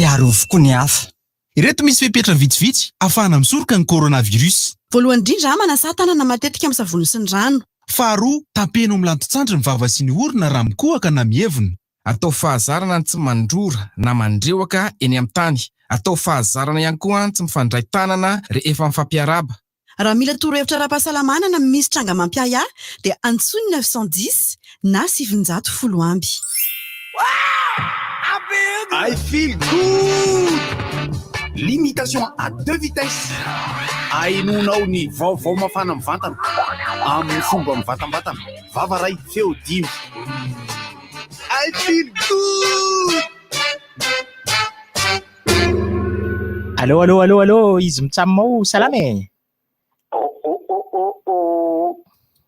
Dia arovy koa ny hafa. Ireto misy fepetra vitsivitsy ahafahana misoroka ny coronavirus. Voalohany indrindra, manasà tanana matetika amin'ny savony sy ny rano. Faharoa, tampeno amin'ny lanton-tsandry ny vava sy ny orona raha mikohaka na mievina. Atao fahazarana ny tsy mandrora na mandrehoka eny amin'ny tany. Atao fahazarana ihany koa ny tsy mifandray tanana rehefa mifampiarahaba. Raha mila torohevitra ara-pahasalamana na misy tranga mampiahiahy dia antsoy ny 910 na 910 amby. I feel good! Limitation à deux vitesses. Ahenoanao ny vaovao mafana mivantana amin'ny fomba mivantambatana. Vava ray, feo dimy. I feel good! Allo allo allo allo izy mitsam ao salama e. Oh oh oh oh oh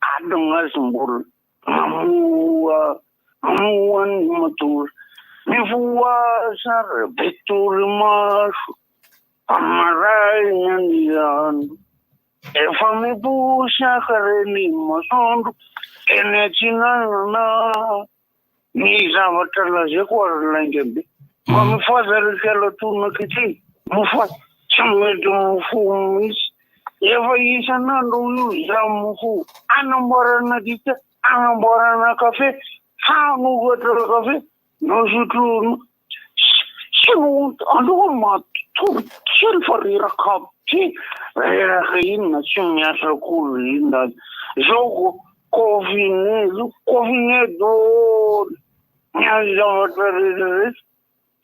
Adona mbola mamoa mamoa ny matory mivoa sary be torimaso amaraina ny andro efa miposaka reny masoandro eny atsinanana Ny zavatra lazaiko ary lainga be. Mba mifohaza ry kialatoana ity. Mifohaza. Tsy mety mifoha mihitsy. Efa isan'andro io za mifoha. Anamboarana dite, anamboarana kafe, hanokatra kafe, no sotroina. Tsy no aloha matory kely fa reraka be. Reraka inona tsy miasa akory inona. Zao ko Confiné io, confiné daholo ny azy zavatra rehetra rehetra.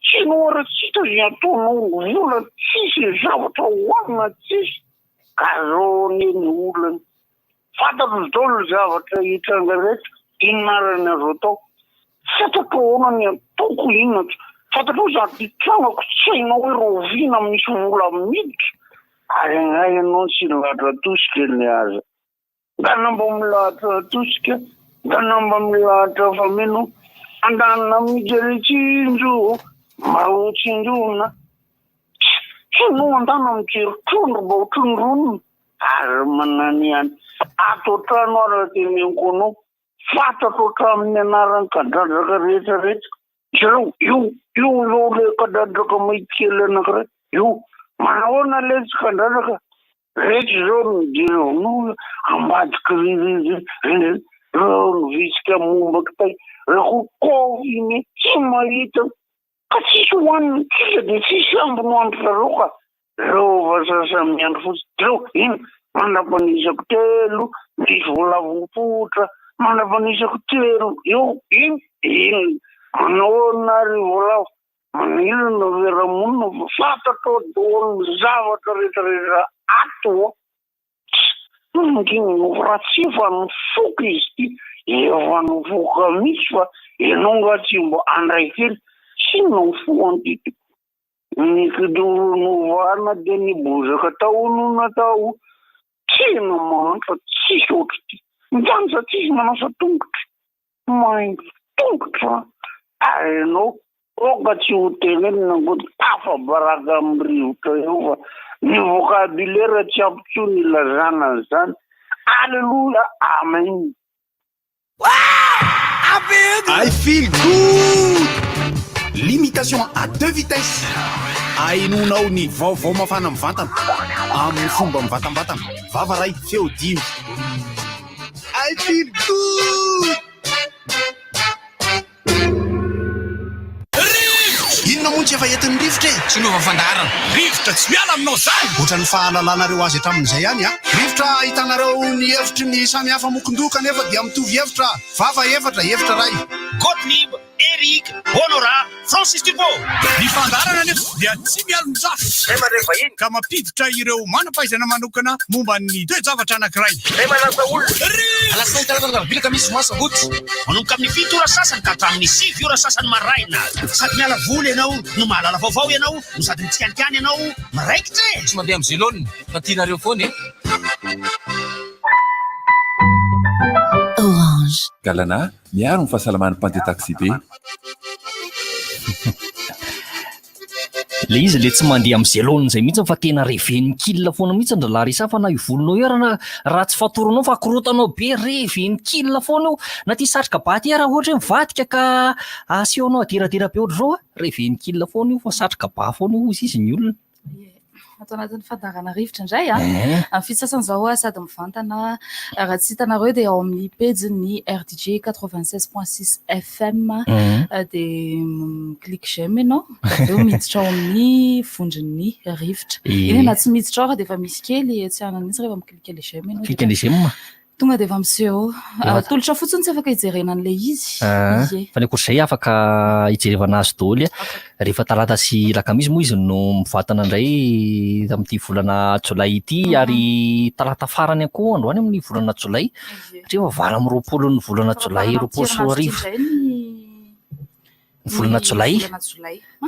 Tsy noara tsy hita izay ataonao, vola tsisy, ny zavatra hohanina tsisy. Ka zao anie ny olana. Fantatro daholo ny zavatra hitranga rehetra, inona ary ny azo atao. Fantatro ahoana ny ataoko, inona tsy. Fantatrao zavatra hitrangako, tsy hainao hoe rahoviana misy vola miditra. Ary angaha ianao tsy lahatra tosika ny aza. Ngana mba milahatra tosika, ngana mba milahatra fameno, andana mijery tsinjo, mba ho tsinjona. Tsy no andana mijery trondro mba ho trondronina, ary manany ihany. Ato an-trano ary raha teneniko anao, fantatro hatramin'ny anaran'ny kadradraka rehetra rehetra. Jereo, io, io izao ilay kadradraka mainty kely anankiray, io. Manahoana letsy kadradraka? Reto zao no jerevinao ambadiky reo ny vitsika momba kitay reo confiné tsy mahita ka tsisy hohanina tsika de tsisy ambiny ho andry zareo ka reo vazaha samy miandry fotsiny reo ino mandrapanisako telo misy voalavo mipoitra mandrapanisako telo eo ino ino manahoana ary voalavo Manirina fiarahamonina fa fantatrao daholo ny zavatra rehetra rehetra ato a! Tsy mangina raha tsy efa nifoka izy ity, efa nifoka mihitsy fa ianao nga tsy mba handray kely, tsy inona ny fohan'ity ty. Ny kidoro novahana dia ny bozaka tao no natao, tena mahantra tsisy ohatr'ity, mijanona tsisy manasa tongotra. Mainty tongotra ary ianao aoka tsy ho tenenina ngo tafabaraka amin'ny rivotra eo fa ny vocabulaire tsy ampy tsony ilazana an'izany. Aleloia Amen. I feel good! Limitation à deux vitesses. Ahenoanao ny vaovao mafana mivantana amin'ny fomba mivantambatana. Vava ray, feo dimy. I feel good! Inona moa no tsy efa entin'ny rivotra e? Tsy miova fandaharana. Rivotra tsy miala aminao zany! Ohatran'ny fahalalanareo azy hatramin'izay ihany a! Rivotra ahitanareo ny hevitry ny samy hafa mokon-doha kanefa dia mitovy hevitra, vava efatra, hevitra iray. Gottlieb, Eric, Honorat, Francis Turbo. Ny fandaharana anefa dia tsy mialon-jafy ka mampiditra ireo manam-pahaizana manokana momba ny toe-javatra anankiray. Alatsinainy talata alarobia alakamisy zoma sabotsy manomboka amin'ny fito ora sasany ka hatramin'ny sivy ora sasany maraina. Sady miala voly ianao no mahalala vaovao ianao no sady mitsikanikany ianao miraikitra e! Tsy mandeha amin'ny zelone fa tianareo foana e! Orange. Galana, miaro ny fahasalaman'ny mpandeha taksibe. Le izy le tsy mandeha amin'izay laoniny izay mihitsy fa tena reven'ny kil foana mihitsy ry Larissa fa na io volonao io ara na raha tsy fatoranao fa akorotanao be reven'ny kil foana io na ty satroka ba ty ara ohatra hoe mivadika ka asehonao aderadera be ohatr'izao a reven'ny kil foana io fa satroka ba foana io hozy izy ny olona. Ato anatin'ny fandaharana rivotra indray a. Eh. Amin'ny fitsasana izao a, sady mivantana raha tsy hitanareo dia ao amin'ny pejin'ny RDJ 96.6 FM Mhm. dia mi-clique j'aime ianao, avy eo miditra ao amin'ny vondron'ny rivotra. Ie. Eny na tsy miditra ao raha dia efa misy kely tsy hanana mihitsy rehefa mi-clique le j'aime ianao. Clique le j'aime. Tonga dia efa miseho ao. Efa- Atolotra fotsiny tsy afaka hijerena an'ilay izy. Ah, Ie. fa ny ankoatr'izay afaka hijerevana azy daholo rehefa talata sy alakamisy moa izy no mivantana indray tamin'ity volana jolay ity ary talata farany ihany koa androany amin'ny volana jolay satria efa 28 ny volana jolay 2020. Ny volana jolay.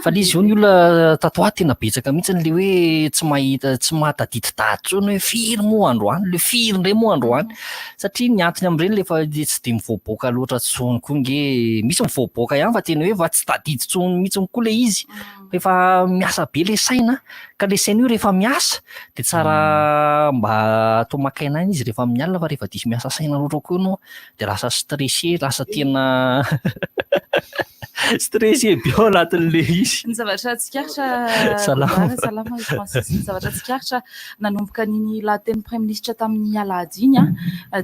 Fa le izy io ny olona tato ato tena betsaka mihitsy le hoe tsy mahita tsy mahatadidy daty intsony hoe firy moa androany, le firy indray moa androany. Satria ny antony amin'ireny le efa tsy dia mivoaboaka loatra intsony koa nge, misy mivoaboaka ihany fa tena hoe efa tsy tadidy intsony mihitsy koa le izy. Fa efa miasa be le saina, ka le saina io rehefa miasa dia tsara mba atao maka aina ihany izy rehefa amin'ny alina fa rehefa diso miasa saina loatra koa ianao dia lasa stressé, lasa tena stressé be ao anatin'ilay izy. Ny zavatra tsikaritra, Salama. Gouverneur, salama i Francis. Ny zavatra tsikaritra nanomboka an'iny lahatenin'ny praiminisitra tamin'ny alahady iny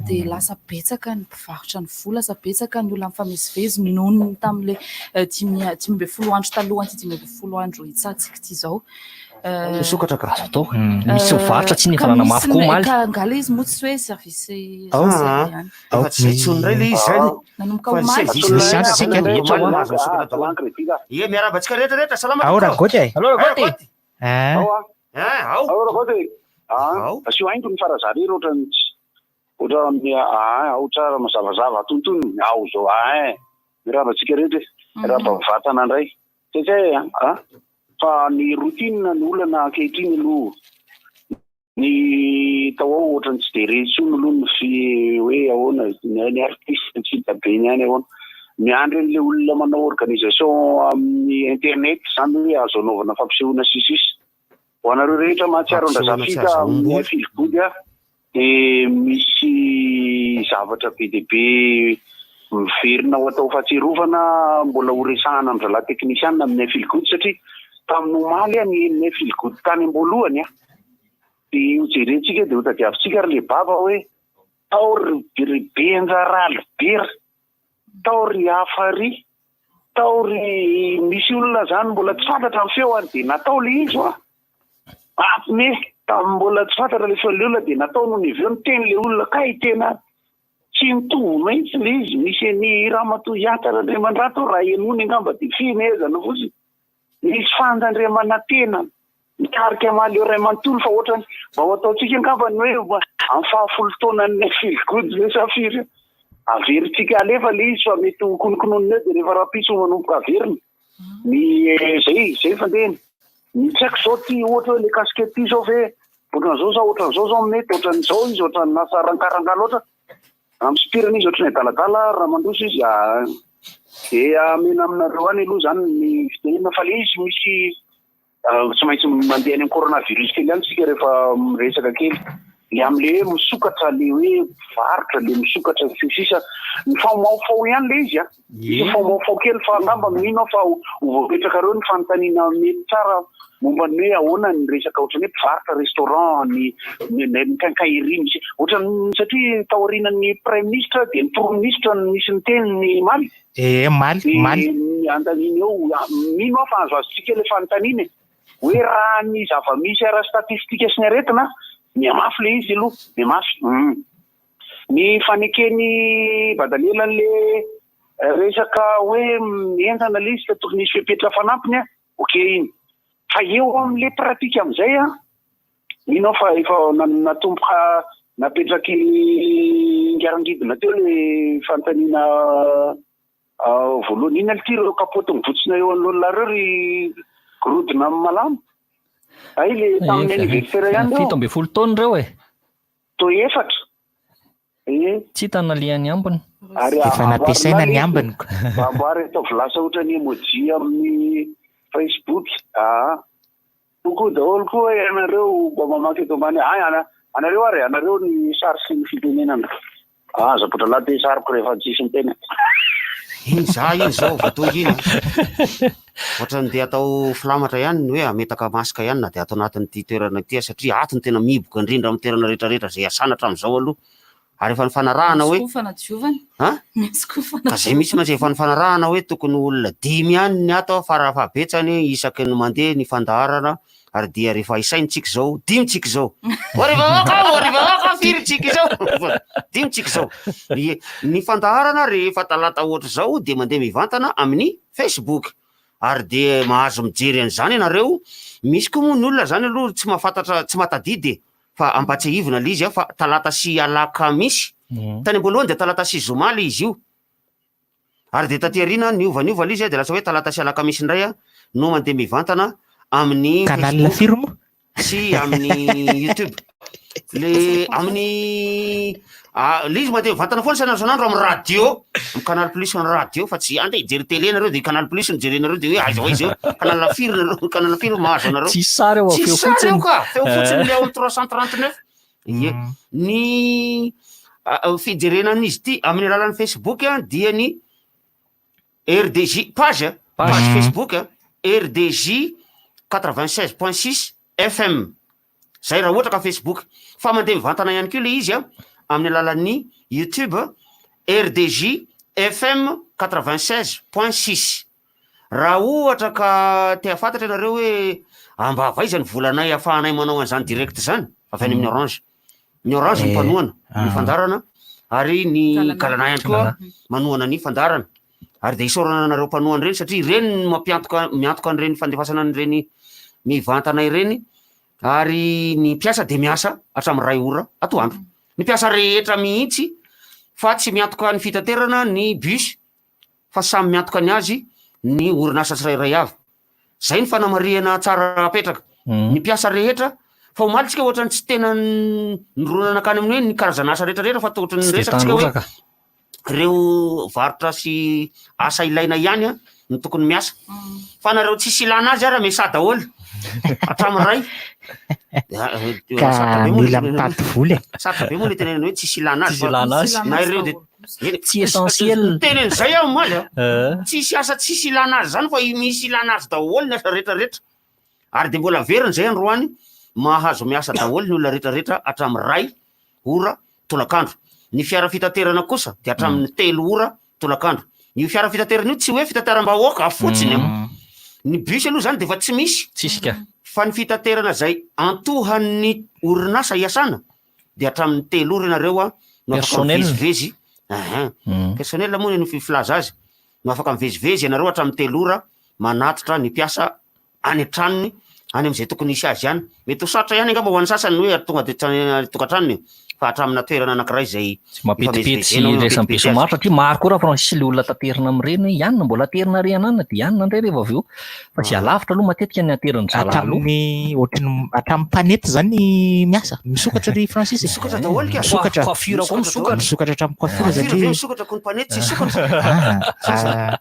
dia lasa betsaka ny mpivarotra ny vola, lasa betsaka ny olona mifamezivezy noho ny tamin'ilay 15 andro talohan'ity 15 andro hitsahantsika ity izao. Misokatra ka. Azo atao. Misy mivarotra tsy nefa nanamafy koa omaly. Ka angaha ilay izy moa tsy hoe service Ao. essentiel ihany. Ao. Efa tsy izay intsony indray ilay izy izany. Nanomboka Fa omaly. service Misy antsika essentiel rehetra omaly hoa. mahazo misokatra daholo. Ie, miarahaba antsika rehetra rehetra. Salama Ao tompoko. Ragoty e. Allo Ragoty. Ah. Ao ah. Ah, ao. Ao Ragoty. Ah, asio haingo ny farazara ery ohatran'ny tsy ohatran'ny ah, ao tsara mazavazava atontonony. Ao zao ah. Miarahaba antsika rehetra e. Miarahaba vatana indray. Tsy hay a! Fa ny routine no olana ankehitriny aloha. Ny tao ao ohatran'ny tsy dia re intsony aloha ny fi hoe ahoana ny artiste tsy hita be ny any ahoana. Miandry an'ilay olona manao organisation amin'ny internet izany hoe azo anaovana fampisehoana sy ny sisa. Ho anareo rehetra mahatsiaro an-dRazafika amin'ny Filigody a, dia misy zavatra be dia be miverina ho atao fahatsiarovana mbola ho resahana amin-drahalahy teknisianina amin'ny Filigody satria tamin'ny omaly a, ny henonay Filigody tany am-boalohany a, dia ho jerentsika dia ho tadiavintsika ry Lebaba hoe tao ry ry Benja Ralibera, tao ry Hafari, tao ry misy olona zany mbola tsy fantatra ny feo ary dia natao le izy hoa. Mampime, tamin'ny mbola tsy fantatra le feon'le olona dia natao nony avy eo niteny le olona kay tena tsy nitovy mihitsy le izy, misy an'i Ramatoa Hiata Randriamandrato raha henoiny angamba dia fihemehezana fotsiny. Nisy Fanja Andriamanantena mitarika Mahaleo iray manontolo fa ohatrany mba ho ataontsika angamba ny hoe amin'ny fahafolo taonan'ny Feel Good ve sa firy eo. Averintsika alefa ilay izy fa mety ho kononkononina eo dia rehefa rahampitso manomboka averina. Ny zay zay fandehany. Ny tsy haiko izao ity ohatra hoe ilay casquette ity izao ve ohatran'izao sa ohatran'izao izao mety ohatran'izao izy ohatran'ny lasa rankaranga loatra. Raha misopirana izy ohatran'ny adaladala raha mandroso izy dia amena aminareo any aloha izany ny fitenenana fa ilay izy misy tsy maintsy mandeha any amin'ny coronavirus kely ihany isika rehefa miresaka kely. Ilay amin'ilay hoe misokatra ilay hoe mpivarotra ilay misokatra sy ny sisa mifamoafao ihany ilay izy an. Misy mifamoafao kely fa angamba mino aho fa ho voapetrakareo ny fanontaniana mety tsara momba ny hoe ahoana ny resaka ohatran'ny hoe mpivarotra restaurant ny ny quincaillerie misy ohatran'ny satria taorianan'ny praiminisitra dia ny praiminisitra no nisy niteny ny omaly. Eh, omaly, omaly. Dia ny anontaniana eo, mino aho fa azoazontsika ilay fanontaniana e. Hoe raha ny zava-misy ara-statistika sy ny aretina, mihamafy ilay izy aloha, mihamafy. Hum. Ny faneken'i Badalela an'le resaka hoe mihenjana ilay izy ka tokony hisy fepetra fanampiny an, ok iny. Fa eo amin'le pratique amin'izay an, mino aho fa efa natomboka napetraky Ingarangidina teo le fanontaniana voalohany. Inona ity ireo kapoty mibotsina eo anoloan'la ireo ry gorodona malama? Hay le tamin'ny anniversaire ihany ireo. 17 taona ireo e. Toa efatra eh. Tsy hita ny nalehan'ny ambiny. Ary Efa nampiasaina ny ambiny ko. Mba amboary ataovy lasa ohatran'ny emoji amin'ny Facebook aa. Coucou daholo koa ianareo mba mamaky eto ambany. Ay, ana, anareo ary, anareo ny sary sy ny fitenenana. Ah, aza potralahy ty sariko rehefa tsisy miteny. Iny za iny zao vao tonga iny a. Ohatran'ny dia atao filamatra ihany ny hoe hametaka masque ihany na dia ato anatin'ity toerana ity aza satria ato no tena mihiboka indrindra amin'ny toerana rehetrarehetra izay iasana hatramin'izao aloha. Ary efa nifanarahana Misy hoe koa fanadiovana. An? Misy koa Ka zay mihitsy mantsy efa nifanarahana hoe tokony ho olona dimy ihany ny ato farafahabetsany isaky ny mandeha ny fandaharana ary dia rehefa isaina tsika izao, dimy tsika izao. Ô ry vahoaka ô, ry vahoaka firy tsika izao? Dimy tsika izao. Ny ny fandaharana rehefa talata ohatr'izao dia mandeha mivantana amin'ny Facebook ary dia mahazo mijery an'izany ianareo. Misy koa moa ny olona zany aloha tsy mahafantatra, tsy mahatadidy e. Fa ampatsiahivina le izy a fa talata sy alakamisy, tany am-boalohany dia talata sy zoma le izy io, ary dia taty aoriana niova niova le izy a dia lasa hoe talata sy alakamisy indray a no mandeha mivantana amin'ny Canal Facebook firy moa? sy amin'ny YouTube. Le amin'ny le izy mandeha mivantana foana isan'andro isan'andro amin'ny radio, amin'ny canal plus ny radio fa tsy andeha hijery télé nareo dia canal plus no jerenareo dia hoe aiza ho aiza eo, canal firy nareo, canal firy no mahazo anareo. Tsisy sary ao, Tsisy feo sary fotsiny. ao ka, feo fotsiny le ao amin'ny 339. Ie. Ny fijerena an'izy ity amin'ny alalan'ny Facebook a, dia ny RDJ page a, Page. page Facebook a, RDJ 96.6 FM. Zay raha ohatra ka Facebook. Fa mandeha mivantana ihany koa le izy a, amin'ny alalan'ny YouTube RDJ FM 96.6. Raha ohatra ka te hahafantatra ianareo hoe ambava aiza ny volanay ahafahanay manao an'izany direct izany, avy any amin'ny Orange. Ny Orange no mpanohana ny fandaharana ary ny Galana ihany koa manohana ny fandaharana. Ary dia isaorana anareo mpanohana ireny satria ireny no mampiantoka, miantoka an'ireny fandefasana an'ireny mivantana ireny ary ny mpiasa dia miasa hatramin'ny iray ora atoandro. Ny mpiasa rehetra mihitsy fa tsy miantoka ny fitaterana ny bus fa samy miantoka ny azy ny orinasa tsirairay avy. Zay ny fanamarihana tsara apetraka. Ny mpiasa rehetra fa omaly tsika ohatran'ny tsy tena nirona nankany amin'ny hoe ny karazana asa rehetra rehetra fa toa ohatran'ny Tsy dia niresaka tsika hoe tanteraka. reo varotra sy asa ilaina ihany a no tokony miasa. Fa nareo tsisy ilana azy ara miasa daholo hatramin'ny ray. Ka Sarotra be moa mila le tenenana mitady vola e. Sarotra be moa le tenenana hoe tsisy ilana azy Tsisy fa ilana azy. na ireo de eny, Tsy essentiel. Niteny an'izay aho omaly a. Eh. Tsisy asa tsisy ilana azy zany fa misy ilana azy daholo ny asa rehetra rehetra. Ary dia mbola averina izay androany, mahazo miasa daholo ny olona rehetra rehetra hatramin'ny iray ora tolakandro. Ny fiara fitaterana kosa dia hatramin'ny telo ora tolakandro. Io fiara fitaterana io tsy hoe fitateram-bahoaka fotsiny an. Ny bus aloha izany dia efa tsy misy. Tsisy ka. Fa ny fitaterana izay antohan'ny orinasa iasana dia hatramin'ny telo ora ianareo an no afaka Personnel. mivezivezy. Ahin. Personnel moa no filaza azy. No afaka mivezivezy ianareo hatramin'ny telo ora manatitra ny mpiasa any an-tranony, any amin'izay tokony hisy azy any. Mety ho sarotra ihany angamba ho an'ny sasany ny hoe tonga dia any an-tokantranony e, fa hatramina toerana anankiray izay Tsy mampetipety sy ifamezivezena hoe iraisan'ny mampetipety azy. besinimaro satria maro koa raha Francis le olona taterina amin'ireny hoe ianona mbola aterina re ananona dia ianona indray rehefa avy eo. Fa izay alavitra aloha matetika ny aterin-dry zalahy aloha. Hatramin'ny ohatry ny hatramin'ny mpanety izany miasa. Misokatra ry Francis e. Misokatra daholo ka. Misokatra. Coiffure koa misokatra. Misokatra hatramin'ny coiffure Coiffure ve satria misokatra koa ny mpanety tsy hisokatra. Ah, ah.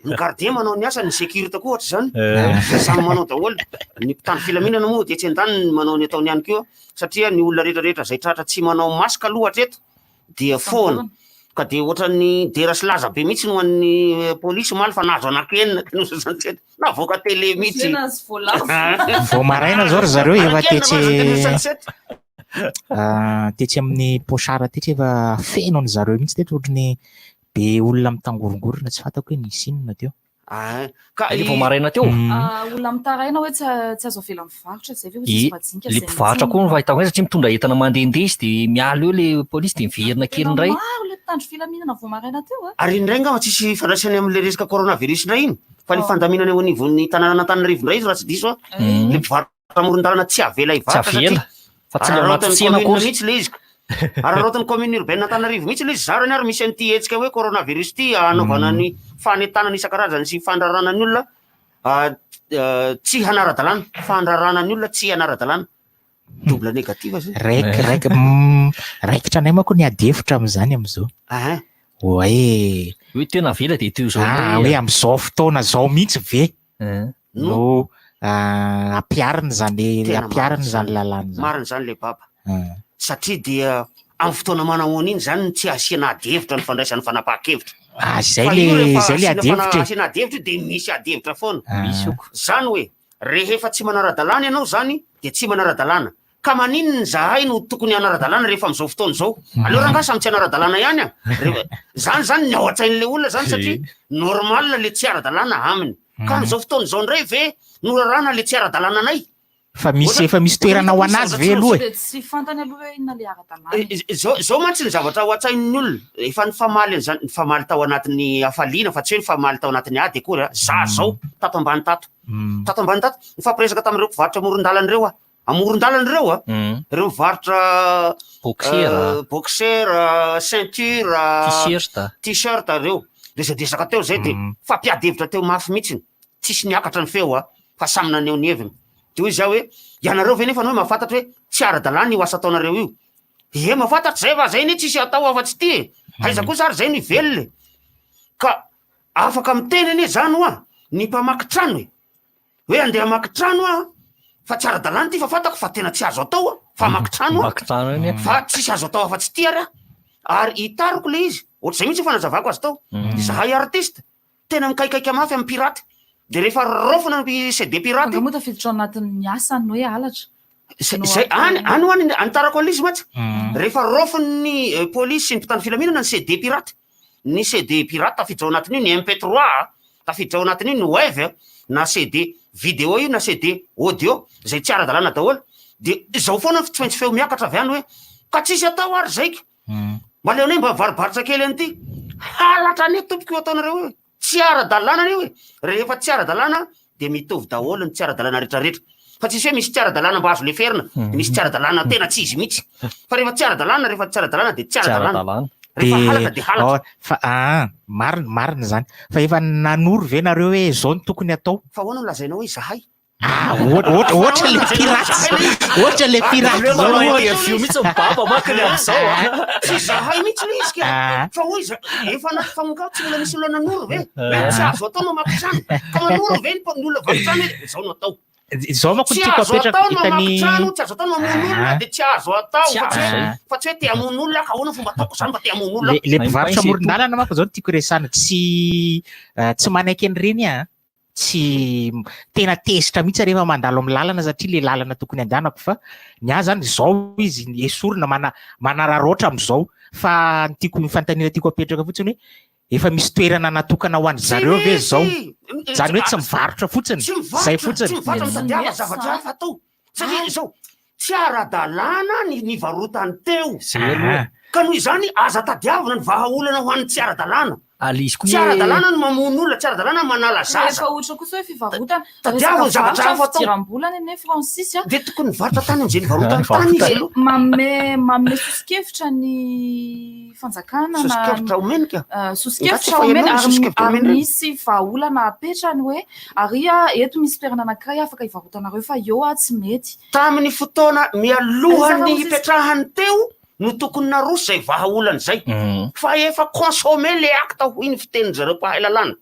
Ny gardien manao ny asany, ny sécurité koa ohatra izany. Eh. Dia samy manao daholo. Ny mpitandro filaminana moa dia etsy andaniny manao ny ataony ihany koa satria ny olona rehetra rehetra izay tratra tsy manao masque aloha hatreto dia foana. Ka dia ohatran'ny dera sy laza be mihitsy no an'ny polisy omaly fa nahazo anankienina no soixante-sept. Navoaka télé mihitsy. Nahazo voalavo. Vao maraina zao ry zareo efa Anankienina tetsy mahazo télé soixante-sept. Ah, tetsy amin'ny Pochard tetsy efa feno an-dry zareo mihitsy teto ohatran'ny be olona mitangorongorona tsy fantako hoe nisy inona teo. Ah, ka Ilay vao maraina teo. Ah, olona mitaraina hoe tsy tsy azo avela mivarotra izay ve hoe I, tsisy majinika le izay mpivarotra mihitsy koa no fahitako azy satria mitondra entana mandehandeha izy dia miala eo le polisy dia miverina kely Tena indray. maro le mpitandro filaminana vao maraina teo a. Ary indray angamba tsisy ifandraisany amin'ilay resaka coronavirus indray iny fa ny fandaminana eo anivon'ny tanànan'Antananarivo indray izy raha tsy diso aho. Le mpivarotra amoron-dalana tsy avela Tsy hivarotra avela satria fa tsy le ao anaty araraotin'ny tsena commune akory. mihitsy le izy. Araraotin'ny commune urbaine Antananarivo mihitsy le izy. Zarany ary misy an'ity hetsika hoe coronavirus ity hanaovana ny fanentanana isan-karazany sy fandrarana ny olona tsy hanara-dalàna. Fandrarana ny olona tsy hanara-dalàna. Double négative zay. Raik, raik, raikitra anay manko ny ady hevitra amin'izany amin'izao. Ahin. Hoe Hoe tena avela dia toy izao Ah, indray. hoe amin'izao fotoana izao mihitsy ve Eh. no Ampiharina izany Tena ampiharina marina izany lalàna izany. Marina izany le baba. Satria dia amin'ny fotoana manahoana iny izany no tsy asiana ady hevitra ny fandraisana fanapahan-kevitra. Ah, zay Fa le io rehefa zay le asiana ady fana- hevitra e. asiana ady hevitra io dia misy ady hevitra foana. Ah. Misy io. Izany hoe rehefa tsy manara-dalàna ianao izany dia tsy manara-dalàna. Ka maninona izahay no tokony hanara-dalàna rehefa amin'izao fotoana izao? Aleo rangahy samy tsy hanara-dalàna ihany a! Rehefa, izany izany ny ao an-tsain'ilay olona izany satria normal le tsy ara-dalàna aminy. Ka amin'izao fotoana izao indray ve no raràna le tsy ara-dalàna anay? Fa misy efa misy toerana ho an'azy ve aloha e? Dia tsy fantany aloha hoe inona ilay ara-dalàna e. Izao, izao mantsy ny zavatra ao an-tsain'ny olona, efa nifamaly an'izany, nifamaly tao anatin'ny hafaliana fa tsy hoe nifamaly tao anatin'ny ady akory a! Za zao tato ambany tato, tato ambany tato, nifampiresaka tamin'ireo mpivarotra amoron-dalana ireo aho, amoron-dalana ireo a, ireo mivarotra Boxer. boxer, ceinture, T-shirt. t-shirt ireo, resadresaka teo zay dia fampiady hevitra teo mafy mihitsiny, tsisy niakatra ny feo a, fa samy naneho ny heviny. Dia hoy izaho hoe, ianareo ve nefa no hoe mahafantatra hoe tsy ara-dalàna io asa ataonareo io? Ie, mahafantatra izay fa izay anie tsisy atao afa-tsy ity e! Aiza kosa ary izay no hivelona e! Ka afaka miteny anie izany hoa ny mpamaky trano e! Hoe andeha hamaky trano aho fa tsy ara-dalàna ity fa fantako fa tena tsy azo atao aho fa hamaky trano aho fa tsisy azo atao afa-tsy ity ary aho. Ary hitariko ilay izy, ohatr'izay mihitsy ny fanazavako azy tao. Izahay artiste, Tena mikaikaika mafy amin'ny piraty. Dia rehefa raofina ny CD piraty. Angaha moa tafiditra ao anatin'ny asany ny hoe halatra? Zay, zay, any, any ho any, anitarako an'ilay izy mantsy. Rehefa raofin'ny polisy sy ny mpitandro filaminana ny CD piraty. Ny CD piraty tafiditra ao anatin'io, ny MP3 tafiditra ao anatin'io, ny Wave na CD vidéo io na CD audio, izay tsy ara-dalàna daholo. Dia izao foana tsy maintsy feo miakatra avy any hoe, ka tsisy atao ary zay ka. Mba aleonay mba mivarobarotra kely an'ity. Halatra anie tompoko io ataonareo io e. Tsy ara-dalàna anie io e. Rehefa tsy ara-dalàna dia mitovy daholo ny tsy ara-dalàna rehetrarehetra. Fa tsisy hoe misy tsy ara-dalàna mba azo leferina, dia misy tsy ara-dalàna tena tsy izy mihitsy. Fa rehefa tsy ara-dalàna, rehefa tsy ara-dalàna dia tsy ara-dalàna. Rehefa halatra dia halatra. Fa aa, marina, marina izany. Fa efa nanoro ve nareo hoe izao no tokony atao? Fa ahoana no lazainao hoe izahay? Ah, ohatra ohatra le pirate ohatra le pirate zao interview mihitsy mibaba manko ny amin'izao a. Tsy zahay mihitsy le izy ka. Fa hoy za efa anaty famoka tsy mbola nisy olona nanoro ve? Hoe tsy azo atao mamaky trano. Ka manoro ve ny olona vaky trano hoe izao no atao. Izao manko Tsy tiako azo apetraka atao ny hitany mamaky trano, tsy azo atao ny mamono olona dia tsy azo atao Tsy fa tsy hoe azo. fa tsy hoe te hamono olona ka ahoana fomba ataoko zany mba te hamono olona. Le le mpivarotra amoron-dalana manko zao no tiako resahana tsy tsy manaiky an'ireny aho. tsy tena tezitra mihitsy rehefa mandalo amin'ny lalana satria le lalana tokony andehanako fa ny ahy zany izao izy esorina mana manararaotra amin'izao fa ny tiako ny fanontaniana tiako apetraka fotsiny hoe efa misy toerana natokana ho an-dry zareo ve izao zany hoe tsy mivarotra fotsiny Tsy mivarotra, zay fotsiny tsy mivarotra mitadiava zavatra hafa atao. Satria izao, tsy ara-dalàna ny nivarotany teo. Zay aloha. Ka noho izany aza tadiavina ny vahaolana ho an'ny tsy ara-dalàna. Ary izy koa Tsy ara-dalàna ny mamono olona, tsy ara-dalàna ny manala zaza. Rehefa ohatra kosa hoe fivarotana, Tadiavo ny resaka zavatra varotra hafa atao. fidiram-bola anie Francis a. Dia tokony nivarotra tany amin'izay nivarotany tany izy aloha. Manome manome soso-kevitra ny fanjakana na Soso-kevitra omeny ka. Soso-kevitra Nga tsy efa omeny ianao ny ary soso-kevitra ary omeny ireny? misy vahaolana apetrany hoe ary eto misy toerana anankiray afaka hivarotanareo fa eo tsy mety. Tamin'ny fotoana mialohan'ny Aiza hipetrahany teo no tokony naroso izay vahaolana izay. Fa efa consommé le acte hoy ny fitenin-dry zareo mpahay lalàna.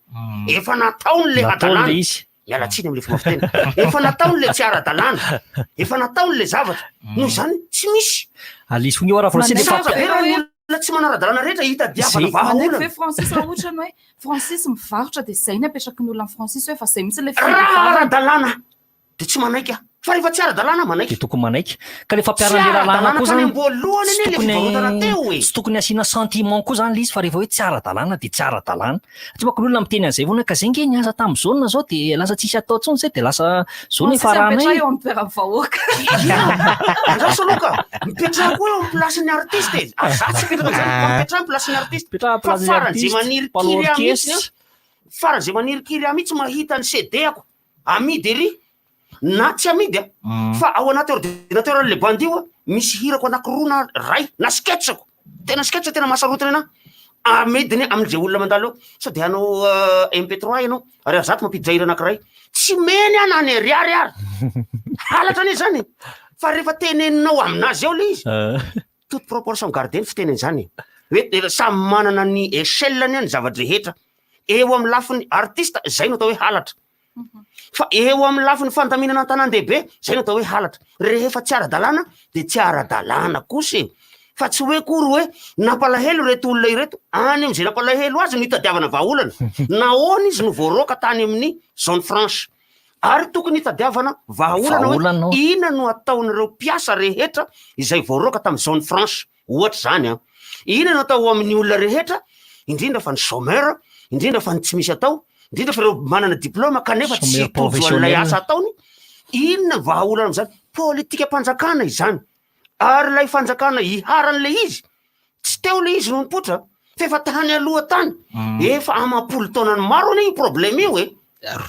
Efa nataony le Nataony hadalana. le izy. Miala tsiny amin'ilay fomba fiteny. Efa nataony le tsy ara-dalàna. Efa nataony le zavatra. Noho izany tsy misy. Ary izy koa nge hoa raha Francis Saza efa be raha ny olona tsy manara-dalàna rehetra hitadiavana Zay. Manaiky vahaolana. ve Francis raha ohatra ny hoe Francis mivarotra dia izay ny apetraky ny olona amin'i Francis hoe fa izay mihitsy ilay Raha fivarotana. ara-dalàna dia tsy manaiky aho. Fa rehefa tsy ara-dalàna, manaiky. Dia tokony manaiky. Ka le Tsy fampiharana le lalàna ara-dalàna koa hatrany zany am-boalohany tsy anie le tokony fivarotana teo e. tsy tokony asiana sentiment koa zany le izy fa rehefa hoe tsy ara-dalàna dia tsy ara-dalàna. Satria manko ny olona miteny an'izay foana ka zay nge ny asa tamin'ny zone zao dia lasa tsisy atao intsony zay dia lasa zao ny Francis hifaranay. mipetraha eo amin'ny toeran'ny vahoaka. Andraso aloha ka. Mipetraha koa eo amin'ny place-n'ny artiste e. Ah, za tsy mipetraka amin'izany fa mipetraha amin'ny place-n'ny artiste. Mipetraha Fa place-n'ny faran'izay artiste, manirikiry mpanao ahy mihitsy orchestre. an. Faran'izay manirikiry ahy mihitsy mahita ny CD-ako amidy ery na tsy amidy a fa ao anaty ordinateur an'le bandy io a misy hirako anakiroa na ray na sketch-ko tena sketch tena mahasarotiny anahy amidiny amin'izay olona mandalo eo sao de hanao MP3 ianao ariary zato mampiditra hira anakiray tsy meny aho na ny ariary ary halatra anie zany fa rehefa teneninao aminazy eo le izy toute proportion gardée ny fiteneny zany hoe samy manana ny échelle-ny ny zava-drehetra eo amin'ny lafiny artiste zay no atao hoe halatra. Fa eo amin'ny lafiny fandaminana an-tanàn-dehibe, zay no atao hoe halatra. Rehefa tsy ara-dalàna dia tsy ara-dalàna kosa e. Fa tsy hoe akory hoe nampalahelo ireto olona ireto, any amin'izay nampalahelo azy no hitadiavana vahaolana. Nahoana izy no voaroaka tany amin'ny zone franche? Ary tokony hitadiavana vahaolana hoe inona no ataon'ireo mpiasa rehetra izay voaroaka tamin'ny zone franche. Ohatra izany an. Inona no atao amin'ny olona rehetra, indrindra fa ny chômeur, indrindra fa ny tsy misy atao, indrindra fa ireo manana diplôme kanefa tsy tojo an'ilay asa ataony. Inona ny vahaolana amin'izany? Politikam-panjakana izany. Ary ilay fanjakana iharan'ilay izy, tsy teo ilay izy no nipoitra, fa efa tany aloha tany. Efa amam-polo taonany maro anie io problème io e.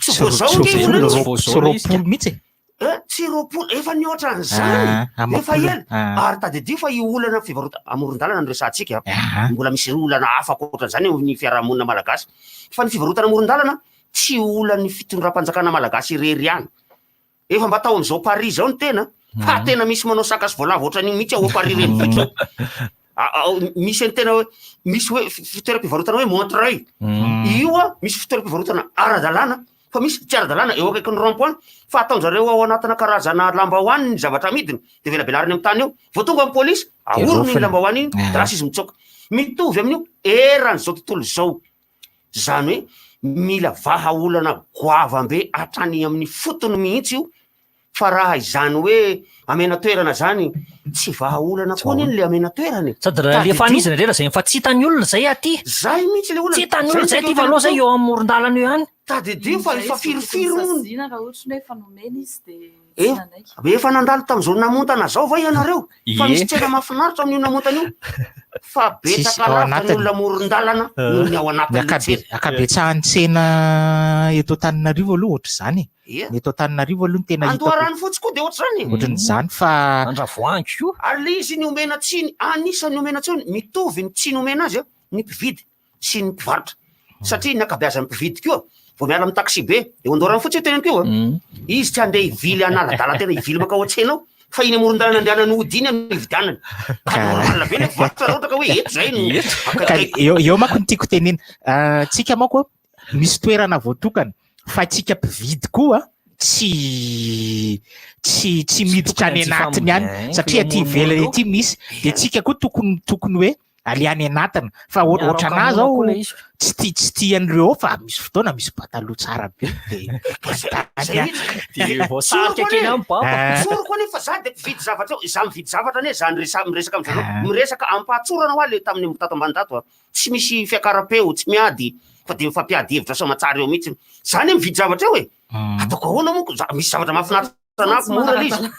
Tsy vao zao ange io olana io. Tsy 20 mihitsy e. Eh, tsy 20, efa nihoatra an'izany, efa ela. Ary tadidio fa io olana fivarotana amoron-dalana no resahantsika. Mbola misy olana hafa ankoatran'izany eo amin'ny fiarahamonina malagasy. Fa ny fivarotana amoron-dalana tsy olan'ny fitondram-panjakana malagasy irery ihany. Efa mba tao amin'izao Paris izao ny tena, fa tena misy manao saka sy voalavo ohatran'io mihitsy ao Paris renivohitra ao. Misy ny tena hoe misy hoe fitoeram-pivarotana hoe Montreuil. Io misy fitoeram-pivarotana ara-dalàna fa misy tsy ara-dalàna eo akaikin'ny rond point fa ataon-jareo ao anatina karazana lambahoany ny zavatra amidiny de velabelariny amin'ny tany eo. Vao tonga ny polisy, ahorony iny lambahoany iny, de lasa izy mitsoaka. Mitovy amin'io eran'izao tontolo izao. Izany hoe mila vahaolana goavam-be hatrany amin'ny fotony mihitsy io Fa raha izany hoe amena toerana zany, tsy vahaolana koa anie le amena toerana e. Sady raha alefa any izy indray lazainy fa tsy hitan'ny olona zay aty. Zay mihitsy le olana. Tsy hitan'ny olona zay aty fa aleo zay eo amoron-dalana eo ihany. Tadidio fa efa firifiry moa. Saziana raha ohatra hoe efa nomena izy dia tsy nanaiky. Efa nandalo tamin'izao namontana zao va ianareo? Fa misy tsena mahafinaritra amin'io namontana io. Fa betsaka lavitra ny olona amoron-dalana noho ny ao anatin'ny tsena. Ankabetsahan'ny tsena eto Antananarivo aloha ohatr'izany e. Ia. Ny eto Antananarivo aloha no tena hitako. Andoharanofotsy koa dia ohatr'izany e. Ohatran'izany fa. Andravoahangy koa. Ary ilay izy ny omena tsiny, anisan'ny omena tsiny, mitovy ny tsiny omena azy ny mpividy sy ny mpivarotra. Satria ny ankabeazan'ny mpividy koa vao miala amin'ny taxi-be, eo Andoharanofotsy io teneniko io a, izy tsy handeha hivily hanala-dala tena hivily mankao an-tsena ao, fa iny amoron-dalana andehanany hody iny no hividianany. Ka normal be ilay mpivarotra raha ohatra ka hoe eto izay no Ka eo eo manko no tiako tenena. Tsika manko misy toerana voatokana fa tsika mpividy koa tsy tsy tsy miditra any anatiny any satria aty ivelany aty misy de tsika koa tokony tokony hoe aleha any anatiny fa ohatranà zao tsy tia tsy tia an'ireo ao fa misy fotoana misy pataloha tsara be de de voasarika kely any baba. Tsoriko anie fa za de mpividy zavatra eo, za mividy zavatra anie za miresaka amizareo, miresaka ampahatsorana hoa le tamin'ny tato ambany tato a. Tsy misy fiakaram-peo, tsy miady fa dia mifampiady hevitra soamatsara eo mihitsy. Za anie mividy zavatra eo e! Ataoko ahoana moa ko, misy zavatra mahafinaritra anah mora le izy.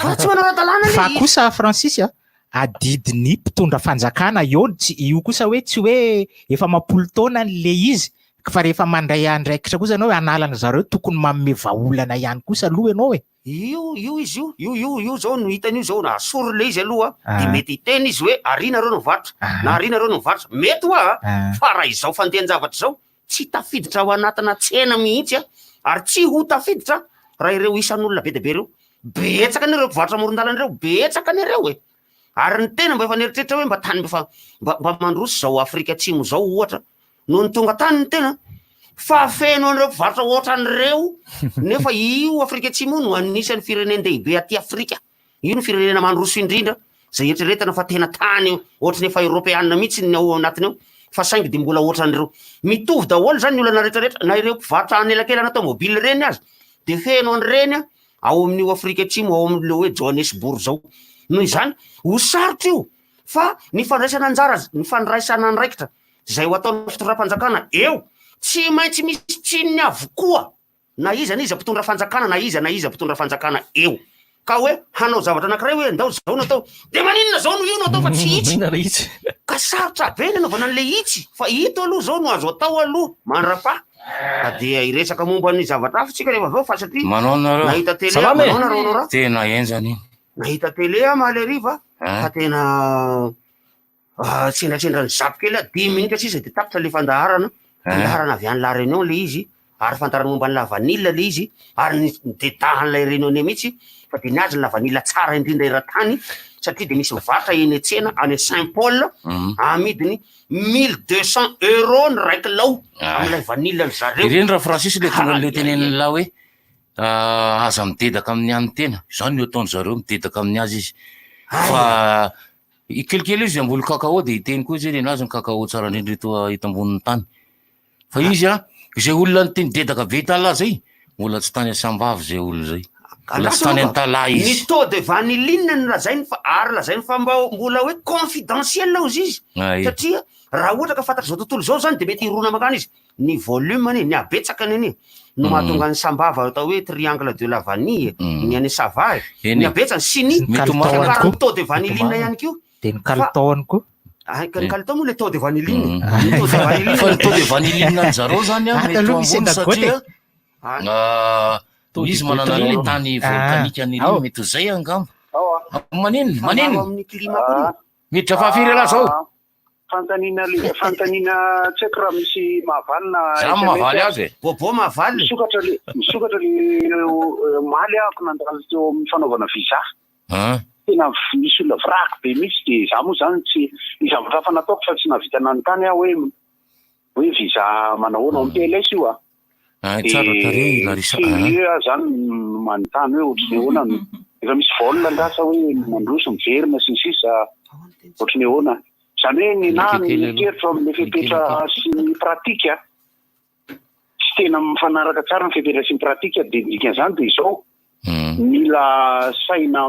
Fa tsy manara-dalàna Fa anie izy. kosa Francis a, adidin'ny mpitondra fanjakana eo, tsy io kosa hoe tsy hoe efa amam-polo taona le izy fa rehefa mandray andraikitra kosa ianao hoe hanala an-dry zareo tokony manome vahaolana ihany kosa aloha ianao e. Io io izy io, io io io zao no hitany io zao, asoriny le izy aloha de mety hiteny izy hoe ary nareo no mivarotra na ary nareo no mivarotra, mety hoa fa raha izao fandehan-javatra izao tsy tafiditra ao anatina tsena mihitsy a, ary tsy ho tafiditra raha ireo isan'olona be dia be ireo, betsaka anie ireo mpivarotra amoron-dalana ireo, betsaka anie ireo e, ary ny tena mba efa nieritreritra hoe mba tany mba efa mba mba mandroso izao Afrika Atsimo izao ohatra, Nony tonga tany ny tena fa feno an'ireo mpivarotra ohatran'ireo nefa io Afrika Atsimo io no anisan'ny firenen-dehibe aty Afrika. Io no firenena mandroso indrindra izay eritreretana fa tena tany ohatran'ny efa Eoropeanina mihitsy ny ao anatiny ao fa saingy dia mbola ohatran'ireo. Mitovy daholo izany ny olana rehetrarehetra na ireo mpivarotra anelakelana tomobile ireny aza dia feno an'ireny ao amin'io Afrika Atsimo ao amin'ilay hoe Johannesburg izao. Noho izany ho sarotra io fa ny fandraisana anjara, ny fandraisana andraikitra Izay ho ataon'ny fitondram-panjakana eo, tsy maintsy misy tsininy avokoa na iza na iza mpitondra fanjakana na iza na iza mpitondra fanjakana eo. Ka hoe hanao zavatra anankiray hoe ndao zao no atao, dia maninona zao no io no atao fa tsy itsy? Ka sarotra be ny anaovana an'ilay itsy fa ito aloha zao no azo atao aloha mandrapaha. Ka dia hiresaka momba ny zavatra hafa tsika rehefa avy eo fa satria Manao nareo. nahita télé aho, manao nareo Nora? Tena henjana iny. Nahita télé aho omaly hariva fa tena Sendrasendra ny zap kely aho, dimy minitra sisa dia tapitra ilay fandaharana, fandaharana avy any La Réunion ilay izy, ary fandaharana momba ny lavanila ilay izy, ary ny dedahan'ilay Réunionnais mihitsy, fa dia ny azy ny lavanila tsara indrindra eran-tany, satria de misy mivarotra eny an-tsena any Saint Paul amidiny 1200 euros ny ray kilao amin'ilay vanille ny zareo. Ireny raha Francis le tonga an'le tenenin'lah hoe aza midedaka amin'ny an'ny tena, izany no ataon-dry zareo midedaka amin'ny azy izy. Fa kelikely izy hamboly cacao de hiteny koa izy hoe nenazy ny cacao tsara indrindra eto eto ambonin'ny tany. Fa izy an, izay olona niteny dedaka be tala zay, mbola tsy tany Sambava zay olona zay. Mbola tsy tany Antalaha Ny izy. taux de vanilline no lazainy fa ary lazainy fa mba mbola hoe confidentiel hozy izy Ay. satria raha ohatra ka fantatr'izao tontolo izao zany de mety hirona mankany izy. Ny volume anie, ny habetsakany anie no mahatonga an'i Sambava atao hoe triangle de la vanille, ny any Sava e. Eny Ny e. habetsany sy ny Mety ho marina fiakaran'ny tokoa. taux de vanilline ihany koa. De ny kalitaony koa. Ah, ka ny kalitao moa le taux de vanilline. Ny taux de vanilline. Fa ny taux de vanilline an zareo zany an, Ato mety ho aloha misy ambony sendra goty e. satria ah, izy manana an'ilay tany volcanique any Ao. iny, mety ho zay angamba. Maninona? Fangaro Maninona? amin'ny climat koa io. Miditra fahafiry ialahy zao? Fanontaniana le fanontaniana tsy haiko raha misy mahavaly na Za SMS mahavaly azy e. Bobo mahavaly. Misokatra le misokatra le omaly ahako nandalo teo amin'ny fanaovana visa. An. Tena misy olona vraky be mihitsy dia za moa zany tsy ny zavatra hafa nataoko fa tsy nahavita nanontany aho hoe hoe visa manahoana ao amin'ny PLS io a. Ay, tsara tarehy i Larissa a. Curieux aho zany no manontany hoe ohatry ny ahoana no efa misy vol angaha sa hoe mandroso miverina sy ny sisa ohatry ny ahoana. Izany hoe ny nahy ny eritreritro amin'ilay fepetra sy ny pratique tsy tena mifanaraka tsara ny fepetra sy ny pratique dia ny dikan'izany dia izao mila saina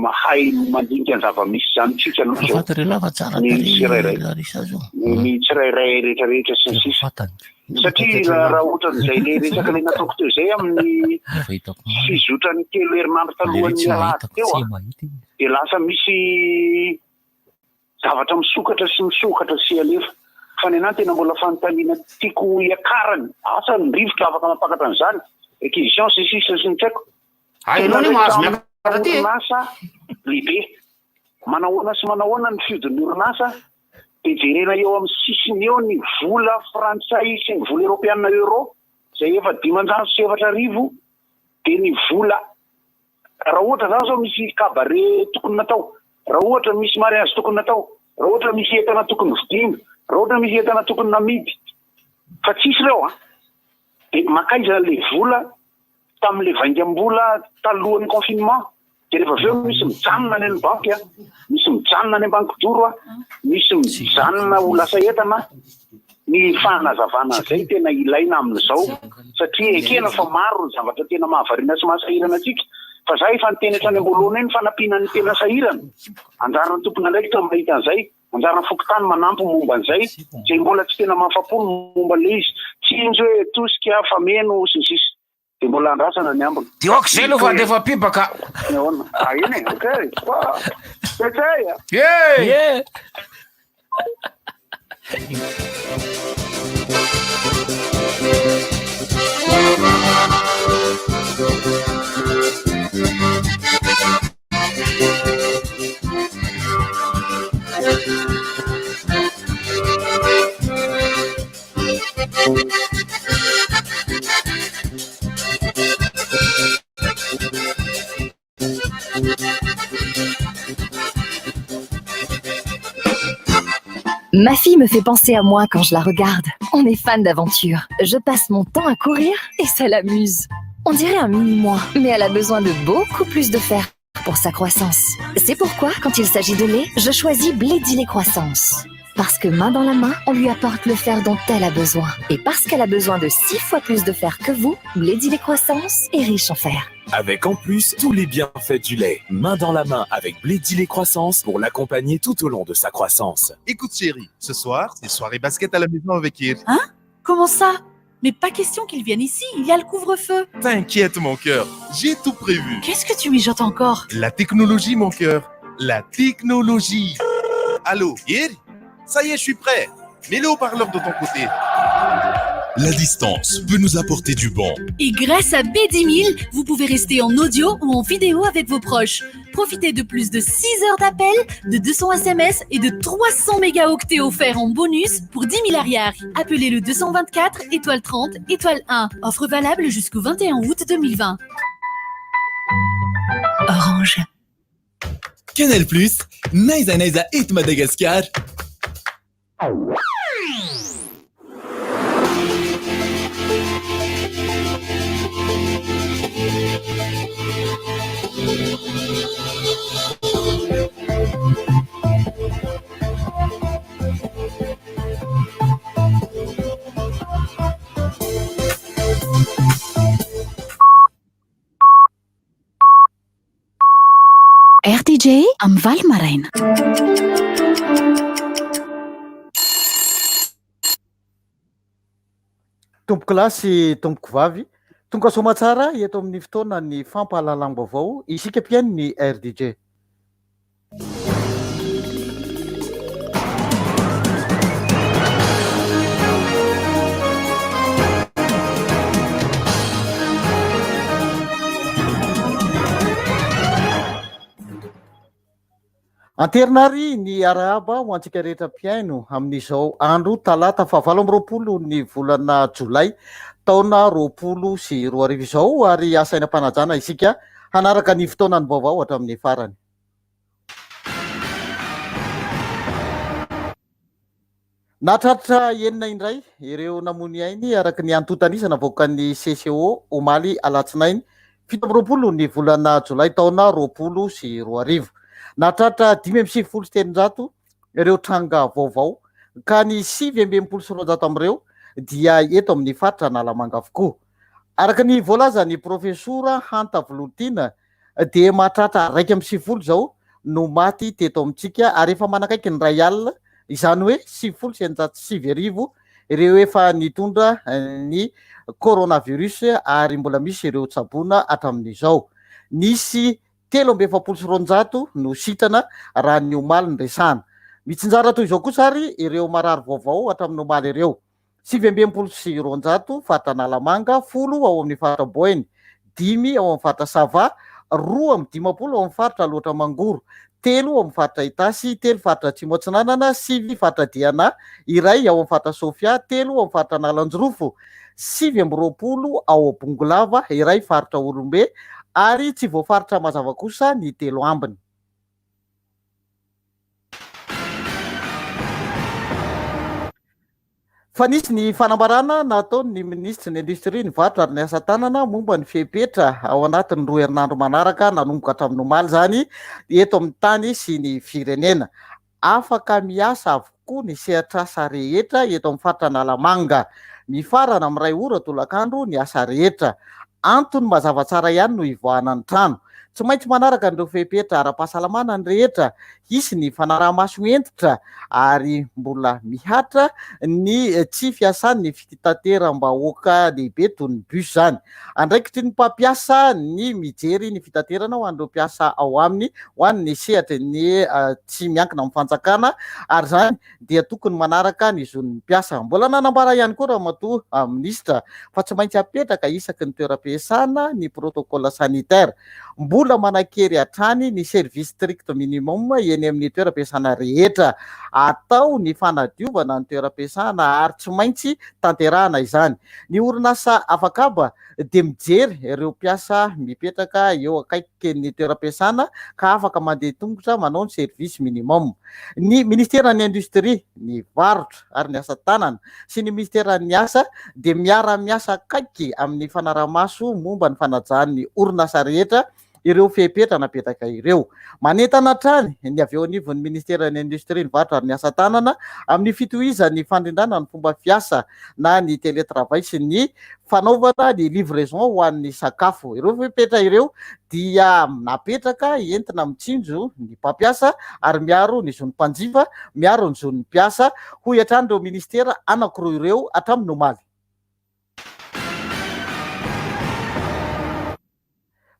mahay mandinika ny zava-misy izany tsika aloha izao ny tsirairay ny tsirairay rehetra rehetra sy ny sisa satria raha ohatran'izay le resaka le nataoko teo izay amin'ny fizotran'ny telo herinandro talohan'ny alahady teo a dia lasa misy Zavatra misokatra sy misokatra sy alefa. Fa ny anah tena mbola fanontaniana tiako hiakarany. Asa ny rivotra afaka mampakatra an'izany, réquisition sy ny sisa sy ny tsy haiko. Hay ianao anie mahazo miakatra aty e. Orinasa lehibe. Manahoana sy manahoana ny fihodin'ny orinasa dia jerena eo amin'ny sisiny eo ny vola frantsay sy ny vola eropeana euro izay efa 4500 dia ny vola Raha ohatra zany zao misy cabaret tokony natao, raha ohatra misy mariage tokony natao, raha ohatra misy entana tokony vidiana, raha ohatra misy entana tokony namidy, fa tsisy ireo an! Dia mankaiza le vola tamin'le vaingam-bola talohan'ny confinement? Dia rehefa avy eo misy mijanona any amin'ny banky an, misy mijanona any Ambanikidoro an, misy mijanona ho lasa entana Ny fanazavana an'izay no tena ilaina amin'izao satria ekena fa maro ny zavatra tena mahavariana sy mahasahirana antsika fa za efa niteny hatrany am-boalohany hoe ny fanampiana ny tena sahirana, anjaran'ny tompon'andraikitra ny mahita an'izay, anjaran'ny fokontany manampy momba an'izay, izay mbola tsy tena mahafa-po ny momba an'ilay izy, tsinjo hoe tosika, fameno, sy ny sisa. Dia mbola andrasana ny ambiny. Dia ok zay aloha fa andefa pub ka. Ny ahoana? Ah eny e, ok. Fa Tsay a. Yeah. Ma fille me fait penser à moi quand je la regarde. On est fan d'aventure. Je passe mon temps à courir et ça l'amuse. On dirait un mini-moi, mais elle a besoin de beaucoup plus de fer pour sa croissance. C'est pourquoi, quand il s'agit de lait, je choisis Blédilé Croissance. Parce que main dans la main, on lui apporte le fer dont elle a besoin. Et parce qu'elle a besoin de 6 fois plus de fer que vous, Blédilé Croissance est riche en fer. Avec en plus tous les bienfaits du lait. Main dans la main avec Blédilé Croissance pour l'accompagner tout au long de sa croissance. Écoute chérie, ce soir, c'est soirée basket à la maison avec Eric. Hein Comment ça Mais pas question qu'il vienne ici, il y a le couvre-feu. T'inquiète mon cœur, j'ai tout prévu. Qu'est-ce que tu mijotes encore La technologie mon cœur, la technologie. Allô, Eric Ça y est, je suis prêt. Mets le haut-parleur de ton côté. La distance peut nous apporter du bon. Et grâce à B10 000, vous pouvez rester en audio ou en vidéo avec vos proches. Profitez de plus de 6 heures d'appel, de 200 SMS et de 300 mégaoctets offerts en bonus pour 10 000 arrières. Appelez le 224 étoile 30 étoile 1. Offre valable jusqu'au 21 août 2020. Orange. Canal Plus, n'aiza n'aiza eto Madagasikara. RTJ amin'ny valo maraina. Tompokolahy sy tompokovavy, tonga soamatsara eto amin'ny fotoana ny fampahalalam-baovao isika mpihaino ny RDJ. Anterina ary ny arahaba ho antsika rehetra mpihaino amin'izao andro talata fahavalo amby 20 ny volana jolay taona 2020 izao ary asaina am-panajana isika hanaraka ny fotoanan'ny vaovao hatramin'ny farany. Nahatratra enina indray ireo namoy ny ainy araka ny antontan'isa navoakan'ny CCO omaly alatsinainy 27 ny volana jolay taona 2020. Nahatratra 395 ireo tranga vaovao ka ny 269 amin'ireo dia eto amin'ny faritra Analamanga avokoa. Araka ny voalazan'ny profesora Hanta Volontiana dia mahatratra 91 izao no maty teto amintsika ary efa manakaiky ny iray alina, izany hoe 1690 ireo efa nitondra ny coronavirus ary mbola misy ireo tsaboina hatramin'izao. Nisy 243 no sitrana raha ny omaly no resahana. Mitsinjara toy izao kosa ary ireo marary vaovao hatramin'ny omaly ireo. 269 faritra Analamanga, folo ao amin'ny faritra Boeny, dimy ao amin'ny faritra Sava, 52 ao amin'ny faritra Alaotra Mangoro, telo ao amin'ny faritra Itasy, telo faritra Atsimo Atsinanana, sivy faritra Diana, iray ao amin'ny faritra Sofia, telo ao amin'ny faritra Analanjirofo, 29 ao Bongolava, iray faritra Olombe ary tsy voafaritra mazava kosa ny telo ambiny. Fa nisy ny fanambarana nataon'ny minisitry ny Indostria, ny Varotra ary ny Asa Tanana momba ny fepetra ao anatin'ny roa herinandro manaraka nanomboka hatramin'ny omaly izany eto amin'ny tany sy ny firenena. Afaka miasa avokoa ny sehatr'asa rehetra eto amin'ny faritra Analamanga. Mifarana amin'ny iray ora tolakandro ny asa rehetra. Antony mazava tsara ihany no hivoahana ny trano. Tsy maintsy manaraka an'ireo fepetra ara-pahasalamana ny rehetra hisy ny fanaraha-maso hentitra ary mbola mihatra ny tsy fiasan'ny fitateram-bahoaka lehibe toy ny bus izany. Andraikitry ny mpampiasa ny mijery ny fitaterana ho an'ireo mpiasa ao aminy ho an'ny sehatry ny tsy miankina amin'ny fanjakana ary izany dia tokony manaraka ny zon'ny mpiasa. Mbola nanambara ihany koa Ramatoa Minisitra fa tsy maintsy apetraka isaky ny toeram-piasana ny protocole sanitaire. Mbola manan-kery hatrany ny service strict minimum eny amin'ny toeram-piasana rehetra. Atao ny fanadiovana ny toeram-piasana ary tsy maintsy tanterahana izany. Ny orinasa afakaba dia mijery ireo mpiasa mipetraka eo akaikin'ny toeram-piasana ka afaka mandeha tongotra manao ny service minimum. Ny Ministeran'ny Industria, ny Varotra ary ny Asa Tanana sy ny Ministeran'ny Asa dia miara-miasa akaiky amin'ny fanaraha-maso momba ny fanajan'ny orinasa rehetra ireo fepetra napetraka ireo. Manentana hatrany ny avy eo anivon'ny Ministeran'ny Indostria, ny Varotra ary ny Asa Tanana amin'ny fitohizan'ny fandrindrana ny fomba fiasa na ny télétravail sy ny fanaovana ny livraison ho an'ny sakafo. Ireo fepetra ireo dia napetraka entina mitsinjo ny mpampiasa ary miaro ny zon'ny mpanjifa, miaro ny zon'ny mpiasa, hoy hatrany ireo ministera anankiroa ireo hatramin'ny omaly.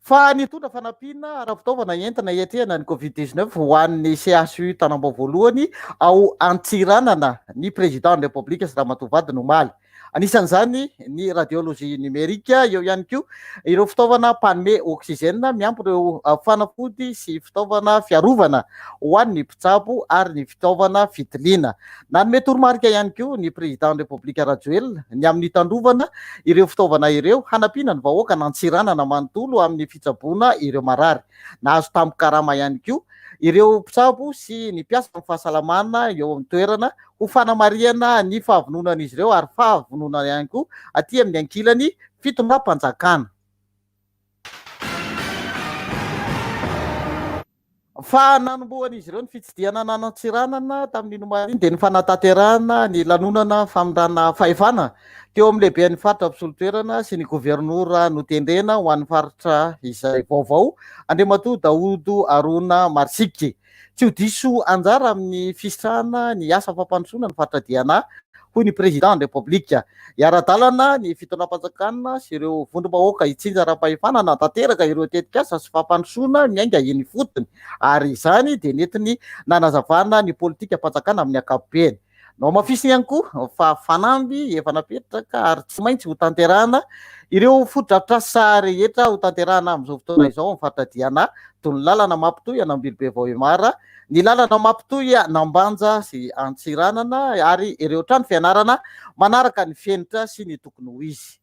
Fa nitondra fanampiana ara-pitaovana entina hiatrehana ny Covid 19 ho an'ny CHU Tanambao voalohany ao Antsiranana ny Président ny Repoblika sy Ramatoa vadiny omaly. Anisan'izany ny radiologie numérique, eo ihany koa ireo fitaovana mpanome oxygène miampy ireo fanafody sy fitaovana fiarovana ho an'ny mpitsabo ary ny fitaovana fitiliana. Nanome toromarika ihany koa ny Président ny Repoblika Rajoelina ny amin'ny hitandrovana ireo fitaovana ireo hanampiana ny vahoakan'Antsiranana manontolo amin'ny fitsaboana ireo marary. Nahazo tambin-karama ihany koa ireo mpitsabo sy ny mpiasan'ny fahasalamana eo amin'ny toerana ho fanamarihana ny fahavononan'izy ireo ary fahavononana ihany koa aty amin'ny ankilany fitondram-panjakana. Fa nanombohan'izy ireo ny fitsidihana an'Antsiranana tamin'iny omaly iny dia ny fanatanterahana ny lanonana famindrana fahefana teo amin'ny lehiben'ny faritra mpisolo toerana sy ny governora notendrena ho an'ny faritra izay vaovao, Andriamatoa Daodo Arona Marsiky. Tsy ho diso anjara amin'ny fisitrahana ny asa fampandrosoana ny faritra Diana, hoy ny Président ny Repoblika. Hiara-dalana ny fitondram-panjakana sy ireo vondrom-bahoaka itsinjaram-pahefana hanatanteraka ireo tetikasa sy fampandrosoana miainga eny ifotony, ary izany dia nentiny nanazavana ny politikam-panjakana amin'ny ankapobeny. Nohamafisiny ihany koa fa fanamby efa napetraka ary tsy maintsy hotanterahana ireo fotodrafitrasa rehetra hotanterahana amin'izao fotoana izao amin'ny faritra Diana, toy ny lalana mampitohy an'Ambilobe Vohemar, ny lalana mampitohy an'Ambanja sy Antsiranana ary ireo trano fianarana manaraka ny fenitra sy ny tokony ho izy.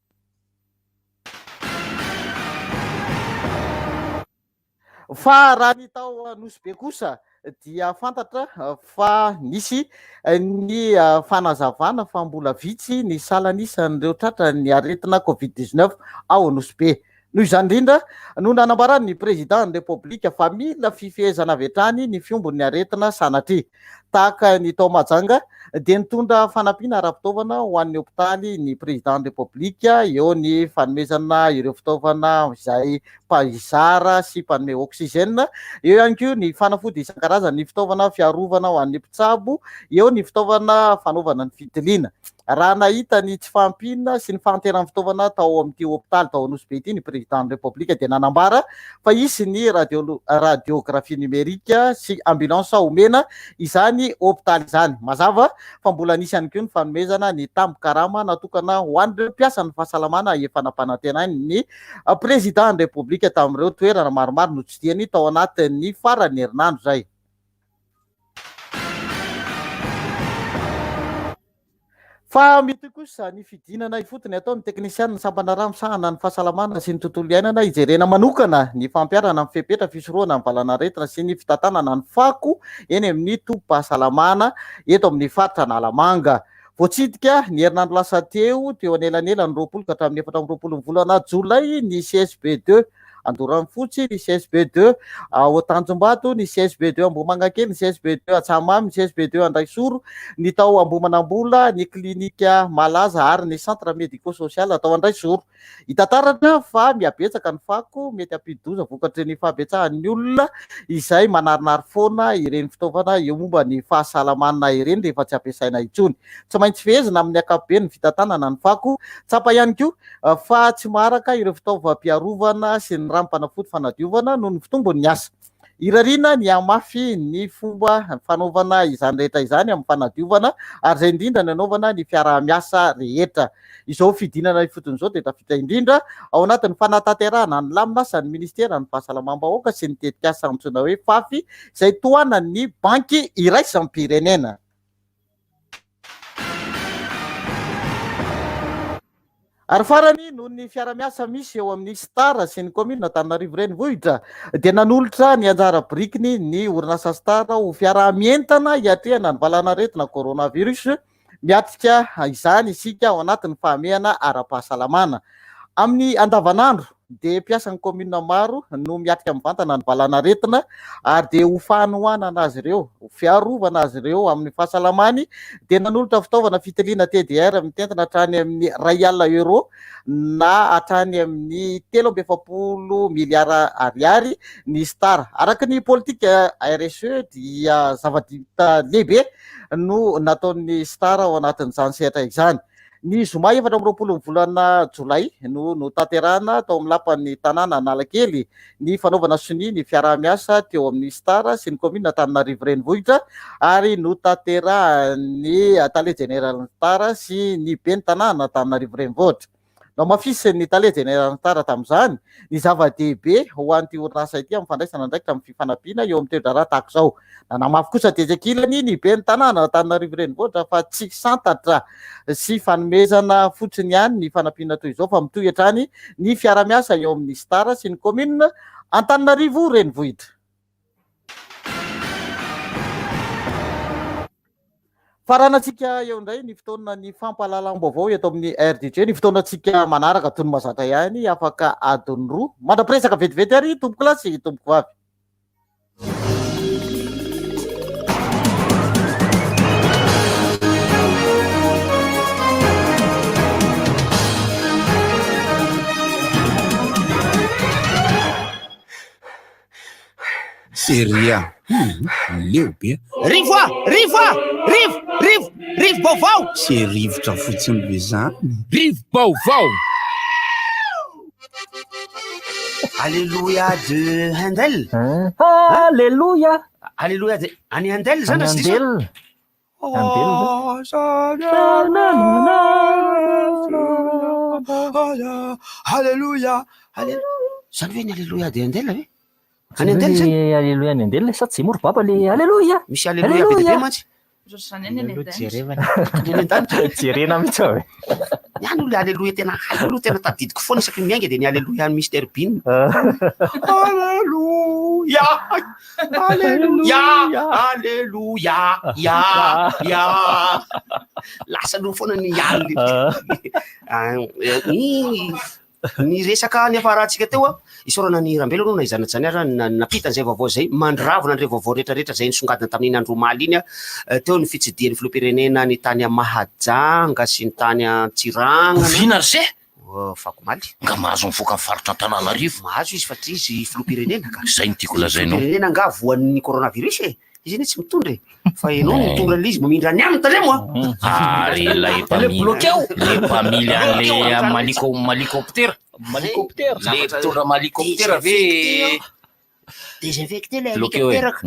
Fa raha ny tao Nosy Be kosa dia fantatra fa nisy ny fanazavana fa mbola vitsy ny salan'isan'ireo tratran'ny aretina Covid 19 ao Nosy Be. Noho izany indrindra no nanambaran'ny Président ny Repoblika fa mila fifehezana avy hatrany ny fiombon'ny aretina sanatria. Tahaka ny tao Mahajanga dia nitondra fanampiana ara-pitaovana ho an'ny hopitaly ny Président ny Repoblika, eo ny fanomezana ireo fitaovana izay mpizara sy mpanome oxygène, eo ihany koa ny fanafody isan-karazany, ny fitaovana fiarovana ho an'ny mpitsabo, eo ny fitaovana fanaovana ny fitiliana. Raha nahita ny tsy fahampiana sy ny fahanteran'ny fitaovana tao amin'ity hopitaly tao Anosibe ity ny Président ny Repoblika dia nanambara fa hisy ny radiographie numérique sy ambulance homena izany hopitaly izany. Mazava fa mbola nisy ihany koa ny fanomezana ny tambin-karama natokana ho an'ireo mpiasan'ny fahasalamana efa nampanantenain'ny Président ny Repoblika tamin'ireo toerana maromaro notsidihany tao anatin'ny faran'ny herinandro izay. Fa mitohy kosa ny fidinana ifotony ataon'ny teknisianin'ny sampandraharaha misahana ny fahasalamana sy ny tontolo iainana hijerena manokana ny fampiharana ny fepetra fisorohana ny valanaretina sy ny fitantanana ny fako eny amin'ny tobim-pahasalamana eto amin'ny faritra Analamanga. Voatsidika ny herinandro lasa teo, teo anelanelan'ny 20 ka hatramin'ny 24 ny volana jolay ny CSB deux Andoranfotsy, ny CSB deux ao Tanjombato, ny CSB deux Ambohimangakely, ny CSB deux Antsahamamy, ny CSB deux Andraisoro, ny tao Ambohimanambola, ny klinika Malaza ary ny centre médico social tao Andraisoro. Hita taratra fa mihabetsaka ny fako mety hampidi-doza vokatry ny fahabetsahan'ny olona izay manarinary foana ireny fitaovana eo momba ny fahasalamana ireny rehefa tsy ampiasaina intsony. Tsy maintsy fehezina amin'ny ankapobeny ny fitantanana ny fako. Tsapa ihany koa fa tsy maharaka ireo fitaovam-piarovana sy ny ranom-panafody fanadiovana noho ny fitombon'ny asa. Irariana ny hamafy ny fomba fanaovana izany rehetra izany amin'ny fanadiovana ary izay indrindra ny hanaovana ny fiaraha-miasa rehetra. Izao fidinana ifotony izao dia tafiditra indrindra ao anatin'ny fanatanterahana ny lamin'asan'ny Ministeran'ny Fahasalamam-bahoaka sy ny tetikasa antsoina hoe FAFI izay tohanan'ny Banky iraisam-pirenena. Ary farany, noho ny fiara-miasa misy eo amin'ny Star sy ny kaominina Antananarivo Renivohitra, dia nanolotra ny anjara birikiny ny orinasa Star ho fiaraha-mientana hiatrehana ny valanaretina coronavirus. Miatrika izany isika ao anatin'ny fahamehana ara-pahasalamana. Amin'ny andavanandro, dia mpiasan'ny kaominina maro no miatrika mivantana ny valanaretina ary dia ho fanohanana azy ireo, ho fiarovana azy ireo amin'ny fahasalamany dia nanolotra fitaovana fitiliana TDR mitentina hatrany amin'ny 1 alina euro na hatrany amin'ny 43 miliara ariary ny Star. Araka ny politika RSE dia zava-dita lehibe no nataon'ny Star ao anatin'izany sehatra izany. Ny zoma 24 ny volana jolay no notanterahina tao amin'ny lapan'ny tanàna Analakely ny fanaovana sonia ny fiaraha-miasa teo amin'ny Star sy ny kaominina Antananarivo Renivohitra ary notanterahan'ny tale jeneralin'ny Star sy ny ben'ny tanàna Antananarivo Renivohitra. Nohamafisin'ny tale jeneralin'ny Star tamin'izany ny zava-dehibe ho an'ity orinasa ity amin'ny fandraisana andraikitra amin'ny fifanampiana eo amin'ny toe-draharaha tahaka izao. Nanamafy kosa tetsy ankilany ny ben'ny tanàna Antananarivo Renivohitra fa tsy santatra sy fanomezana fotsiny ihany ny fanampiana toy izao fa mitohy hatrany ny fiara-miasa eo amin'ny Star sy ny kaominina Antananarivo Renivohitra. Faranantsika eo indray ny fotoana ny fampahalalam-baovao eto amin'ny RDJ, ny fotoanantsika manaraka toy ny mahazatra ihany afaka adiny roa. Mandra-piresaka vetivety ary tompokolahy sy tompokovavy. Seria. Hum, leo be. Rivo a! Rivo a! Rivo! Rivo! Rivo-baovao! Tsy rivotra fotsiny ve zany? Rivo-baovao! Alléluia de Handel. Alléluia. Alléluia de any Handel zany Any raha tsy diso. Handel. Handel. Alléluia. Alléluia. Zany ve ny Alléluia de Handel ve? Any Handel zany? Le Alléluia any Handel sa tsy moa ry baba le Alléluia. Misy Alléluia be dia be mantsy. Ohatr'izany ihany any an-danitra. Any an-danitra. Jerena mihitsy ao e. Ny any olo Alléluia tena haiko aloha tena tadidiko foana isaky ny miainga dia ny Alléluia an'i Mister Bean. Alléluia. Alléluia. Alléluia. Ya. Ya. Lasa aloha foana ny alina. Ah, Ny Ny resaka niafarantsika teo a, isaorana an'i Rambelo aloha na izany na tsy izany ara nampita an'izay vaovao izay, mandravona an'ireo vaovao rehetrarehetra izay nisongadina tamin'iny andro omaly iny a, teo ny fitsidihan'ny filoham-pirenena ny tany Mahajanga sy ny tany Antsiranana. Oviana ry se? Afakomaly. Nga mahazo mivoaka ny faritra Antananarivo? Mahazo izy fa tsy izy filoham-pirenena ka. Izay no tiako lazainao. Filoham-pirenena angaha voan'ny coronavirus e? Izy anie tsy mitondra e. Fa ianao no mitondra an'ilay izy mamindra ny aminy tandremo a. Ary ilay mpamily, le mpamily an'le maliko malikoptera. Malikoptera. Le mpitondra malikoptera ve Désinfecté ilay bloqué hoe. hélicoptère.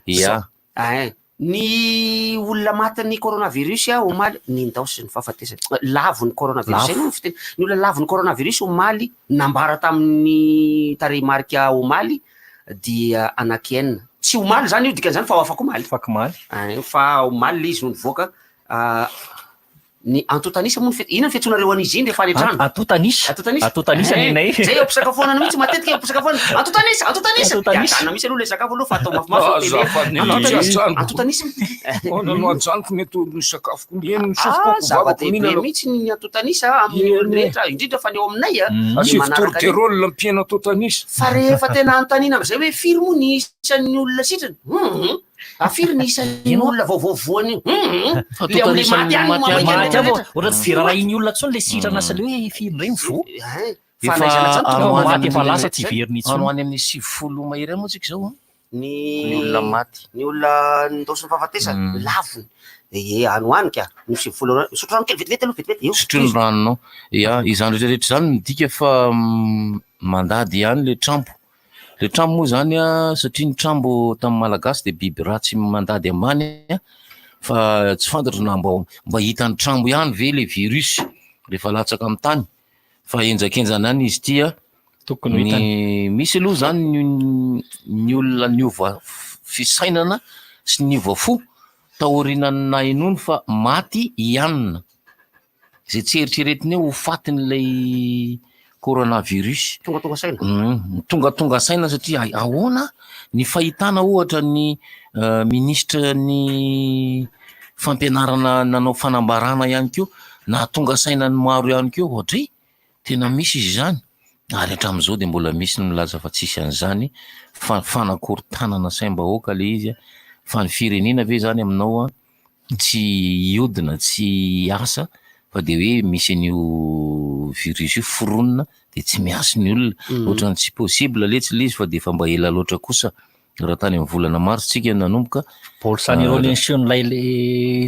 Ia. Ein. Ny olona matin'ny coronavirus a omaly nindaosin'ny fahafatesana. Lavon'ny coronavirus zay moa ny fiteny. Ny olona lavon'ny coronavirus omaly nambara tamin'ny tarehimarika omaly dia anaky enina. Tsy omaly zany io dikan'izany fa afakomaly. Afakomaly. Ein, fa omaly le izy no nivoaka. Ny antontan'isa moa ny fi-, inona ny fiantsoanareo an'izy iny rehefa any an-trano? Antontan'isa. Antontan'isa. Antontan'isa ny anay. Zay eo am-pisakafoanana mihitsy matetika eo am-pisakafoanana. Antontan'isa, antontan'isa. Antontan'isa. Dia adana mihitsy aloha ilay sakafo aloha fa atao mafimafy eo tele. Azafady ny Antontan'isa, ajanoko. antontan'isa. Ahoana no ajanoko mety ho ny sakafoko ny heno ny Ah, sofiko vavako zava-dehibe mihinana. mihitsy ny antontan'isa amin'ny Eny. olona rehetra, indrindra fa ny eo aminay a, dia Asivo manaraka an'io. tourterole ampiana antontan'isa. Fa rehefa tena anontaniana amin'izay hoe firy moa ny isan'ny olona sitrana? Hum. Afiry ny isan'ny olona vaovao voan'io? Hum. Le amin'ilay maty ihany no Maty mamaika ihany vao rehetra. ohatra tsy dia rarahin'ny olona intsony le sitrana sy le hoe firy indray ny voa. Fa Efa na izany na izany any tokony ho any maty efa amin'ny- lasa tsy hiverina intsony. Any ho any amin'ny 90 mahery any moa tsika izao an? Ny Ny olona maty. Ny olona nindaosin'ny fahafatesana, lavony. Ie, any ho any ka. Ny 90 eo. Misotro rano kely vetivety aloha, vetivety. Eo. Sotro ny ranonao. Ya, izany rehetra rehetra izany midika fa mandady ihany le trambo. Le trambo moa izany an, satria ny trambo tamin'ny Malagasy dia biby ratsy mandady ambany an, fa tsy fantatro na mba mba hitan'ny trambo ihany ve le virus rehefa latsaka amin'ny tany, fa henjakenjana ihany izy ity an. Tokony ho Ny hitany. misy aloha izany ny ny olona niova fisainana sy niova fo taorianan'ny nahenoany fa maty i Anna. Izay tsy eritreretina eo ho fatin'ilay coronavirus. Tongatonga saina. Tongatonga saina satria ahoana ny fahitana ohatra ny minisitra ny fampianarana nanao fanambarana ihany koa nahatonga saina ny maro ihany koa ohatra e, tena misy izy izany ary hatramin'izao dia mbola misy ny milaza fa tsisy an'izany fa fanakorontanana saim-bahoaka ilay izy fa ny firenena ve izany aminao an tsy hiodina tsy hiasa fa de hoe misy an'io virus io foronina de tsy miasa ny olona, ohatran'ny tsy possible letsy le izy fa de efa mba ela loatra kosa raha tany amin'ny volana mars tsika no nanomboka. Bolsonaro le niseho nilay le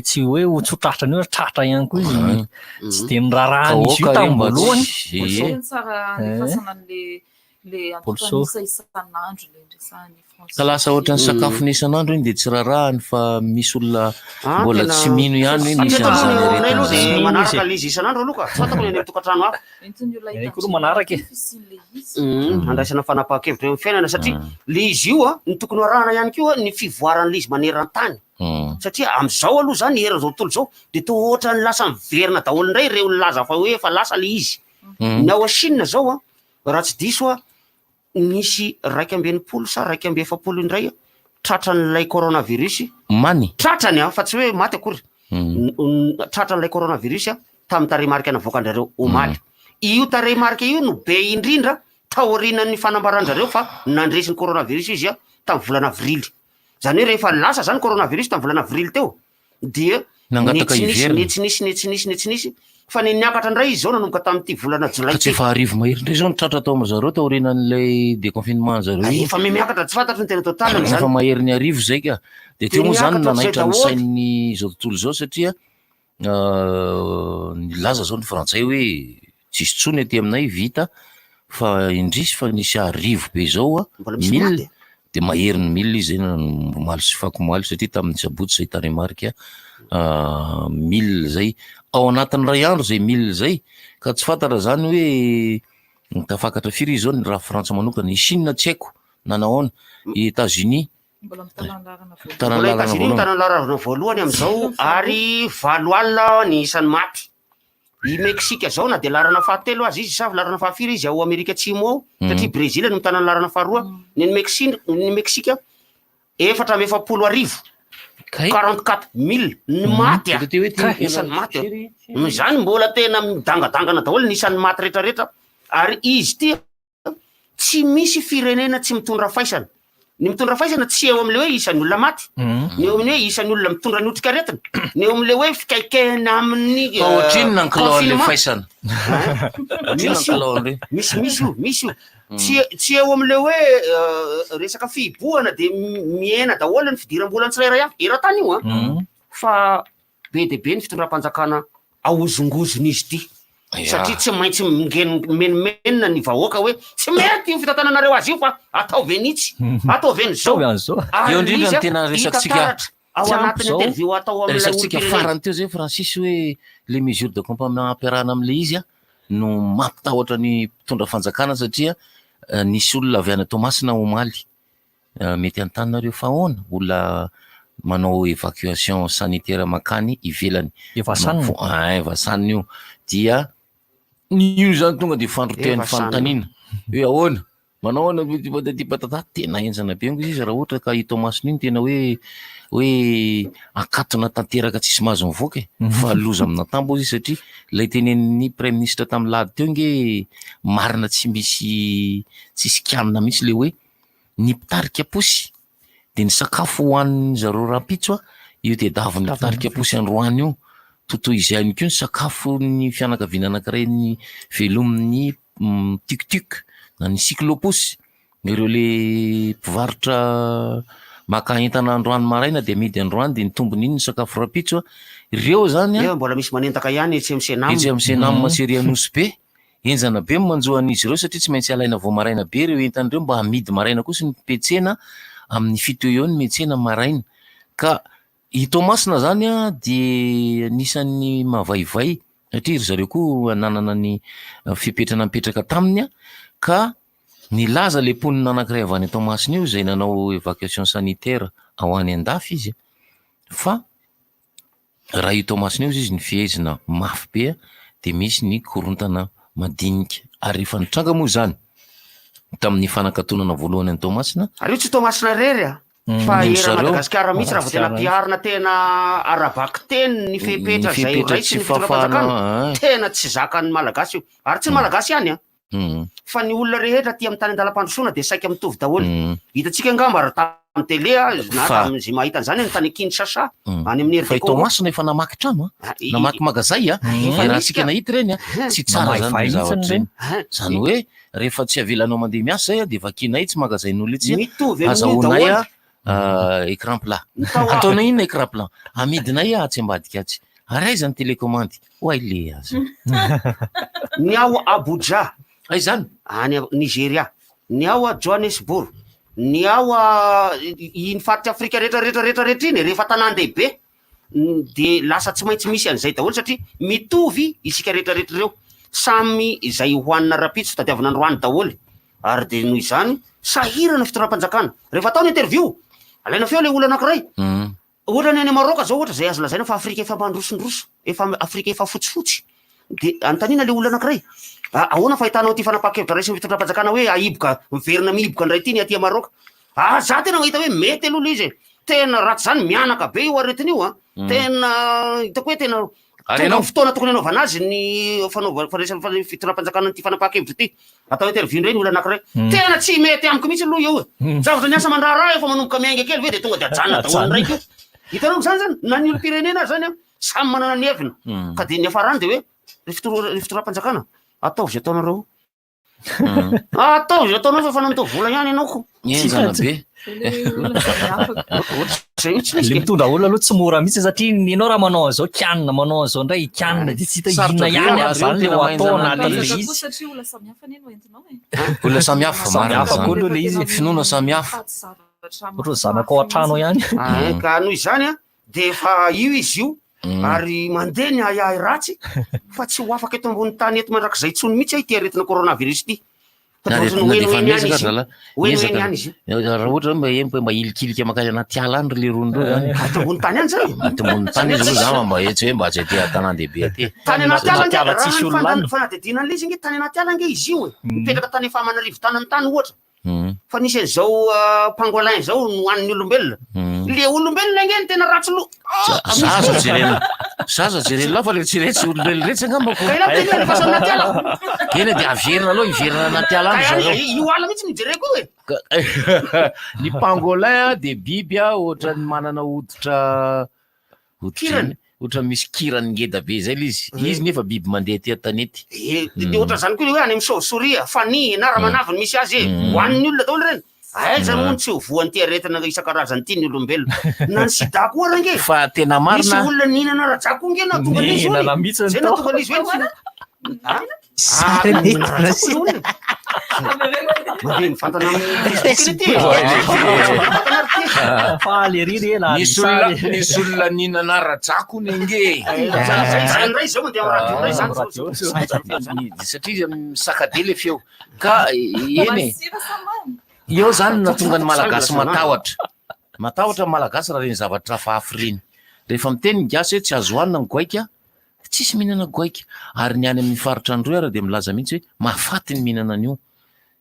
tsy hoe ho tsy ho tratra an'io ary tratra ihany koa izy, tsy de niraharahan'izy io tamin'ny voalohany. Bolsonaro tsara andefasana an'le le Bolso. antontan'isa isan'andro le resahan'i François. Ka lasa ohatran'ny sakafony isan'andro iny dia tsy rarahany fa misy olona Ah, mbola tena- tsy mino ihany hoe misy Hatreto aloha an'izany ny eo aminay aretina aloha dia izany. manaraka ilay izy isan'andro aloha ka. Tsy fantako ny any amin'ny tokantrano hafa. Entin'ny olona Ihany koa aloha manaraka e. fisian'ilay izy. Handraisana fanapahan-kevitra eo amin'ny fiainana satria le izy io a, ny tokony ho arahana ihany koa ny fivoaran'ilay izy maneran-tany. Satria amin'izao aloha izany eran'izao tontolo izao dia toa ohatran'ny lasa miverina daholo indray ireo nilaza fa hoe efa lasa ilay izy. Ny ao Chine izao a, Raha tsy diso aho, nisy 61 sa 41 indray tratran'ilay coronavirus. Many. Tratrany an, fa tsy hoe maty akory. Tratran'ilay coronavirus tamin'ny tarehimarika navoakan-drareo omaly. Io tarehimarika io no be indrindra taorian'ny fanambaran-drareo fa nandresy ny coronavirus izy tamin'ny volana avrily. Izany hoe rehefa lasa izany coronavirus tamin'ny volana avrily teo dia Nangataka netsy nisy, hiverina. netsy nisy, netsy nisy, netsy nisy, fa ny niakatra indray izy izao nanomboka tamin'ity volana jolay Fa tsy ity. efa 1000 mahery indray izao no tratra tao amin-dry zareo taorianan'ilay déconfinement zareo iny. Efa mihamiakatra, tsy fantatro ny tena total-ny Efa izany. mahery ny 1000 izay ka. Dia Dia teo moa izany niakatra ohatr'izay nanaitra ny daholo. sain'ny izao tontolo izao satria nilaza izao ny frantsay hoe tsisy intsony aty aminay vita fa indrisy fa nisy 1000 be izao a, Mbola misy mille maty e. dia mahery ny mille izy zay omaly sy fakomaly satria tamin'ny sabotsy zay tarehimarika mille zay ao anatin'ny ray andro zay mille zay ka tsy fantatra zany hoe tafakatra firy izy zao ny raha Frantsa manokana, i Chine tsy haiko na nahoana, i États-Unis Mbola mitana ny laharana voalohany. Mitana ny Mbola laharana États-Unis mitana voalohany. ny laharana voalohany amin'izao ary 80 ny isan'ny maty. I Meksika zao na dia laharana fahatelo aza izy sa laharana fahafiry izy ao Amerika Atsimo ao satria Brezila no mitana ny laharana faharoa. Ny an'i Meksina, ny Meksika 1044 44 mille ny maty a. Hita teo hoe ty Ny isan'ny maty a. Noho izany mbola tena midangadangana daholo ny isan'ny maty rehetrarehetra ary izy ity tsy misy firenena tsy mitondra faisana. Ny mitondra faisana tsy eo amin'ilay hoe isan'ny olona maty, ny eo amin'ny hoe isan'ny olona mitondra ny otrikaretina, ny eo amin'ilay hoe fikaikaina amin'ny Fa ohatrinona ny kilaon'ilay confinement. faisana? Ohatrinona ny Misy io, kilaon'ireny? misy, misy io, misy io. Tsy, tsy eo amin'ilay hoe resaka fihibohana dia mihena daholo ny fidiram-bolan'ny tsirairay avy. Eran-tany io an. Fa be dia be ny fitondram-panjakana ahozongozon'izy ity. Satria tsy maintsy mimenomenona ny vahoaka hoe tsy mety io fitantananareo azy io fa ataovy an'itsy, ataovy an'izao. Ary Eo indrindra izy no tena hita resatsika taratra ao tsy ampy anatin'ny izao. interview atao amin'ilay Resatsika olom-pirenena. farany teo zay Francis hoe les mesures de campement ampiarahana amin'ilay izy no mampitahotra ny mpitondra fanjakana satria nisy olona avy any Toamasina omaly mety hanontany nareo fa ahoana olona manao évacuation sanitaire mankany ivelany. Evasanina. Evasanina io dia io zany tonga dia fandrotehan'ny Evasanina. fanontaniana hoe ahoana manao ahoana ty patati patata, tena henjana be manko izy raha ohatra ka i Toamasina iny tena hoe hoe akatona tanteraka tsisy mahazo mivoaka e. Fa loza amin'antambo izy satria ilay tenenin'ny praiminisitra tamin'ny lahady teo nge marina tsy misy tsisy kianina mihitsy le hoe ny mpitarika posy dia ny sakafo hohanin'ny zareo rahampitso a, io tediavin'ny mpitarika posy androany io, totoy izay ihany koa ny sakafon'ny fianakaviana anankiray ny velomin'ny tuk-tuk na ny cyclo-pousse, ireo le mpivarotra maka entana androany maraina dia amidy androany dia ny tombony iny ny sakafo rahampitso a, ireo zany a. Eo mbola misy manendaka ihany etsy amin'ny Senam. Etsy amin'ny Senam sy ery Anosy be. Henjana be ny manjo an'izy ireo satria tsy maintsy alaina vao maraina be ireo entana ireo mba hamidy maraina kosa ny mpiantsena amin'ny 7 eo eo ny miantsena maraina. Ka i Toamasina izany dia anisan'ny mavaivay satria ry zareo koa nanana ny fepetra napetraka taminy ka nilaza ilay mponina anankiray avy any Toamasina io izay nanao évacuation sanitaire ao any an-dafy izy fa raha io Toamasina io izy ny fihezina mafy be dia misy ny korontana madinika ary rehefa nitranga moa izany tamin'ny fanakatonana voalohany an'i Toamasina. Ary io tsy Toamasina irery a, fa Ny eran'i zareo. Madagasikara mihitsy raha vao tena Madagasikara ampiharina tena ara-bakiteny ny fepetra Ny izay fepetra raisin'ny tsy fitondram-panjakana, fahafahana, ah. tena tsy zakan'ny Malagasy io. Ary tsy ny Malagasy ihany a, fa ny olona rehetra aty amin'ny tany an-dalam-pandrosoana dia saika mitovy daholo. Hitantsika angamba raha tamin'ny télé a, na tamin'izay mahita an'izany any tany Kinshasa, any amin'ny Fa i RD Congo. Toamasina efa namaky trano a, Ah, i- namaky magazay a, Efa raha nisy tsika ka. nahita ireny a, tsy tsara zany Namaivay ny mihitsy zavatra ireny. ireny. Zany hoe rehefa tsy avelanao mandeha miasa zay a, dia vakianay tsy magazain'olona itsy a, Mitovy amin'io azahoanay daholo. a, écran plat. Ny tao a- Ataonay inona écran plat? Amidinay a atsy ambadika atsy. Ary aiza ny télécommande? Oay le aza. Ny ao Abuja. Aiza zany? Any a- Nigeria. Ny ao a Johannesburg. Ny ao a iny faritra Afrika rehetra rehetra rehetra rehetra iny rehefa tanàn-dehibe dia lasa tsy maintsy misy an'izay daholo satria mitovy isika rehetra rehetra ireo. Samy izay hohanina rahampitso tadiavina androany daholo. Ary dia noho izany sahirana fitondram-panjakana. Rehefa atao ny interview, alaina feo ilay olona anankiray. Ohatra ny any Maroc zao ohatra izay azo lazaina fa Afrika efa mandrosondroso, efa Afrika efa fotsifotsy. Dia anontaniana ilay olona anankiray, ahoana fahitanao ity fanapahan-kevitra raisin'ny fitondram-panjakana hoe ahiboka, miverina mihiboka indray ity ny aty Maroc? Ah, za tena mahita hoe mety aloha le izy e. Tena raha tsy zany mihanaka be io aretina io a. Tena hitako hoe tena Ary tonga ianao? ny fotoana tokony hanaovana azy ny fanaova- fandraisana fa- fitondram-panjakana an'ity fanapahan-kevitra ity. Atao interview indray ny olona anankiray. Tena tsy mety amiko mihitsy aloha io e. Zavatra ny asa aman-draharaha efa manomboka miainga kely ve dia tonga dia ajanona daholo indray koa. Hitanao izany zany, na ny olom-pirenena aza zany an, samy manana ny heviny. Ka dia ny hiafarany dia hoe ry fitoro- ry fitondram-panjakana, ataovy izay ataonareo. Ataovy izay ataonao fa efa nandoa vola ihany ianao ko. Henjana be. Zay mihitsy ilay izy Le ke. mitondra olona aloha tsy mora mihitsy satria ny anao raha manao an'izao kianina, manao an'izao indray kianina dia tsy hita Sarotra inona be ihany raha ary zany ireo le ho tena atao mahenjana anatin'ilay an'ilay izy. Koa satria olona samihafa anie no entinao e. Olona samihafa, Samy marina hafa koa zany. aloha ilay izy. Finoana samihafa. Ohatra ny zanakao an-trano ihany. Ah, Ka noho izany an, dia efa io izy io ary mandeha ny ahiahy ratsy fa tsy ho afaka eto ambony tany eto mandrakizay intsony mihitsy ity aretina coronavirus ity. Fa Na dia dia ohatran'ny na dia efa hoenoheno ihany miezaka izy io. zalahy. Hoenoheno Miezaka. ihany izy io. Raha ohatra hoe mba mba mba hilikilika mankany anaty ala any ry lerony reo zany. Ato ambony tany any zany. Ato ambony tany izy aloha za mba etsy hoe mba tsy aty an-tanàn-dehibe aty. Tany anaty ala ange, ala raha tsisy ny olona any. fanadihadiana an'ilay izy ange, tany anaty ala ange izy io e. Mipetraka tany Famanarivo tany tany ohatra. Fa nisy an'izao pangolin izao nohanin'ny olombelona. Le olombelona ange no tena ratsy loha. Zaza jerena. Zaza jerena lahy fa le tsy retsy olombelona retsy angamba ko. Ka ela tena alefa anaty ala. Eny dia averina aloha hiverina anaty ala any Ka zareo. io ala mihitsy no jereko io e. Ny pangolin a dia biby a ohatran'ny manana hoditra hoditra Kirany. Ohatran'ny misy kirany ngeda be zay le izy. Izy nefa biby mandeha aty an-tanety. Eh, de de ohatran'izany koa le hoe any amin'ny chauve-souris, fanihy na ramanavy no misy azy e. Hohanin'ny olona daholo ireny. Aiza moa no tsy ho voan'ity aretina isan-karazany ity ny olombelona. Na ny sida koa ary ange. Fa tena marina. Nisy olona nihinana rajako ange nahatonga an'izy hono e. Nihinana mihitsy ny Zay tao. nahatonga an'izy hoe tsy Ah? Sary Ah, mety nihinana rajako le olona e. Mandeha mivantana amin'ny Facebook ity e. Faly ery re la Nisy olona nisy olona nihinana rajako hono ange. Zany indray izao mandeha amin'ny radio indray zany zao. Satria izy misakade le feo. Ka eny e. Eo zany no nahatonga ny Malagasy matahotra. Matahotra ny Malagasy raha ireny zavatra hafahafa ireny. Rehefa miteny ny gasy hoe tsy azo hohanina ny goaika, tsisy mihinana goaika. Ary ny any amin'ny faritra Androy ary dia milaza mihitsy hoe mahafaty ny mihinana an'io.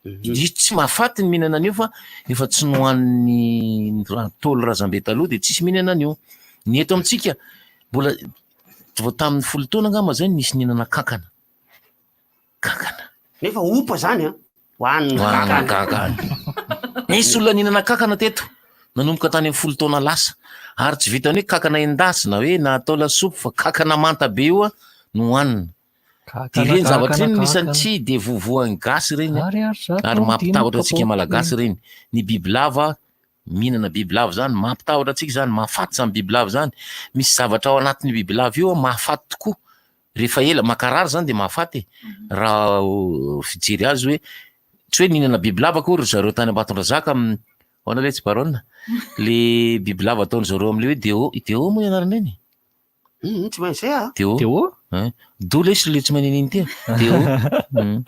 Izy tsy mahafaty ny mihinana an'io fa efa tsy nohanin'ny Ntaolo razambe taloha dia tsisy mihinana an'io. Ny eto amintsika mbola vao tamin'ny folo taona angamba izay no nisy nihinana kankana. Kankana. Nefa opa zany an. Hoanina Hoanina kankana. kankana. Nisy olona nihinana kankana teto nanomboka tany amin'ny folo taona lasa. Ary tsy vitan'ny hoe kankana endasina hoe na atao lasopy fa kankana manta be io no hohanina. Dia ireny zavatra ireny no isan'ny tsy dia vovoan'ny gasy ireny Ary ary zato ary mampitahotra dimy antsika kapoaka. malagasy ireny. Ny bibilava, mihinana bibilava izany, mampitahotra antsika izany, mahafaty izany bibilava izany. Misy zavatra ao anatin'io bibilava io mahafaty tokoa. Rehefa ela, mankarary izany dia mahafaty e. Raha fijery azy hoe, tsy hoe nihinana bibilava akory ry zareo tany Ambatondrazaka am-, ahoana letsy Baronne? Le bibilava ataon-dry zareo amin'ilay hoe Deo, Deo moa ny anarana iny? Hum, tsy maintsy ah. Deo. Deo? Hein? Do lesy le tsy maninino ty. Deo. Hum.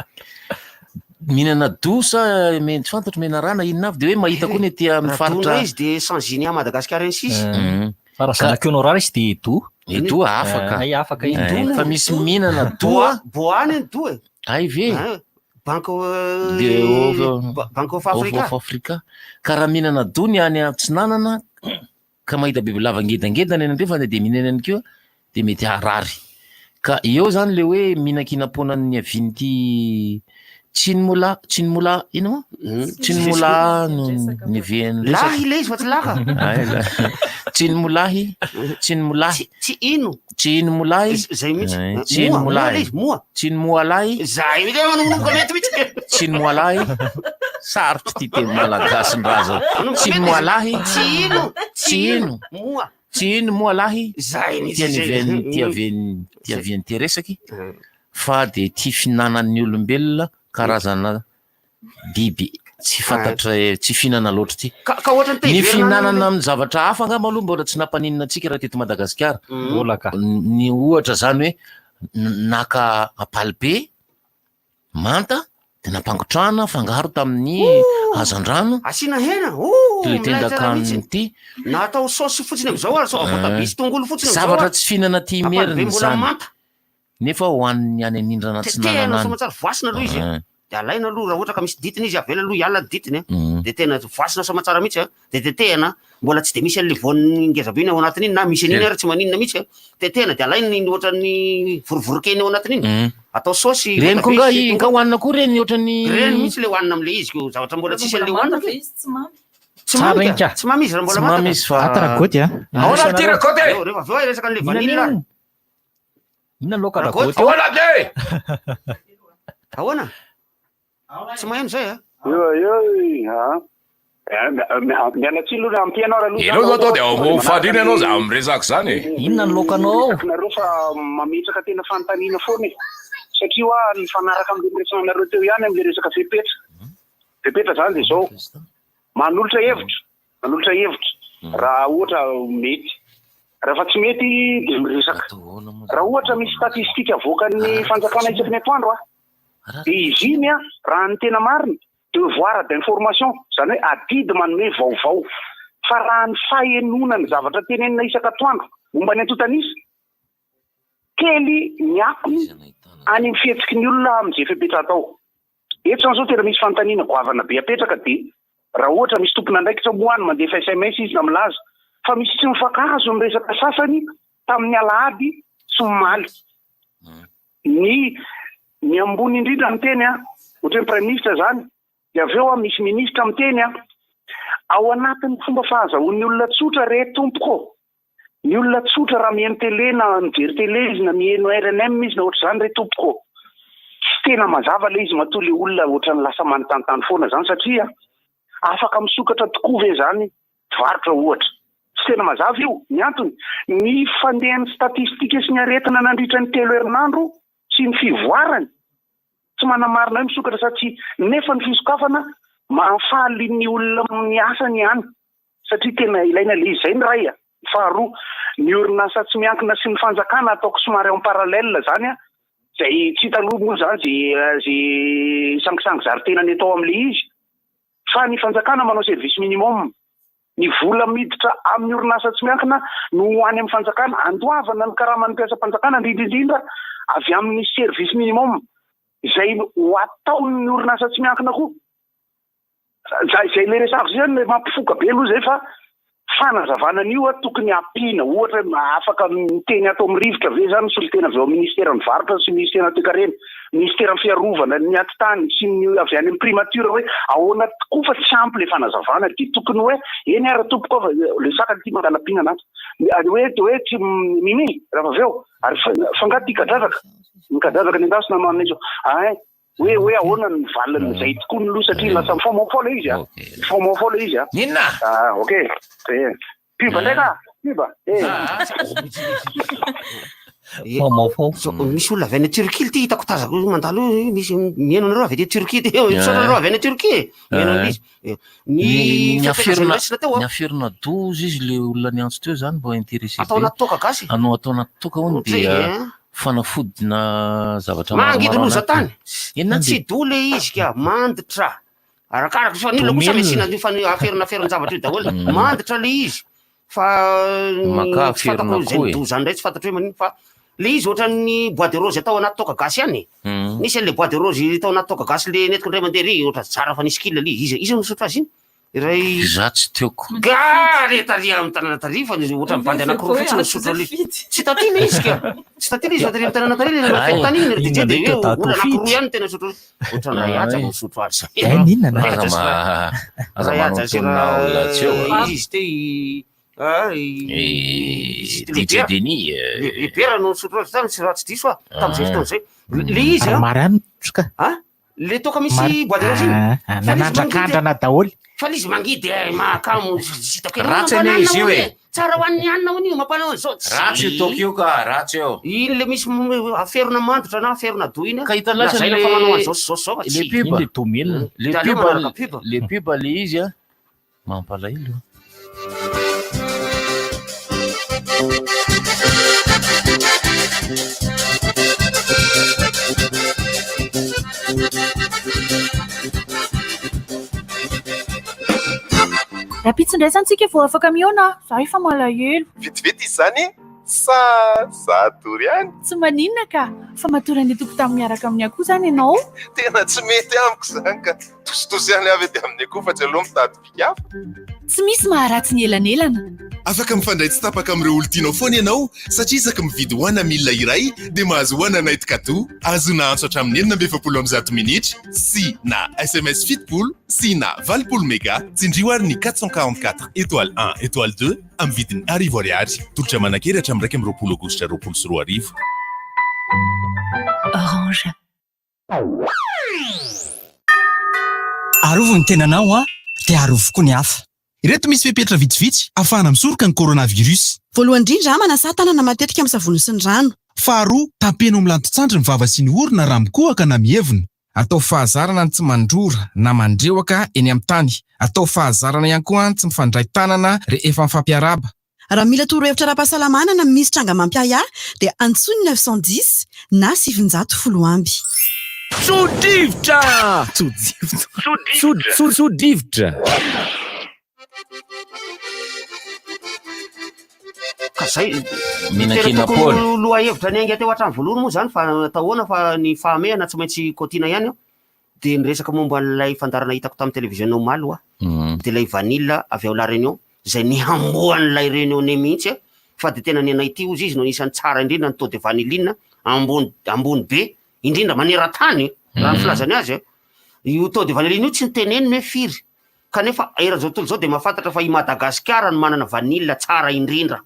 Mihinana do sa men- tsy fantatro menarana inona avy de hoe mahita koa ny aty amin'ny Raha do faritra. indray izy de Sanzinia Madagascariensis. Hum. Fa raha zanak'i Honorary izy de do. E do afaka. Ay, afaka izy. Eh, fa misy mihinana do Boa, a. boa any ny do e. Ay ve? Hein, Bank of, De of, Bank of Africa. Of Africa. Ka raha mihinana do ny any atsinanana ka mahita bibilava ngedangeda ny any andrefana dia mihinana ihany koa dia mety harary. Ka eo zany le hoe mihinankinam-poana ny niavian'ity tsinimola, tsinimola, ino moa? Tsinimola no niavian'ny resaka. Lahy ilay izy fa tsy laka. Ay, lahy. Tsinimolahy, tsinimolahy. Tsy ino. Tsinimolahy. Zay mihitsy. Ay, Moa, tsinimolahy. moa ilay izy, moa. Tsinimoalahy. Zay mihitsy, manomboka mety mihitsy. Tsinimoalahy. Sarotra ity teny malagasy ny razana. Tsinimoalahy. Tsy ino. Tsy ino. Moa. Tsy ino moa lahy. Zay mihitsy Tia zay. niven'ny, tia ven'ny, tia ven'ny tia resaky. Fa dia tia fihinanan'ny olombelona karazana biby tsy fantatra, tsy fihinana loatra ity. Ka, ka ohatran'ny te Ny hiverina fihinanana any amin'ny zavatra hafa angamba aloha mbola tsy nampaninona antsika raha teto Madagasikara. Mbola ka. Ny ohatra zany hoe naka ampalibe manta dia nampangotrahana fangaro tamin'ny hazandrano. Asiana hena. Oh, Toy milay tsara tendakan'ny mihitsy. ity. Na atao saosy fotsiny am'izao ary, sao voatabia sy tongolo fotsiny am'izao Zavatra ary. tsy fihinana aty Ampalibe Imerina mbola izany. manta. Nefa hohaniny any anindrana Tetehana atsinanana any. soamantsara voasina aloha izy. De alaina aloha raha ohatra ka misy ditiny izy avela aloha hiala ny ditiny a. De tena voasina soamatsara mihitsy a. De tetehana, mbola tsy de misy an'le voany ngeza be iny ao anatiny iny na misy an'iny ary tsy maninona mihitsy a. Tetehana de alaina iny ohatran'ny vorovorokena ao anatiny iny. Atao saosy Reny koa voatabia nga sy i- nga tongolo. hohanina koa reny ohatran'ny Reny mihitsy le hohanina am'le izy ko zavatra mbola tsisy an'le hohanina ve? Tsy mamy. Tsy Tsara mamy iny ka. ka. Tsy mamy izy raha mbola Tsy mamy manta ka. izy fa- Ato Ragoty a. Ahoana ity Ragoty e? Reo- Rehefa avy eo resaka an'le vanille ary. Inona ny laoka Ragoty. Ragoty eo? Ahoana ty? Ahoana? Tsy maheno zay a? Io io a. Miala tsiny aloha ampianao raha aloha. Ianao zao atao dia ao fandrina ianao za miresaka zany e. Inona ny laokanao ao? Nareo fa mametraka tena fanontaniana foana e. Satria hoa nifanaraka amin'le niresahanareo teo ihany amin'le resaka fepetra. Fepetra zany dia zao. Manolotra hevitra, manolotra hevitra raha ohatra mety. Raha fa tsy mety dia miresaka. Raha ohatra misy statistique avoakan'ny fanjakana isaky ny atoandro a, dia izy iny a, raha ny tena marina, devoir d'information, izany hoe adidy manome vaovao. Fa raha ny fahenoana ny zavatra tenenina isak'atoandro momba ny antontan'isa, kely ny akony any amin'ny fihetsiky ny olona amin'izay fepetra atao. Eto izany izao tena misy fanontaniana goavana be apetraka dia raha ohatra misy tompon'andraikitra moa any mandefa sms izy na milaza fa misy tsy mifankahazo ny resaka sasany tamin'ny alahady sy omaly. Ny ny ambony indrindra miteny an, ohatra hoe praiminisitra izany, dia avy eo an misy minisitra miteny an, ao anatin'ny fomba fahazahoan'ny olona tsotra re tompoko ô! Ny olona tsotra raha miheno télé na mijery télé izy na miheno rnm izy na ohatr'izany re tompoko ô! Tsy tena mazava le izy matoa le olona ohatran'ny lasa manontanintany foana zany satria afaka misokatra tokoa ve zany mpivarotra ohatra? Tsy tena mazava io, ny antony, ny fandehan'ny statistique sy ny aretina nandritra ny telo herinandro sy ny fivoarany tsy manamarina hoe misokatra sa tsia nefa ny fisokafana mahafaly ny olona amin'ny asany ihany. satria tena ilaina le izy, zay ny iray a, ny faharoa ny orinasa tsy miankina sy ny fanjakana ataoko somary en parallèle zany a, zay tsy hita aloha moa zany ze ze sangisangy zary tenany atao amle izy, fa ny fanjakana manao service minimum, ny vola miditra amin'ny orinasa tsy miankina no ho any amin'ny fanjakana andoavana ny karaman'ny mpiasam-panjakana indrindra indrindra avy amin'ny service minimum izay ho ataon'ny orinasa tsy miankina koa. Zay zay le resahako zay zany le mampifoka be aloha zay fa fanazavana an'io a tokony ampiana ohatra hoe afaka miteny ato amin'ny rivotra ve zany ny solontena avy ao amin'ny ministeran'ny varotra sy ministeran'ny toekarena, ministeran'ny fiarovana ny atitany sy ny avy any amin'ny primature hoe ahoana tokoa fa tsy ampy le fanazavana dia tokony hoe eny ary tompoko fa le sakany ity mangala-pihinana ato hoe hoe tsy mimi raha avy eo ary fa nga ty kadradaka ny kadradaka ny andasina manome zao ay Hoe hoe ahoana ny valin'izay tokoa ny loha satria lasa mifaomaofao ilay izy a. Mifaomaofao ilay izy a. Inona? Ah, ok. Eh. Pub indray ka. Pub. Eh. Mifaomaofao. Misy olona avy any Turquie ity hitako tazako mandalo io, misy mihaino anareo avy aty Turquie ity. Misaotra anareo avy any Turquie e. Mihaino an'ilay izy. Ny Ny ny fepetra izay aferina noraisina teo a. ny aferina doza izy le olona niantso teo zany mba intéressé Atao be. anaty toaka gasy. Anao atao anaty toaka hono Ohatra dia e. fanafodina zavatra Mangidy maromaro loza anatiny. tany. Inona Tsy dia do le izy ka, manditra. Arakaraka fa ny olona koa samy Domelina. asiana an'io fani- aferinaferin-javatra io daholo. Manditra le izy. Fa Maka tsy fantako aferina izay koa e. doza indray tsy fantatro hoe manino fa le izy ohatran'ny bois de rose atao anaty toaka gasy ihany e. Nisy an'le bois de rose tao anaty toaka gasy le nentiko indray mandeha ry ohatra tsara fa nisy kila le izy. Iza no nisotro azy iny? Iray Za tsy teoko. Ga re tary amin'ny tanàna tary fa ny ohatran'ny bandy anankiroa fotsiny nisotro an'le. Tsy taty le izy ka. Tsy taty le izy fa tary amin'ny tanàna tary le nanao fety tany iny ry DJ de hoe olona anankiroa ihany no tena nisotro azy. Ohatran'ny Ray Haja no nisotro azy. Eh, n'inona na? Ray Haja Aza sy ma- Ray- aza Ray Haja sy manontonona olona tsy eo, Ra- ah. Izy te i ah, i izy te DJ Lebera. Denis. eh. Le- Lebera no nisotro azy tany tsy raha tsy diso aho tamin'izay Ah. fotoana izay. Le izy Ary an. maro ihany ny ka. Ah? Le toaka misy bois de rose iny. Ah, ah, Fa le izy mangidy nanandrakandrana daholo. Fa le izy mangidy eh, mahakamo tsy hitako hoe Ratsy mampananona anie izy io hono e. e. Tsara ho an'ny hanina hono io mampanao an'izao. Tsy. Ratsy io toaka io ka, ratsy io. Iny le misy aferona manditra na aferona do iny. Ka hitan'i lasa Lazaina le fa manao an'izao sy izao sy izao fa le tsy. pub. Iny le domelina. Le Dia aleo pub manaraka pub. le pub le izy a mampalahelo. Rahampitso indray izany tsika vao afaka mihaona, za efa malahelo. Vetivety izy izany. Sa za hatory ihany? Tsy maninona ka, fa matory any an-tokotany miaraka amin'ny akoho izany ianao. Tena tsy mety amiko izany ka. Tositosy ihany avy aty amin'ny akoho fa tsy aleo mitady fika hafa. Tsy misy maharatsy ny elanelana. Afaka mifandray tsy tapaka amin'ireo olon-tianao foana ianao satria isaky mividy One Mille iray dia mahazo One Night cadeau. Azona antso hatramin'ny 146 minitra sy na sms 70 sy na 80 mega. Tsindrio ary ny 444 étoile 1 étoile 2 amin'ny vidiny arivo ariary. Tolotra manan-kery hatramin'ny 21 aogositra 2020. Orange. Arovy ny tenanao an, dia arovy koa ny hafa. Ireto misy fepetra vitsivitsy ahafahana misoroka ny coronavirus. Voalohany indrindra, manasà tanana matetika amin'ny savony sy ny rano. Faharoa, tampeno amin'ny lanton-tsandry ny vava sy ny orona raha mikohaka na mievina. Atao fahazarana ny tsy mandrora na mandrehoka eny amin'ny tany. Atao fahazarana ihany koa ny tsy mifandray tanana rehefa mifampiarahaba. Raha mila torohevitra ara-pahasalamana na misy tranga mampiahiahy dia antsoy ny 910 na 910 amby. Tso-drivotra! Tso-drivotra! Tso-drivotra! Ka zay Mihinan-kena tena tokony Paoly. ho lohahevitra niainga teo hatramin'ny voalohany moa zany fa atao ahoana fa ny fahamehana tsy maintsy kaotiana ihany an. Dia niresaka momba an'ilay fandaharana hitako tamin'ny televiziona omaly hoa, dia ilay vanille avy ao La Réunion izay nihamboan'ilay Réunionnais mihitsy an, fa dia tena ny anay ity hozy izy no anisan'ny tsara indrindra ny taux de vanilline ambony ambony be indrindra maneran-tany raha ny filazany azy an. Io taux de vanilline io tsy niteneniny hoe firy kanefa eran'izao tontolo izao dia mahafantatra fa i Madagasikara no manana vanille tsara indrindra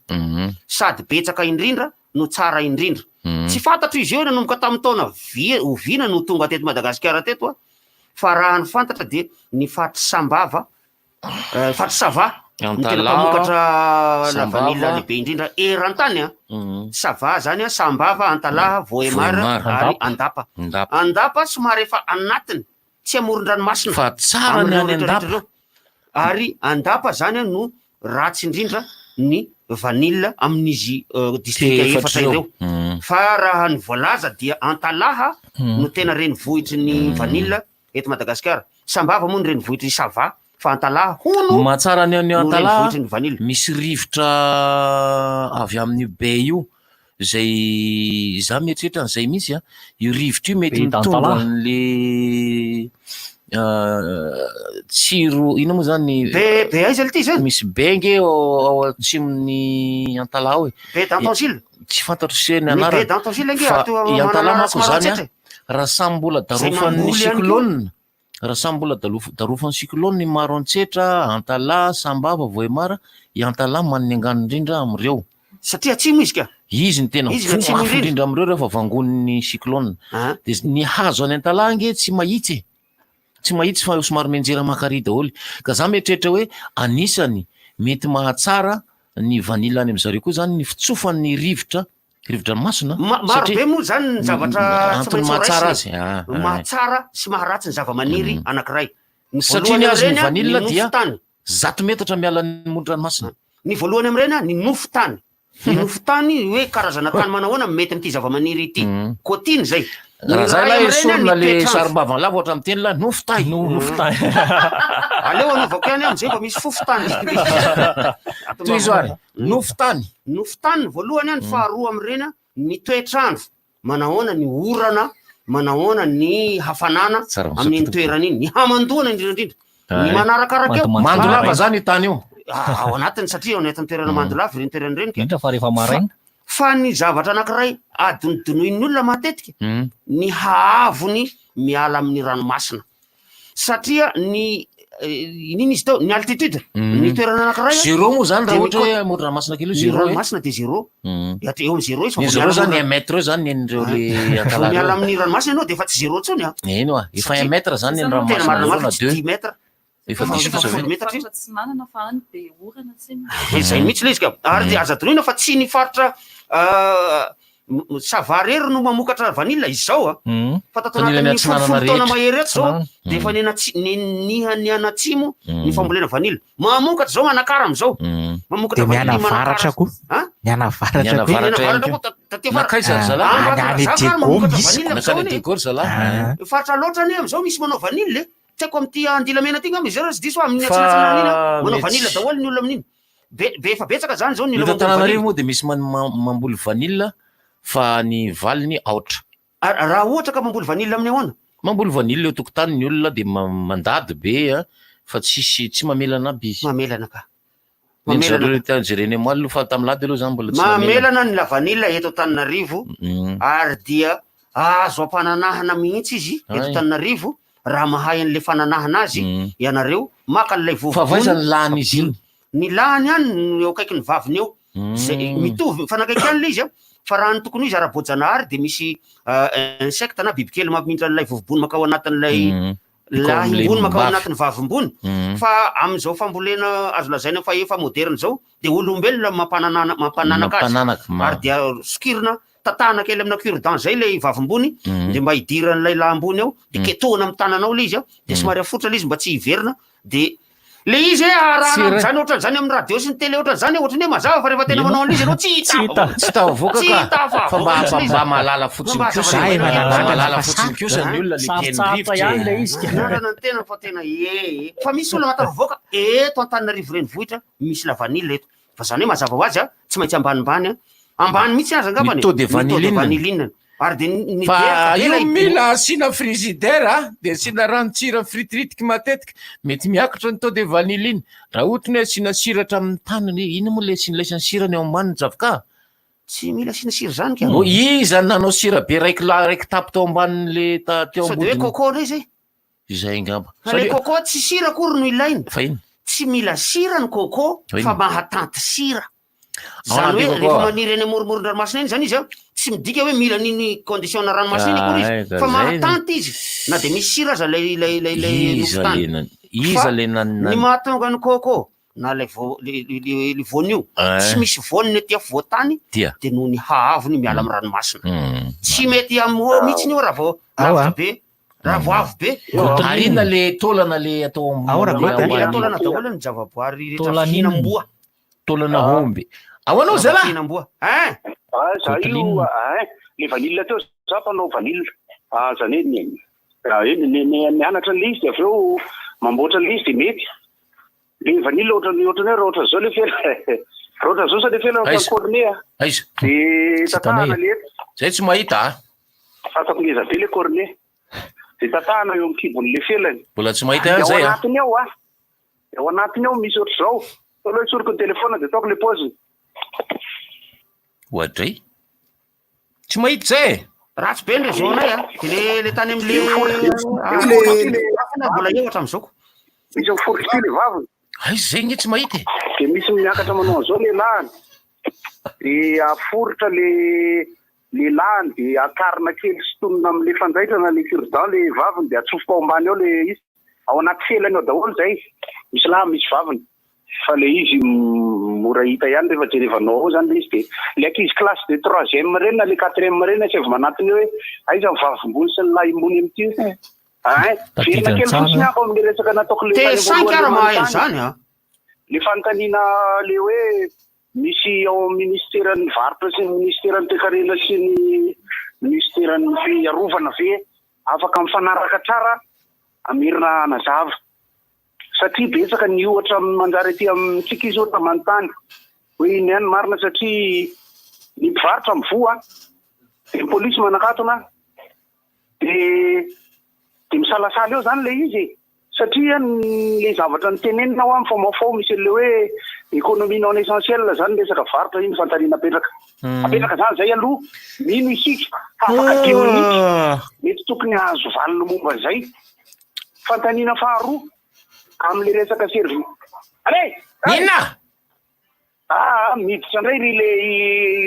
sady betsaka indrindra no tsara indrindra. Tsy fantatro izy io nanomboka tamin'ny taona vi- oviana no tonga teto Madagasikara teto a, fa raha ny fantatra dia ny faritry Sambava, eh, faritry Sava no tena Antalaha, mpamokatra Sambava. lavanila lehibe indrindra eran-tany a. Sava zany a, Sambava, Antalaha, Vohemar Vohemar. ary Andapa. Andapa. Andapa somary efa anatiny, tsy amoron-dranomasina. Fa tsara ny Amin'ireo any rehetrarehetra Andapa. ireo. Ary Andapa zany no ratsy indrindra ny vanille amin'izy distrika efatra ireo. Fa raha ny voalaza dia Antalaha no tena renivohitry ny vanille eto Madagasikara. Sambava moa ny renivohitr'i Sava fa Antalaha hono Mahatsara ny any no Antalaha, renivohitry ny vanille. misy rivotra avy amin'io baie io izay za mieritreritra an'izay mihitsy an, io rivotra io mety Be mitondra dantalahy. an'le tsiro inona moa zany Be be aiza ity zany? Misy be nge ao ao atsimon'ny Antalaha ao e. Be d'Antongil? Tsy fantatro se ny Ny anarany. be d'Antongil ange Fa ato i Antalaha Mananara manko sy zany an, Maroantsetra e. raha samy mbola Izay darofan'ny mamboly ihany koa. cyclone, Raha samy mbola darofan'ny cyclone i Maroantsetra, Antalaha, Sambava, Vohemar, i Antalaha manana angano indrindra amin'ireo. Satria atsimo izy ka. Izy no tena Izy no voa atsimo mafy indrindra. indrindra amin'ireo rehefa vangonin'ny cyclone. Dia ny hazo any Antalaha ange tsy mahitsy e. Tsy mahitsy fa somary mianjera maka ary daholo. Ka za mieritreritra hoe anisany mety mahatsara ny vanille any amin'zareo koa zany ny fitsofan'ny rivotra Rivo-dranomasina? Ma- maro be moa zany ny zavatra tsy antony maintsy mahatsara horaisina. azy. Ah, ah. Mahatsara sy maharatsy ny zava-maniry anankiray. Ny Satria voalohany ny hazo ny amin'ireny a, vanille ny dia nofon-tany. 100 metatra miala ny moron-dranomasina. Ny voalohany amin'ireny a, ny nofon-tany. Ny nofon-tany hoe karazana tany manao ahoana no mety amin'ity zava-maniry ity. Koa tiany izay. Ny Raha zay iray lahy amin'ireny a, esorina ny le toetr'andro. sarom-bavany lava ohatra miteny lahy nofon-tay. Nofon-tay. Aleo anaovako ihany amin'izay mba misy fofon-tany. Tohizo ary. Nofon-tany. Nofon-tany ny voalohany, ny faharoa amin'ireny ny toetr'andro, manahoana ny orana, manahoana ny hafanana amin'iny toerana iny, ny hamandoana indrindra indrindra. Ny manarakaraka eo. Mando lava zany io tany io. Ah, ao anatiny satria ao anatin'ny toerana mando lava ireny toerana ireny ka. Indrindra fa rehefa maraina. Fa ny zavatra anankiray adinodonoin'ny olona matetika, ny haavony miala amin'ny ranomasina. Satria ny inona izy teo, ny altitude, ny toerana anankiray. Zéro moa zany raha dia ohatra ny hoe amoron-dranomasina kely io Ny zéro e. ranomasina dia zéro. Dia eo amin'ny zéro izy fa Ny vao zéro miala zany amin'ny un mètre eo zany ny an'ireo le Vao Antalaha miala ireo. amin'ny ranomasina ianao dia efa tsy zéro intsony an. Eny oa, efa un mètre zany ny Tena ranomasina marina zéro na mafy, tsy deux. dix mètres. Efa diso Efa kosa ve? folo metatra io. Faritra atsinanana fa any be orana tsinona. Izay mihitsy ilay izy ka. Ary dia aza adinoina fa tsy ny faritra Sava irery no mamokatra vanille izao a. Fa tato Vanille any anatin'ny atsinanana folofolo taona rehetra. mahery eto izao Atsinanana. dia efa nianatsimo ny fambolena vanille. Mamokatra izao Manakara amin'izao. Mamokatra Dia vanille miana Manakara. avaratra koa. Ha? Miana avaratra Miana koa. avaratra ihany Miana koa. avaratra koa taty afara. Nankaiza ry zalahy? Ah, Any any za Diego mamokatra misy. vanille amin'izao Nankany anie. Diego ry zalahy. Ah. Faritra loatra anie amin'izao misy manao vanille e. Tsy haiko amin'ity Andilamena ity angamba izy ireo raha tsy diso aho, amin'ny Fa atsinanana iny an, manao mety vanille daholo ny olona amin'iny. Be be efa betsaka zany zao ny Eto olona mamboly Antananarivo vanille. moa dia misy man- ma- mamboly vanille fa ny valiny aotra. Ary raha ohatra ka mamboly vanille amin'ny ahoana? Mamboly vanille eo tokotany ny olona dia ma- mandady be a, fa tsisy tsy mamelana aby izy. Mamelana ka. Ny Mamelana zareo rehefa jerena omaly aloha fa tamin'ny lady aloha zany mbola tsy namelana. Mamelana ny lavanila eto Antananarivo ary dia azo ampananahana mihitsy izy eto Ay. Antananarivo raha mahay an'ilay fananahana azy ianareo maka an'ilay Fa avy aiza vovobony ny lahany izy iny? Ny lahany ihany no eo akaikin'ny vaviny eo. Zay mitovy mifanakaiky ihany ilay izy a. Fa raha ny tokony ho izy ara-boajanahary dia misy insecte na bibikely mampiditra an'ilay vovobony mankao anatin'ilay lahimbony mankao anatin'ny vavimbony. Fa amin'izao fambolena azo lazaina fa efa moderina izao dia olombelona mampananana mampananaka azy. Mampananaka, ma- Ary dia sokirina tatahana kely amina cure-dent zay ilay vavimbony dia mba hidiran'ilay lahimbony ao dia ketohina amin'ny tananao ilay izy a dia somary afotra ilay izy mba tsy hiverina dia Le izy hoe arahana amin'izany ohatran'izany amin'ny radio sy ny télé ohatran'izany ohatran'ny hoe mazava fa rehefa tena manao an'izy ianao tsy hita. Tsy hita. Tsy tafavoaka Tsy ka. hita Fa mba avoaka mba ilay izy. mba mahalala fotsiny Mba kosa. hazava Mba ihany. mahalala fotsiny kosa ny olona le mpihaino Sarotsarotra rivotra ihany e. ilay izy ka. Nanana ny tena fa tena e e. Fa misy olona mahatafavoaka eto Antananarivo renivohitra misy lavanila eto. Fa zany hoe mazava ho azy a, tsy maintsy ambanimbany a. Ambany mihitsy aza angambany. Ny taux de Ny taux de vanilline. vanilline. Ary dia ny ny Fa beraka be io ilay- mila asiana frigidaire a, dia asiana ranon-tsira fritiritiko matetika, mety miakatra ny taux de vanilline. Raha ohatra ny hoe asiana sira hatramin'ny tanana, inona moa ilay asiana ilay asiana sirany ao ambaniny zavoka? Tsy mila asiana sira izany ka. Mbô iza no nanao sira be raiky la raiky tapy tao ambanin'le ta teo Sao dia hoe ambodiny? coco indray izay? Izay angamba. Fa ilay coco tsy sira akory no ilaina. Fa inona? Tsy mila sira ny coco Fa fa inona? mahatanty sira. Ao Zany anaty hoe coco rehefa a. maniry eny amoronmoron-dranomasina eny zany izy a, tsy midika hoe mila an'iny condition-na ranomasina iny akory Ah, izy ka fa zay. mahatanty izy na dia misy sira aza ilay ilay ilay ilay Iza nofon-tany. le nan- iza Fa le nan- ny mahatonga ny coco na ilay vo- le- le- le- le voanio Eh. tsy misy voaniny aty afovoan-tany Tia. dia noho ny haavony miala amin'ny ranomasina. Hmm. Tsy mety am- mihitsy io raha vao lavitra be, raha vao avo be. Ary inona le taolana le atao am- Ao raha le mila ambany? taolana daholo ny zavaboary rehetra Taolana fihinam-boa. Taolana omby. Ahoanao zalahy? Fihinam-boa. Hein? Ah, za io, ah, le vanille teo, za mpanao vanille. Ah, zany hoe ny- ah, eny, ny- ny- mianatra an'ilay izy de avy eo mamboatra an'ilay izy de mety. Le vanille ohatran'ny ohatran'ny hoe raha ohatran'izao le fela. Raha ohatran'izao sao le fela Aiza? ohatran'ny cornet ah. Aiza? De Tsy hitanay. tatahana le eto. Zay tsy mahita ah. Fantako ngeza be le cornet. De tatahana eo amin'ny kibon'le felany. Mbola tsy mahita De ihany ao zay ah. anatiny ao ah. De ao anatiny ao misy ohatr'izao. Atao aloha esoriko ny telefona de ataoko le paoziny. Oadray. Tsy mahita zay e. Ratsy be ny réseau anay a. De le le tany am'le Le- mbola eo hatramin'izao ko. Misy miforitra ity le vaviny. Aiza zay nge tsy mahita e. De misy miakatra manao an'izao le lahany. De aforitra le le lahany de akarina kely sintonina amin'le fanjaitra na le cure-dent le vaviny de atsofoka ao ambany ao le izy. Ao anaty felany ao daholo zay. Misy lahy misy vaviny. Fa le izy mora hita ihany rehefa jerevanao ao zany le izy de le ankizy classe de troisième reny na le quatrième reny asaivo manatona eo hoe aiza ny vavimbony sy ny lahimbony amin'ity. Hein? Verina kely fotsiny aho amin'le resaka nataoko le tany T5 voalohany ara mahay manontany. an'izany a. Le fanontaniana le hoe misy ao amin'ny ministeran'ny varotra sy ny ministeran'ny toekarena sy ny ministeran'ny fiarovana ve afaka mifanaraka tsara hamerina hanazava satria betsaka ny ohatra manjary aty amintsika izy ohatra manontany hoe iny ihany marina satria ny mpivarotra mivoa dia ny polisy manakatona dia dia misalasala eo zany le izy e satria le zavatra nitenenina ao amin'ny famaofao misy an'le hoe économie non essentielle zany resaka varotra iny fanontaniana apetraka apetraka zany zay aloha mino isika fa afaka dimy minitra mety tokony hahazo valiny momba izay fanontaniana faharoa amin'le resaka service allez Inona? Ah, miditra indray ry le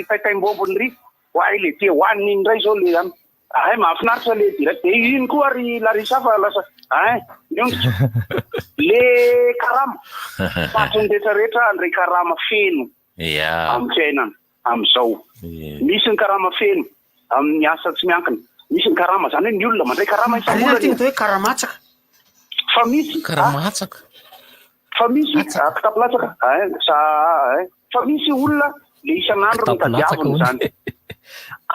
taitaim-bombony ry. Oay le te hohaniny iny indray zao le an. Ay mahafinaritra le direct. De iny koa ry Larissa fa lasa ay miondrika. Le karama. Fatry ny rehetrarehetra handray karama feno Ya. amin'ny fiainana amin'izao. Misy ny karama feno amin'ny asa tsy miankina. Misy ny karama zany hoe ny olona mandray karama Ary inona ty isam-bolana. atao hoe karamatsaka? Fa misy Karamatsaka. Fa misy ah, kitapo latsaka eh, sa eh. Fa misy olona le isan'andro no Kitapo latsaka tadiaviny hono. zany.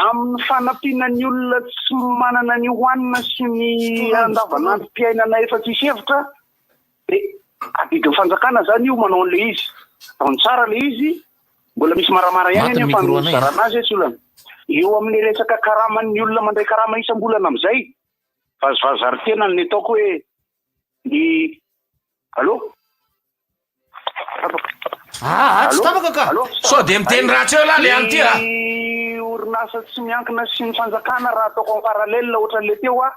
Amin'ny fanampiana ny olona tsy manana ny hohanina sy ny andavanandrom-piainana efa tsisy hevitra de adidin'ny fanjakana zany io manao an'le izy. Ataony tsara ilay izy, mbola misy maramara ihany Maty ny anefa micro ny anay. fizarana azy tsy olana. Eo amin'ny resaka karaman'ny olona mandray karama isam-bolana amin'izay, vazivazy zary tena ny ataoko hoe ny Allô? Ah, tsy tapaka ka. Sao dia miteny ratsy eo lah le any ty ah. Ny orinasa tsy miankina sy ny fanjakana raha ataoko en parallèle ohatran'le teo ah.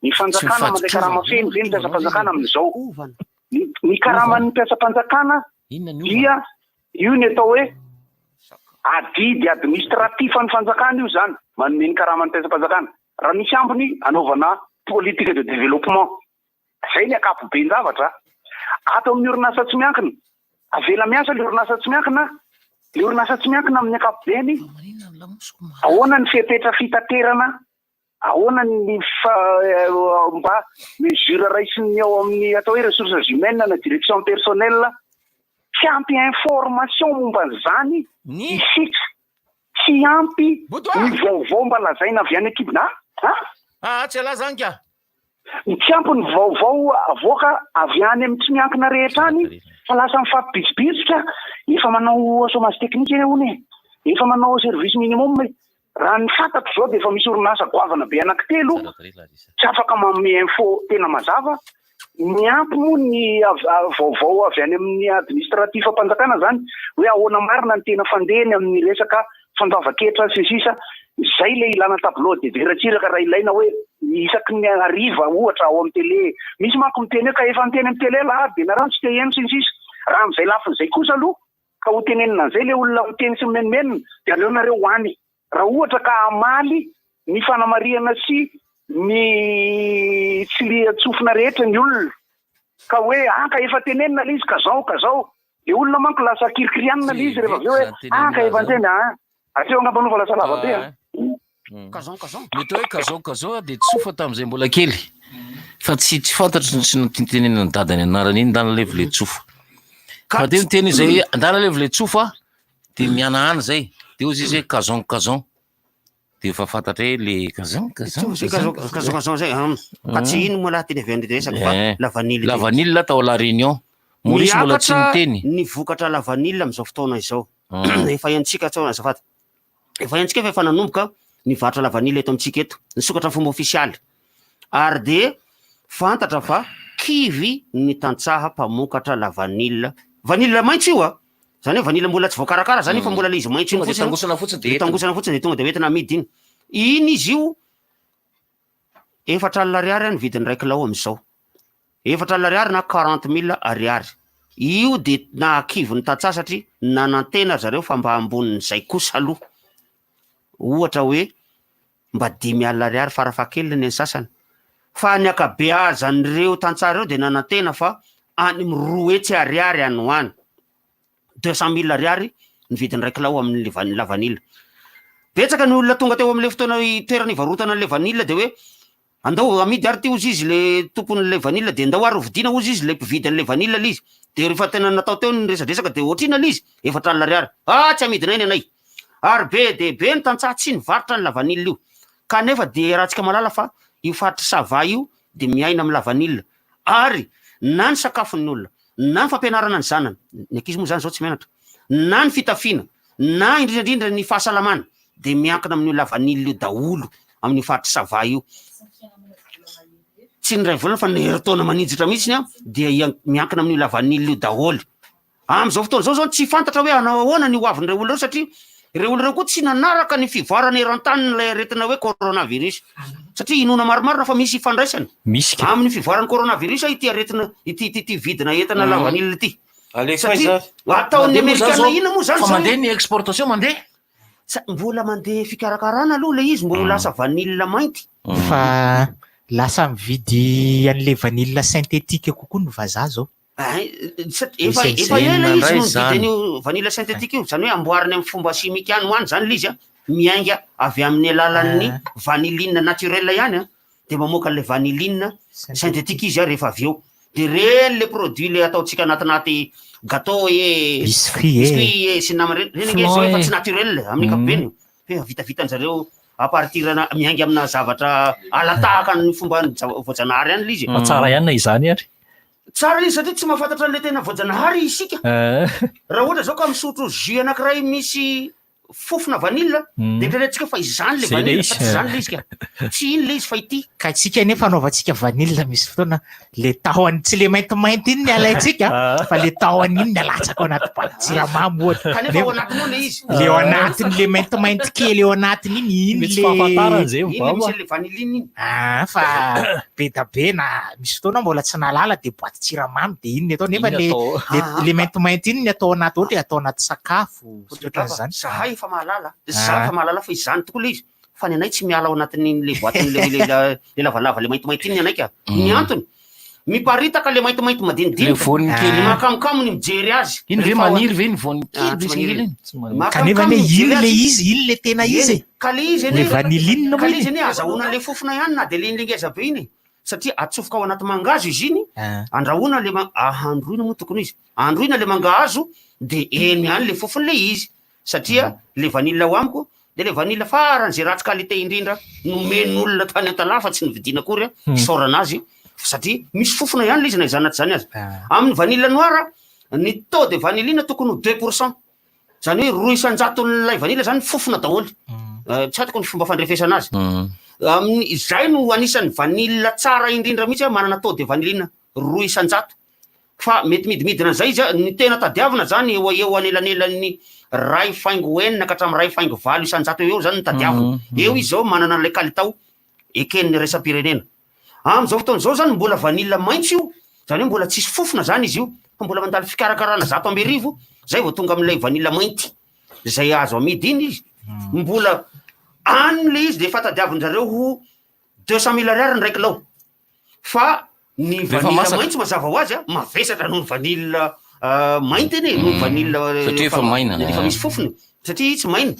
Ny fanjakana mandray karama feno ve ny mpiasam-panjakana amin'izao? Ny karaman'ny mpiasam-panjakana dia io ny atao hoe adidy administratif an'ny fanjakana io izany, manome ny karaman'ny mpiasam-panjakana. Raha misy ambiny anaovana politique de développement. Izay ny ankapoben-javatra. Ato amin'ny orinasa tsy miankina, avela miasa ilay orinasa tsy miankina, ilay orinasa tsy miankina amin'ny ankapobeny, ahoana ny fepetra fitaterana Ahoana ny mba mesure raisin'ny ao amin'ny atao hoe ressources humaines na direction personnel? Tsy ampy information momba an'izany isika. Tsy ampy ny vaovao mba lazaina avy any an-kibona. A? Aa tsy ialahy zany ka. Tsy ampy ny vaovao avoaka avy any amin'ny tsy miankina rehetra any fa lasa mifampibitsibitsika, efa manao chômage technique hono e, efa manao service minimum e. Raha ny fantatro izao dia efa misy orinasa goavana be anankitelo tsy afaka manome info tena mazava, miampy moa ny vaovao avy any amin'ny administratif-mpanjakana izany hoe ahoana marina ny tena fandehany amin'ny resaka fandoavan-ketra sy ny sisa Izay ilay ilana tableau de Ratsiraka raha ilaina hoe isaky ny hariva ohatra ao amin'ny télé, misy manko miteny hoe ka efa niteny amin'ny télé lah dia nareo no tsy te heno sy ny sisa Raha amin'izay lafiny izay kosa aloha Ka ho tenenina an'izay ilay olona miteny sy mimenomenona dia aleo nareo ho any. Raha ohatra ka hamaly ny fanamarihana sy ny tsilian-tsofina rehetra ny olona ka hoe ah ka efa tenenina ilay izy ka zao ka zao. Ilay olona manko lasa kirikirianina ilay izy rehefa avy eo hoe ah ka efa niteny ah. Hatreo angamba aloha fa lasa lava be ah. Kazon kazon. Ny atao hoe kazon kazon dia tsofa tamin'izay mbola kely. Fa tsy tsy fantatro ny tsy nitenenan'ny dadany anarany iny ndana levo le tsofa. Fa dia niteny izy hoe ndana levo le tsofa dia mihanahana izay. Dia hozy izy hoe kazon kazon. Dia efa fantatra hoe le kazon kazon. Zay kazon kazon kazon zay. Ka tsy ino moa lahy teny avy any resaka fa Eh. lavanille. La vanille tao La Réunion. Maurice mbola tsy Miakatra niteny. ny vokatra lavanille amin'izao fotoana izao. Efa henontsika tsao azafady. Efa henontsika fa efa nanomboka ny varotra lavanila eto amintsika eto. Nisokatra amin'ny fomba ofisialy. Ary dia fantatra fa kivy ny tantsaha mpamokatra lavanila. Vanila maitso io a! Izany hoe vanila mbola tsy voakarakara izany io fa mbola ilay izy maitso iny Tonga dia fotsiny. tangosana fotsiny dia Dia entina. tangosana fotsiny dia tonga dia hoentina amidy iny. Iny izy io 40 ariary ny vidin'ny iray kilao amin'izao. 40 ariary na 40 mille ariary. Io dia nahakivy ny tantsaha satria nanantena ry zareo fa mba ambonin'izay kosa aloha. Ohatra hoe mba 50 ariary farafahakeliny ny an'ny sasany. Fa ny ankabeazan'ireo tantsaha ireo dia nanantena fa any amin'ny 200 ariary any ho any. 200 mille ariary ny vidin'ny iray kilao amin'ny lavanila. Betsaka ny olona tonga teo amin'ilay fotoana toerana ivarotana an'ilay vanila dia hoe Andao amidy ary ty ozy izy le tompon'ilay vanille de ndao ary hovidiana ozy izy le mpividy an'ilay vanille le izy de rehefa tena natao teo ny resadresaka de ohatrina le izy 40 ariary ah tsy amidinay ny anay ary be de be ny tantsaha tsy nivarotra ny lavanille io kanefa de iarahantsika mahalala fa io faritry sava io de miaina amin'ny lavanille ary na ny sakafon'ny olona na ny fampianarana ny zanany ny ankizy moa zany zao tsy mianatra na ny fitafiana na indrindra indrindra ny fahasalamana dia miankina amin'io lavanila io daholo amin'io faritry Sava io. Tsy ny iray volana fa ny herintaona maninjitra mihitsy an, dia miankina amin'io lavanila io daholo. Amin'izao fotoana izao zao tsy fantatra hoe hanao ahoana ny ho avin'ireo olona ireo satria ireo olona ireo koa tsy nanaraka ny fivoarana eran-tany ilay aretina hoe coronavirus. Satria inoana marimarina fa misy ifandraisany Misy ka. amin'ny fivoaran'ny coronavirus ity aretina ity ity ity vidina entana lavanila ity. Alefa Satria aiza? ataon'ny Mandeha moa zany Amerikana zao? inona moa zany Fa zao? mandeha ny exportation mandeha? Sa mbola mandeha fikarakarana aloha ilay izy mbo ho lasa vanille mainty. Fa lasa mividy an'ilay vanille synthétique kokoa ny vazaha zao. Ay, efa efa ela izy no nividy an'io vanille synthétique io, zany hoe amboariny amin'ny fomba chimique any ho any zany ilay izy an, miainga avy amin'ny alalan'ny vanilline naturelle ihany an, de mamoaka an'ilay vanilline synthétique izy an rehefa avy eo. De reny le produit le ataontsika anatinaty gâteau e, Biscuit e. biscuit e sy ny namany reny, reny ange zao Flan efa e. tsy naturel amin'ny ankapobeny, fa efa vitavitan-jareo à partir ana miainga amina zavatra ala-tahaka ny fomba voajanahary ihany le izy e. Fa tsara ihany na izany ary. Tsara izy satria tsy mahafantatra an'ilay tena voajanahary isika. Raha ohatra zao ka misotro jus anankiray misy fofona vanille dia eritreretintsika fa izany le Zay le vanille izy. fa tsy izany le izy ka. Tsy iny le izy fa ity. Ka tsika nefa anaovantsika vanille misy fotoana le tahony tsy le maintimainty iny ny alaintsika fa le tahony iny ny alatsaka ao anaty boaty siramamy ohatra. Kanefa ao anatiny ao le izy. Le ao anatiny le maintimainty kely eo anatiny iny iny Mety le fahafantarana zay Iny le misy an'le vanilline iny. Ah, fa be da be na misy fotoana mbola tsy nahalala de boaty siramamy de iny ny atao nefa Iny le atao. le le maintimainty iny ny atao anaty ohatra hoe atao anaty sakafo sy ohatran'izany. Zahay efa mahalala. Ah. Za efa mahalala fa izany tokoa le izy. Fa ny anay tsy miala ao anatin'iny le boatin'le le le le lavalava le maintimainty iny ny anay ka. Ny antony miparitaka le maintimainty madinidinika. Le voany kely iny. Mahakamokamo ny mijery azy. Iny ve Rehefa ao- maniry ve ny voany kely Ah, be tsy sy maniry. kely iny? Tsy maniry. Kanefa Mahakamokamo anie ny iny mijery le azy. izy, iny le tena izy e. Ka le izy Le anie vanilline ka moa le iny. izy anie azahoana le fofona ihany na de le iny le ngeza be iny e. Satria atsofoka ao anaty mangahazo izy iny, andrahoina le ma- ahandroina moa tokony ho izy. Ahandroina le mangahazo de eny ihany le fofony le izy. Satria le vanille ao amiko de le vanille farany ze ratsy qualité indrindra nomen'olona tany Antalaha fa tsy nividiana akory a, isaorana azy satria misy fofona ihany le izy na izany na tsy izany aza. Amin'ny vanille noire, ny taux de vanilline tokony ho 2%. Zany hoe 2 isan-jaton'ilay vanille zany fofona daholo. Tsy hatako ny fomba fandrefesana azy. Amin'ny izay no anisan'ny vanille tsara indrindra mihitsy manana taux de vanilline 2%. Fa mety midimidina an'izay izy, ny tena tadiavina zany eo eo anelanelan'ny 1.6 ka hatramin'ny 1.8% eo eo zany ny tadiavina. Eo izy zao manana an'ilay kalitao eken'ny iraisam-pirenena. Amin'izao fotoana izao zany mbola vanille maitso io, zany hoe mbola tsisy fofona zany izy io, fa mbola mandalo fikarakarana 1100 zay vao tonga amin'ilay vanille mainty zay azo amidy iny izy. Mbola any le izy de efa tadiavin-jareo ho 200 000 ariary ny iray kilao. Fa ny Rehefa vanille masaka. maitso mazava ho azy a, mavesatra noho ny vanille mainty anie, noho ny vanille Satria efa maina. efa misy fofony, satria tsy maina.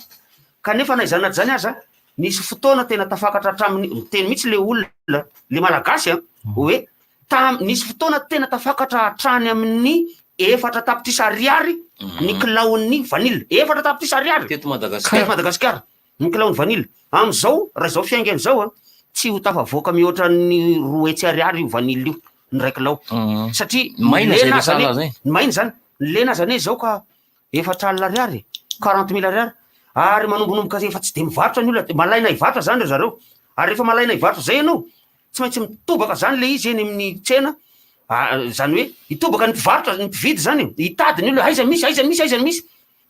Kanefa na izany na tsy izany aza, nisy fotoana tena tafakatra hatramin'ny, miteny mihitsy le olona, le Malagasy a, hoe tam-, nisy fotoana tena tafakatra hatrany amin'ny 4 tapitrisa ariary ny kilaon'ny vanille. 4 tapitrisa ariary! Teto Madagasikara. Teto Madagasikara. Ny kilaon'ny vanille. Amin'izao, raha izao fiaingany izao a, tsy ho tafavoaka mihoatra ny 200 ariary io vanille io, ny iray kilao. Satria ny Maina izay lena aza resahana anie, zay. ny maina izany, ny lena aza anie izao ka 40 ariary e, 40 000 ariary. Ary manombonomboka efa tsy dia mivarotra ny olona, malaina hivarotra izany ry zareo. Ary rehefa malaina hivarotra izay ianao, tsy maintsy mitobaka izany ilay izy eny amin'ny tsena, izany hoe hitobaka ny mpivarotra, ny mpividy izany e, hitady ny olona, aiza misy, aiza misy, aiza misy.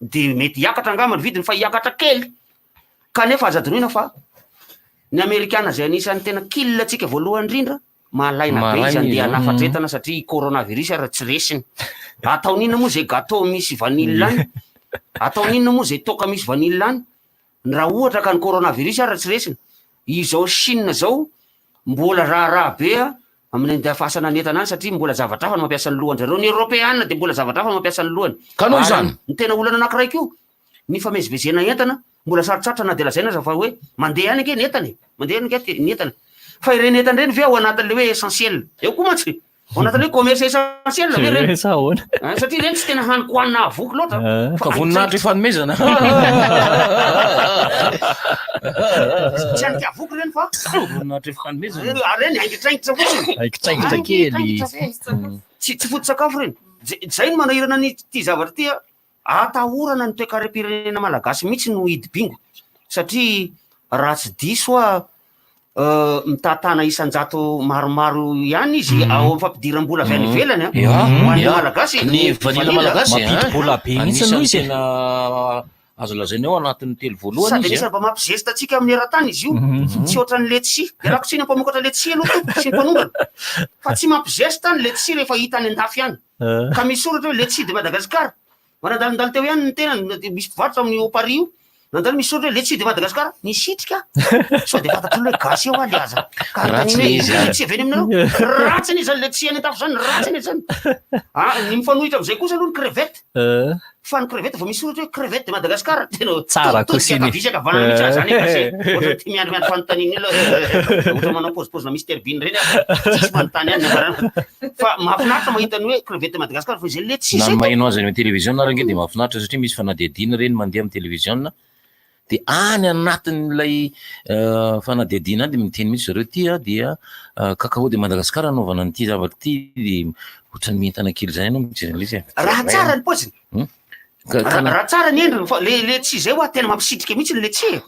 Dia mety hiakatra angamba ny vidiny fa hiakatra kely. Kanefa aza adinoina fa ny Amerikana izay anisan'ny tena kil antsika voalohany indrindra, malaina be izy Malaina handeha izy, hanafatra entana satria coronavirus ary tsy resiny. Ataony inona moa izay gâteau misy vanille any? Ataony inona moa izay toaka misy vanille any? Raha ohatra ka ny coronavirus ary tsy resiny. Izao Chine izao mbola raharaha be amin'ny andefasana ny entana any satria mbola zavatra hafa no mampiasa ny lohan-dry zareo. Ny Eoropeana dia mbola zavatra hafa no mampiasa ny lohany. Ka noho Ary izany. ny tena olana anankiray koa, ny famezivezena entana mbola sarotsarotra na dia lazaina aza fa hoe mandeha ihany ange ny entana e, mandeha ihany ange ny entana. Fa ireny entana ireny ve ao anatin'ilay hoe essentiel? Eo koa mantsy ao anatin'ilay hoe commerce essentiel ve ireny? Sa ahoana? Ah, satria ireny tsy tena haniko hanina hahavoky loatra. Ah. Fa Ka voninahitra ifanomezana. Tsy haniko hahavoky ireny fa Voninahitra ifanomezana. Ary ireny aingitraingitra fotsiny. Aingitraingitra kely. Aingitraingitra. Tsy tsy foto-tsakafo ireny. Zay zay no manahirana an'ity zavatra ity a. Atahorana ny toekarem-pirenena malagasy mihitsy no hidi-bingo satria raha tsy diso aho mitatana isan-jato maromaro ihany izy ao amin'ny fampidiram-bola avy any ivelany a, ho an'ny malagasy Ny vanila malagasy a, Mampidi-bola be mihitsy aloha izy e. Anisan'ny tena azo lazaina eo anatin'ny telo voalohany Sady izy anisan'ny mba mampizesta antsika amin'ny eran-tany izy io, tsy ohatran'ny letchi. Ialako tsiny amin'ny mpamokatra letchi aloha tompoko sy ny mpanondrana fa tsy mampizesta ny letchi rehefa hita any an-dafy any. Ka misy soratra hoe letchi de Madagascar. Mba nandalondalo teo ihany ny tenany, dia misy mpivarotra amin'io au Paris io, nandalo misy soratra hoe letchi de Madagascar, nisitrika aho. Sao dia fantatr'olona hoe gasy eo aho le aza. Ka Ratsy anontaniana le hoe izy ity ary. letchi avy any aminareo? Ratsy anie izany letchi any an-tafo izany, ratsy anie izany. Ah, ny mifanohitra amin'izay kosa aloha ny crevette. Fa ny crevette vao misy soratra hoe crevette de Madagascar, tena Tsara todika kosa iny. ankavia sy ankavanana mihitsy aho izany e, gasy e. Ohatran'ny tia miandry miandry fanontaniana olona, ohatra manao paozipaozina Mister Bean ireny aho, tsisy manontany ihany ny anarana. Fa mahafinaritra mahita ny hoe crevette de Madagascar fa izay letchi Na izay ny to. maheno azy any amin'ny televiziona ary ange dia mahafinaritra satria misy fanadihadiana ireny mandeha amin'ny televiziona. De any anatin'ilay fanadihadiana any de miteny mihitsy zareo ty a dia cacao de Madagascar anaovana an'ity zavatra ity de ohatran'ny mientana kely zany ianao mijery an'ilay izy e. Raha tsara ny paoziny. Hmm? Ka- ka na- Raha tsara ny endriny fa le letchi zay hoa tena mampisitrika mihitsy ny letchi e.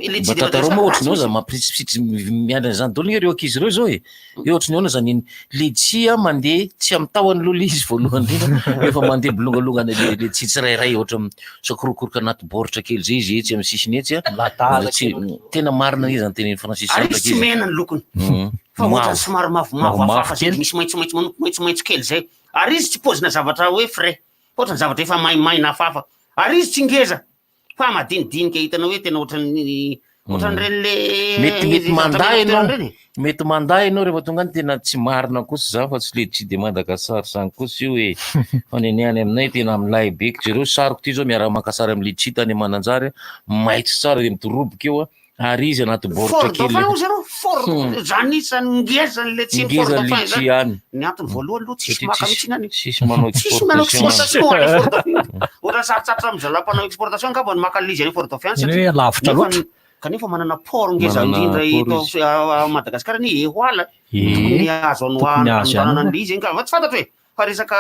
Letchi Mba de tantarao Madagascar moa ohatry ny ratsy ahoana mihitsy. zany mampisitrisitrika miandry an'izany daholo nge ireo ankizy ireo zao e. Hoe ohatry ny ahoana zany iny letchi a mandeha tsy amin'ny tahony aloha le izy voalohany indrindra efa mandeha bolongalongana le letchi tsirairay ohatra misakorokoroka anaty baoritra kely zay izy etsy amin'ny sisiny etsy a. Ladala Letchi, kely. tena marina izy zany tenenin'i Francis Ary zany izy tsy rankizy. mena ny lokony. Mhm. Fa Mavo. ohatran'ny somary mavomavo Mavomavo hafahafa zay kely. misy maitsomaitso manopy maitsomaitso kely zay. Ary izy tsy paozina zavatra hoe frais. Fa ohatran'ny zavatra efa maimaina hafahafa. Ary izy tsy ngeza fa madinidinika hitanao hoe tena ohatran'ny ohatran'ireny le Mety mety zavatra mandà mena ianao, ireny e. mety mandà ianao rehefa tonga any tena tsy marina kosa izany fa tsy letchi de Madagascar izany kosa io e. Fa ny anay any aminay tena milay be. Jereo sariko ity zao miara-maka sary amin'ny letchi tany Mananjary, maitso tsara dia midoroboka eo a. Ary izy anaty baoritra Fort kely. Dauphin ozy ianao, Fort zany isan'ny ngeza ny letchi ny Fort Ngeza Dauphin letchi zany. any. Ny antony voalohany aloha tsisy Satria maka tsisy- mihitsy any. tsisy manao Tsisy manao exportation. exportation any Fort Dauphin. Ohatran'ny sarotsarotra amin'ny zalahy mpanao exportation angamba ny maka an'ilay izy any Fort Dauphin Eny satria hoe lavitra nefa loatra. kanefa manana port ngeza Manana indrindra port eto izy. Madagasikara anie Ehoala. Ee, Tokony azo tokony azo ihany anohanana aloha. an'ilay izy iny ka fa tsy fantatro e. Fa resaka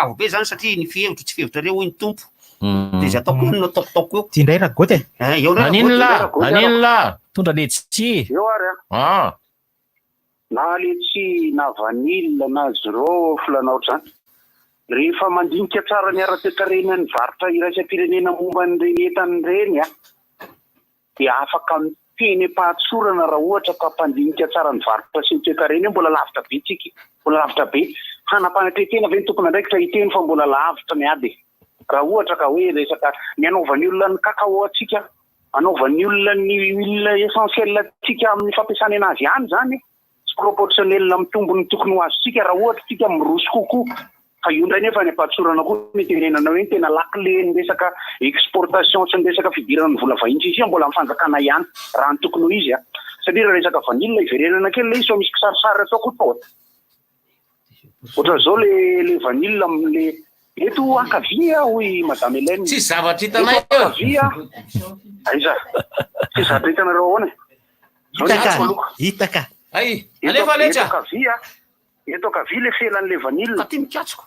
avo be zany satria ny fihevitr'o tsy fihevitrareo hoy ny Tompo. Dia izay ataoko ihany no ataokotaoko eo. Ty indray Ragoty e. Eh, eo indray An'inona Ragoty. lahy? An'inona lahy? Tondra letchi. Eo ary a. Ah. Na letchi na vanille na girofle na ohatr'izany. Rehefa mandinika tsara ny ara-toekarenan'ny varotra iraisam-pirenena momba an'ireny entana ireny a, dia afaka miteny am-pahatsorana raha ohatra ka mpandinika tsara ny varotra sy ny toekarena io, mbola lavitra be tsika, mbola lavitra be. Hanam-panetren-tena ve ny tompon'andraikitra hiteny fa mbola lavitra ny ady e? Raha ohatra ka hoe resaka ny anaovan'ny olona ny cacao antsika, anaovan'ny olona ny huile essentielle antsika amin'ny fampiasana anazy ihany izany tsy proportionnel amin'ny tombony tokony ho azontsika raha ohatra tsika miroso kokoa. Fa io indray nefa any am-pahatsorana koa no itenenana hoe ny tena lakile ny resaka exportation sy ny resaka fidirana ny vola vahiny sy ny sisa mbola amin'ny fanjakana ihany raha ny tokony ho izy a. Satria raha resaka vanille hiverenana kely ilay izy sao misy kisarisary ataoko toa. Ohatran'izao le le vanille amin'le eto ankavia hoy madame Hélène. Tsisy zavatra hitanay Eto ankavia. Aiza? Tsisy zavatra hitanareo ahoana e? Hita ka, hita ka. Ay, Eto alefa eto aletra. ankavia, eto ankavia le felan'le vanille. Ka ty mikatsoko.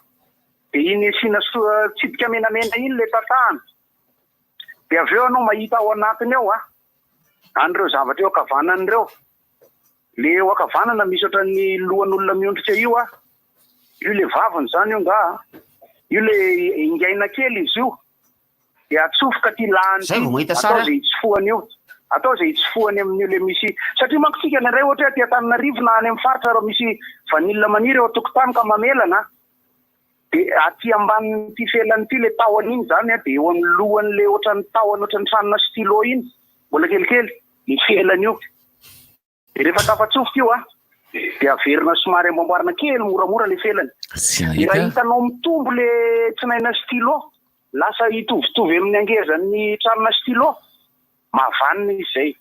De iny asiana so- tsipika menamena iny le tatahana. De avy eo ianao mahita ao anatiny ao a, an'ireo zavatra eo ankavanana ireo. Le eo ankavanana misy ohatran'ny lohan'olona miondrika io a. Io le vaviny zany io nga a. Io le ingaina kely izy io. Dia atsofoka aty lahany Zay ity, vao mahita atao sary izay hitsofohany eo. Atao izay hitsofohany amin'io le misy, satria manko tsika indraindray ohatra hoe aty Antananarivo na any amin'ny faritra raha misy vanille maniry eo an-tokotany ka mamelana dia aty ambanin'ity felany ity le tahony iny izany dia eo amin'ny lohan'le ohatran'ny tahony ohatran'ny tranona stylo iny mbola kelikely ny felany io. Dia rehefa tafatsofoka io an, dia averina somary amboamboarina kely moramora le felany. Dia raha hitanao mitombo le tsinaina stylo, lasa hitovitovy amin'ny hangezan'ny tranona stylo, mahavanona izy izay.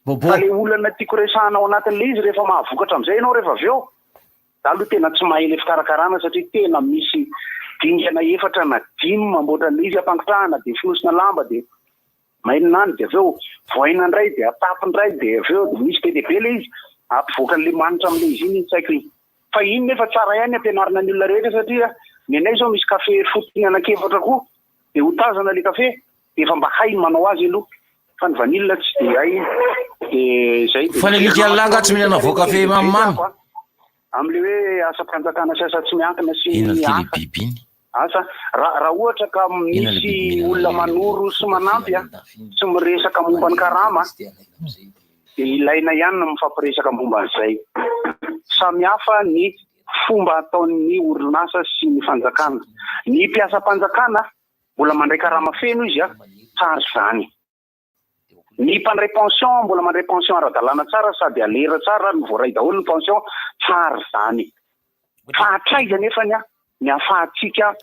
Fa le olana tiako resahana ao anatin'ilay izy rehefa mahavokatra amin'izay ianao rehefa avy eo, za aloha tena tsy mahay le fikarakarana satria tena misy dingana efatra na dimy mamboatra an'ilay izy, ampangotrahana dia fonosina lamba dia Maina any dia avy eo vohaina indray dia atapy indray dia avy eo dia misy be dia be ilay izy ampivoaka an'ilay manitra amin'ilay izy iny iny tsy haiko iny. Fa iny nefa tsara ihany ampianarina ny olona rehetra satria ny anay izao misy kafe fotony anankiefatra koa dia hotazana ilay kafe dia efa mba hay ny manao azy aloha fa ny vanille tsy dia hay dia izay dia Fa ny alika miverina lahy angaha tsy mihinana voan-kafe mamimamy? Amin'ilay hoe asam-panjakana sy asa tsy miankina sy Inona ny ity le asa. biby iny? Asa, raha raha ohatra ka misy olona manoro sy manampy a, sy miresaka momba ny karama dia ilaina ihany ny mifampiresaka momba an'izay. Samy hafa ny fomba ataon'ny orinasa sy ny fanjakana. Ny mpiasam-panjakana mbola mandray karama feno izy a, tsara izany. Ny mpandray pension mbola mandray pension ara-dalàna tsara sady alera tsara no voaray daholo ny pension, tsara izany. Fa hatraiza nefany ny ahafahantsika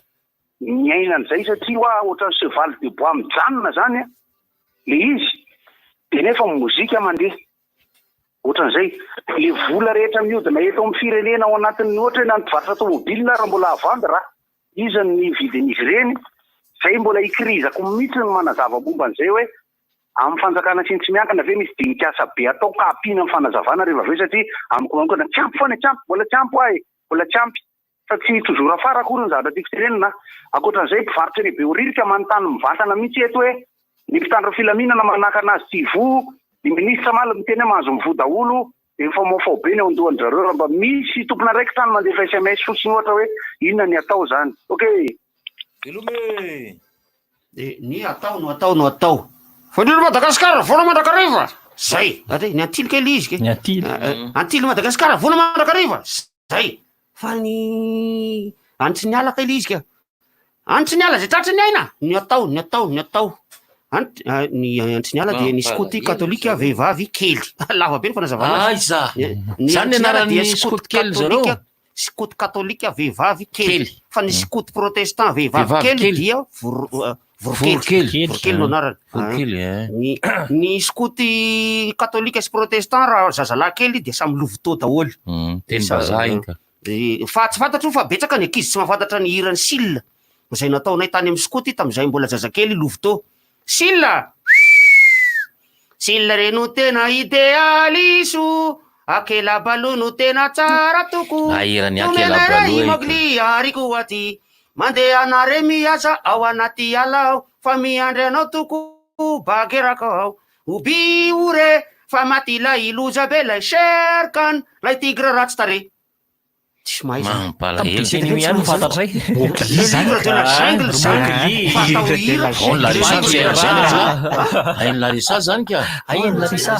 miaina an'izay satria hoa ohatran'ny cheval de bois mijanona izany le izy dia nefa mozika mandeha. Ohatran'izay. Le vola rehetra mihodina eto amin'ny firenena ao anatin'ny ohatra hoe na ny mpivarotra tomobile ary mbola à vendre Iza no nividy an'izy ireny? Zay mbola ikirizako mihitsy ny manazava momba an'izay hoe Amin'ny fanjakana sy ny tsy miankina ve misy dinik'asa be atao ka ampiana amin'ny fanazavana rehefa avy eo satria amiko manokana tsy ampy foana e, tsy ampy, mbola tsy ampy hoa e, mbola tsy ampy. Fa tsy toujours afara akory ny zavatra tiako tenenina. Ankoatran'izay mpivarotra eny Behoririka manontany mivantana mihitsy eto hoe ny mpitandro filaminana manakana azy tsy hivoha, ny minisitra omaly miteny hoe mahazo mivoha daholo, dia mifamoafao be ny ao an-dohan-dry zareo raha mba misy tompon'andraikitra any mandefa sms fotsiny ohatra hoe inona ny atao izany. Ok. Veloma e! De ny atao no atao no atao. Fanilo Madagasikara voana mandrakariva. Zay. Ary ny antily kely izy ke. Ny antily. Antily Madagasikara voana mandrakariva. Zay. Fa ny any tsy niala kely izy ka. Any tsy niala zay tratry ny aina. Ny atao, ny atao, ny atao. Any ny any tsy niala dia ny skoty katolika vehivavy kely. Lava be ny fanazavana azy. Aiza? Ny Zany any tsy niala dia anaran'ny skoty skoty kely zareo? katolika skoty katolika vehivavy kely. Kely. Fa ny skoty protestant vehivavy Vehivavy kely kely. dia vorokely. Vorokely. Vorokely no anarany. Vorokely, eh. Ny, ny skoty katolika sy protestant raha zazalahy kely dia samy louveteau daholo. Teny vazaha iny ka. Fa tsy fantatro fa betsaka ny ankizy tsy mahafantatra ny hiran'i Sylla izay nataonay tany amin'ny skoty tamin'izay mbola zazakely louveteau. Sylla! Sylla re no tena idealy so Akelabalo no tena tsara toko Ah, hiran'i Nomena Akelabalo ray e. Mowgli ary koa aty Mandehana re miasa ao anaty ala ao Fa miandry anao toko Bagheera-ko ao Obi ore fa maty ilay loza be lay Shere Khan lay tigre ratsy tarehy. Tsy mahay zany. Mampalahelo. Tamin'ny dessin ihany no fantatray. Mowgli zany. Livre de la jungle zany. Fa atao hira. Bon, Larissa tsy hainy zany aloha. Hain'i Larissa zany ka. Hain'i Larissa.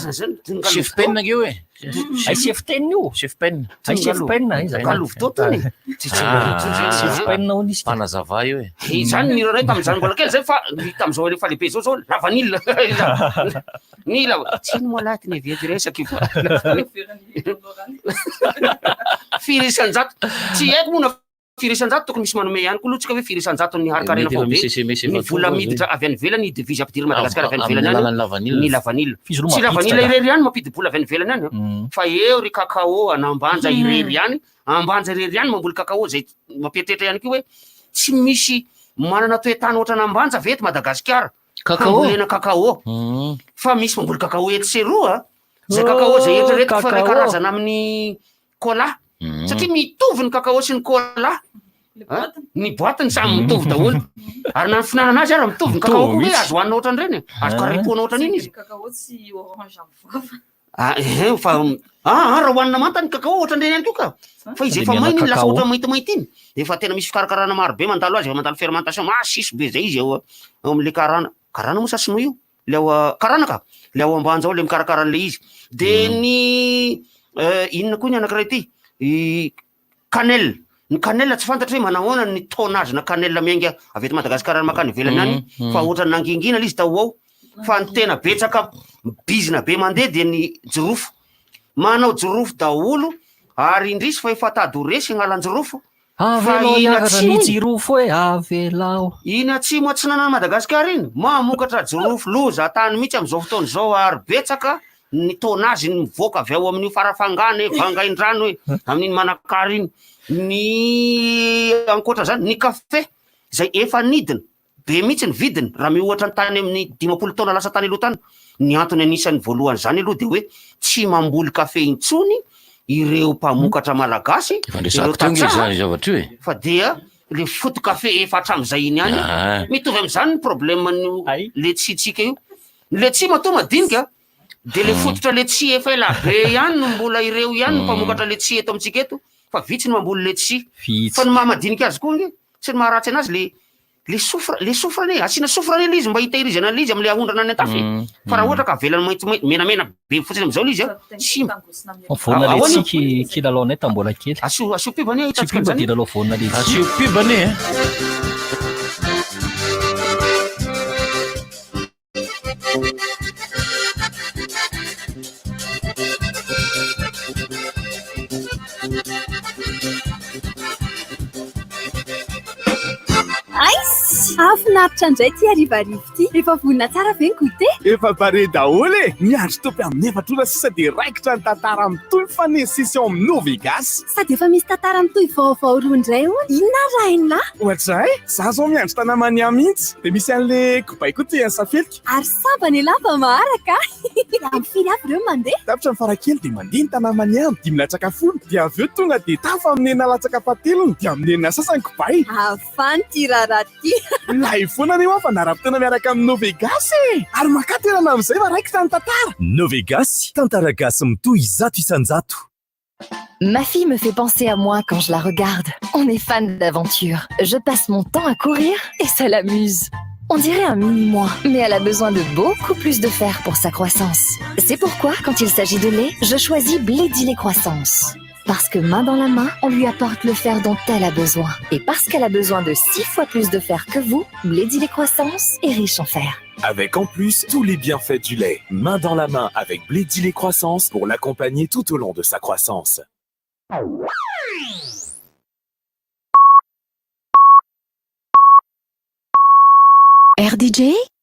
Chef pen eo e. Hay chef ten io. Chef pen. Hay chef pen aiza. Kalovitoto iny. Chef pen hono izy. Mpanazava io e. Izany ny hiranay tamin'izany mbola kely zay fa ny tamin'izao efa lehibe zao zao la vanille. Ny la tsy ino moa lahy ty ny avy resaka io fa. Firy isan-jato tsy haiko moa na firy isan-jato tokony misy manome ihany koa aloha tsika hoe firy isan-jaton'ny harin-karena Mety efa faobe misy SMS efa ny vola tonga miditra zay. avy any ivelany ny devise ampidirin'i Madagasikara avy any Amin'ny ivelany any alalan'ny lavanila. ny lavanila. F'izy aloha Tsy mampiditra lavanila ka. irery ihany mampidi-bola avy any ivelany any an, fa eo ry cacao an'Ambanja irery ihany, Ambanja irery ihany mamboly cacao izay mampieritreritra ihany koa hoe tsy misy manana toe-tany ohatran'Ambanja ve eto Madagasikara Cacao? hambolena cacao fa misy mamboly cacao etsy sy eroa a. Izay cacao izay eritreretiko fa iray Cacao. karazana amin'ny cola satria mitovy ny cacao sy ny cola Ah, ny boatiny samy mitovy daholo ary na ny fihinanana azy ara mitovy ny cacao koa hoe mihitsy. azo hohanina ohatran'ireny e. azo karepohana ohatran'iny izy Cacao tsy orange amin'ny vava. Ah, eh, fa ah, ah, raha hohanina manta ny cacao ohatran'ireny ihany koa ka fa izy Dia efa miala maina iny lasa cacao. ohatra maintimainty iny efa tena misy fikarakarana maro be mandalo azy efa mandalo fermentation masiso be zay izy eo eo amin'le karana karana moa sa sinoa io le ao a- karana ka le ao ambanja ao le mikarakara an'le izy de ny eh, inona koa ny anankiray ity i cannelle ny cannelle tsy fantatra hoe manahoana ny tonnage na cannelle miainga avy eto Madagasikara mankany ivelany any fa ohatran'ny nangingina le izy tao ho ao fa ny tena betsaka bizina be mandeha dia ny jirofo manao jirofo daholo ary indrisy fa efa tady ho resy ny alan-jirofo fa Avelao iny hiakatra ny atsimo iny jirofo e, avelao. Iny atsimo atsinanan'i Madagasikara iny, mamokatra jirofo loza tany mihitsy amin'izao fotoana izao ary betsaka ny tonnage mivoaka avy ao amin'io Farafangana e, Vangaindrano e, amin'iny Manakara iny. Ny ankoatra izany, ny kafe izay efa nidina be mihitsy ny vidiny raha miohatra ny tany amin'ny 50 taona lasa tany aloha tany. Ny antony anisan'ny voalohan'izany aloha dia hoe tsy mamboly kafe intsony ireo mpamokatra malagasy, Efa ireo ndresako teo nge tantsaha zany zavatra io e. fa dia le foto-kafe efa hatramin'izay iny ihany. Ah. Mitovy amin'izany ny problème-n'io letchi-tsika io. Ny letchi matoa madinika dia le fototra letchi efa ela be ihany no mbola ireo ihany no mpamokatra letchi eto amintsika eto fa vitsy ny mamboly letchi. Vitsy. Fa ny maha madinika azy koa ange sy ny maharatsy anazy le le soufre, le soufre anie, asiana soufre anie le izy mba hitehirizana an'le izy am'le ahondrana any an-tafy e. Fa raha ohatra ka avelany maintimainty, menamena be fotsiny am'zao le izy a, simba. Voana Ahoana letchi io? ki- kilalaonay tamin'ny mbola kely. Asio asio pub anie Asio hitantsika pub an'izany dia e. lalao voana letchi. Asio pub anie e. Ice. mihitsy. Hahafinaritra indray ity harivariva ity. Efa vonona tsara ve ny goûter? Efa pare daholo e! Miandry topy amin'ny efatra ora sisa dia raikitra ny tantara mitohy mifanesisesy ao amin'ny Novegas. Sady efa misy tantara mitohy vaovao roa indray hono. Inona ary raha hain'lah? Ohatr'izay! Za zao miandry Tanamania mihitsy. Dia misy an'le kobay koa tian'i Safelika. Ary sambany elah fa maharaka a! Amin'ny firy avy ireo no mandeha? Tapitra ny farakely dia mandeha ny tanamania amin'ny dimy latsaka folo dia avy eo tonga dia tafa amin'ny enina latsaka fahatelony dia amin'ny enina sasany kobay. Hafana ity raharaha ity! Milay foana anie hoa fandaharam-potoana miaraka amin'ny Novegas e! Ary makà toerana amin'izay fa raikitra ny tantara! Novegas, tantara gasy mitohy 100%. Ma fille me fait penser à moi quand je la regarde. On est fan d'aventure. Je passe mon temps à courir et ça l'amuse. On dirait un mini-moi, mais elle a besoin de beaucoup plus de fer pour sa croissance. C'est pourquoi, quand il s'agit de lait, je choisis Blédilé Croissance. Parce que main dans la main, on lui apporte le fer dont elle a besoin. Et parce qu'elle a besoin de 6 fois plus de fer que vous, Blédilé Croissance est riche en fer. Avec en plus tous les bienfaits du lait, main dans la main avec Blédilé Croissance pour l'accompagner tout au long de sa croissance. RDJ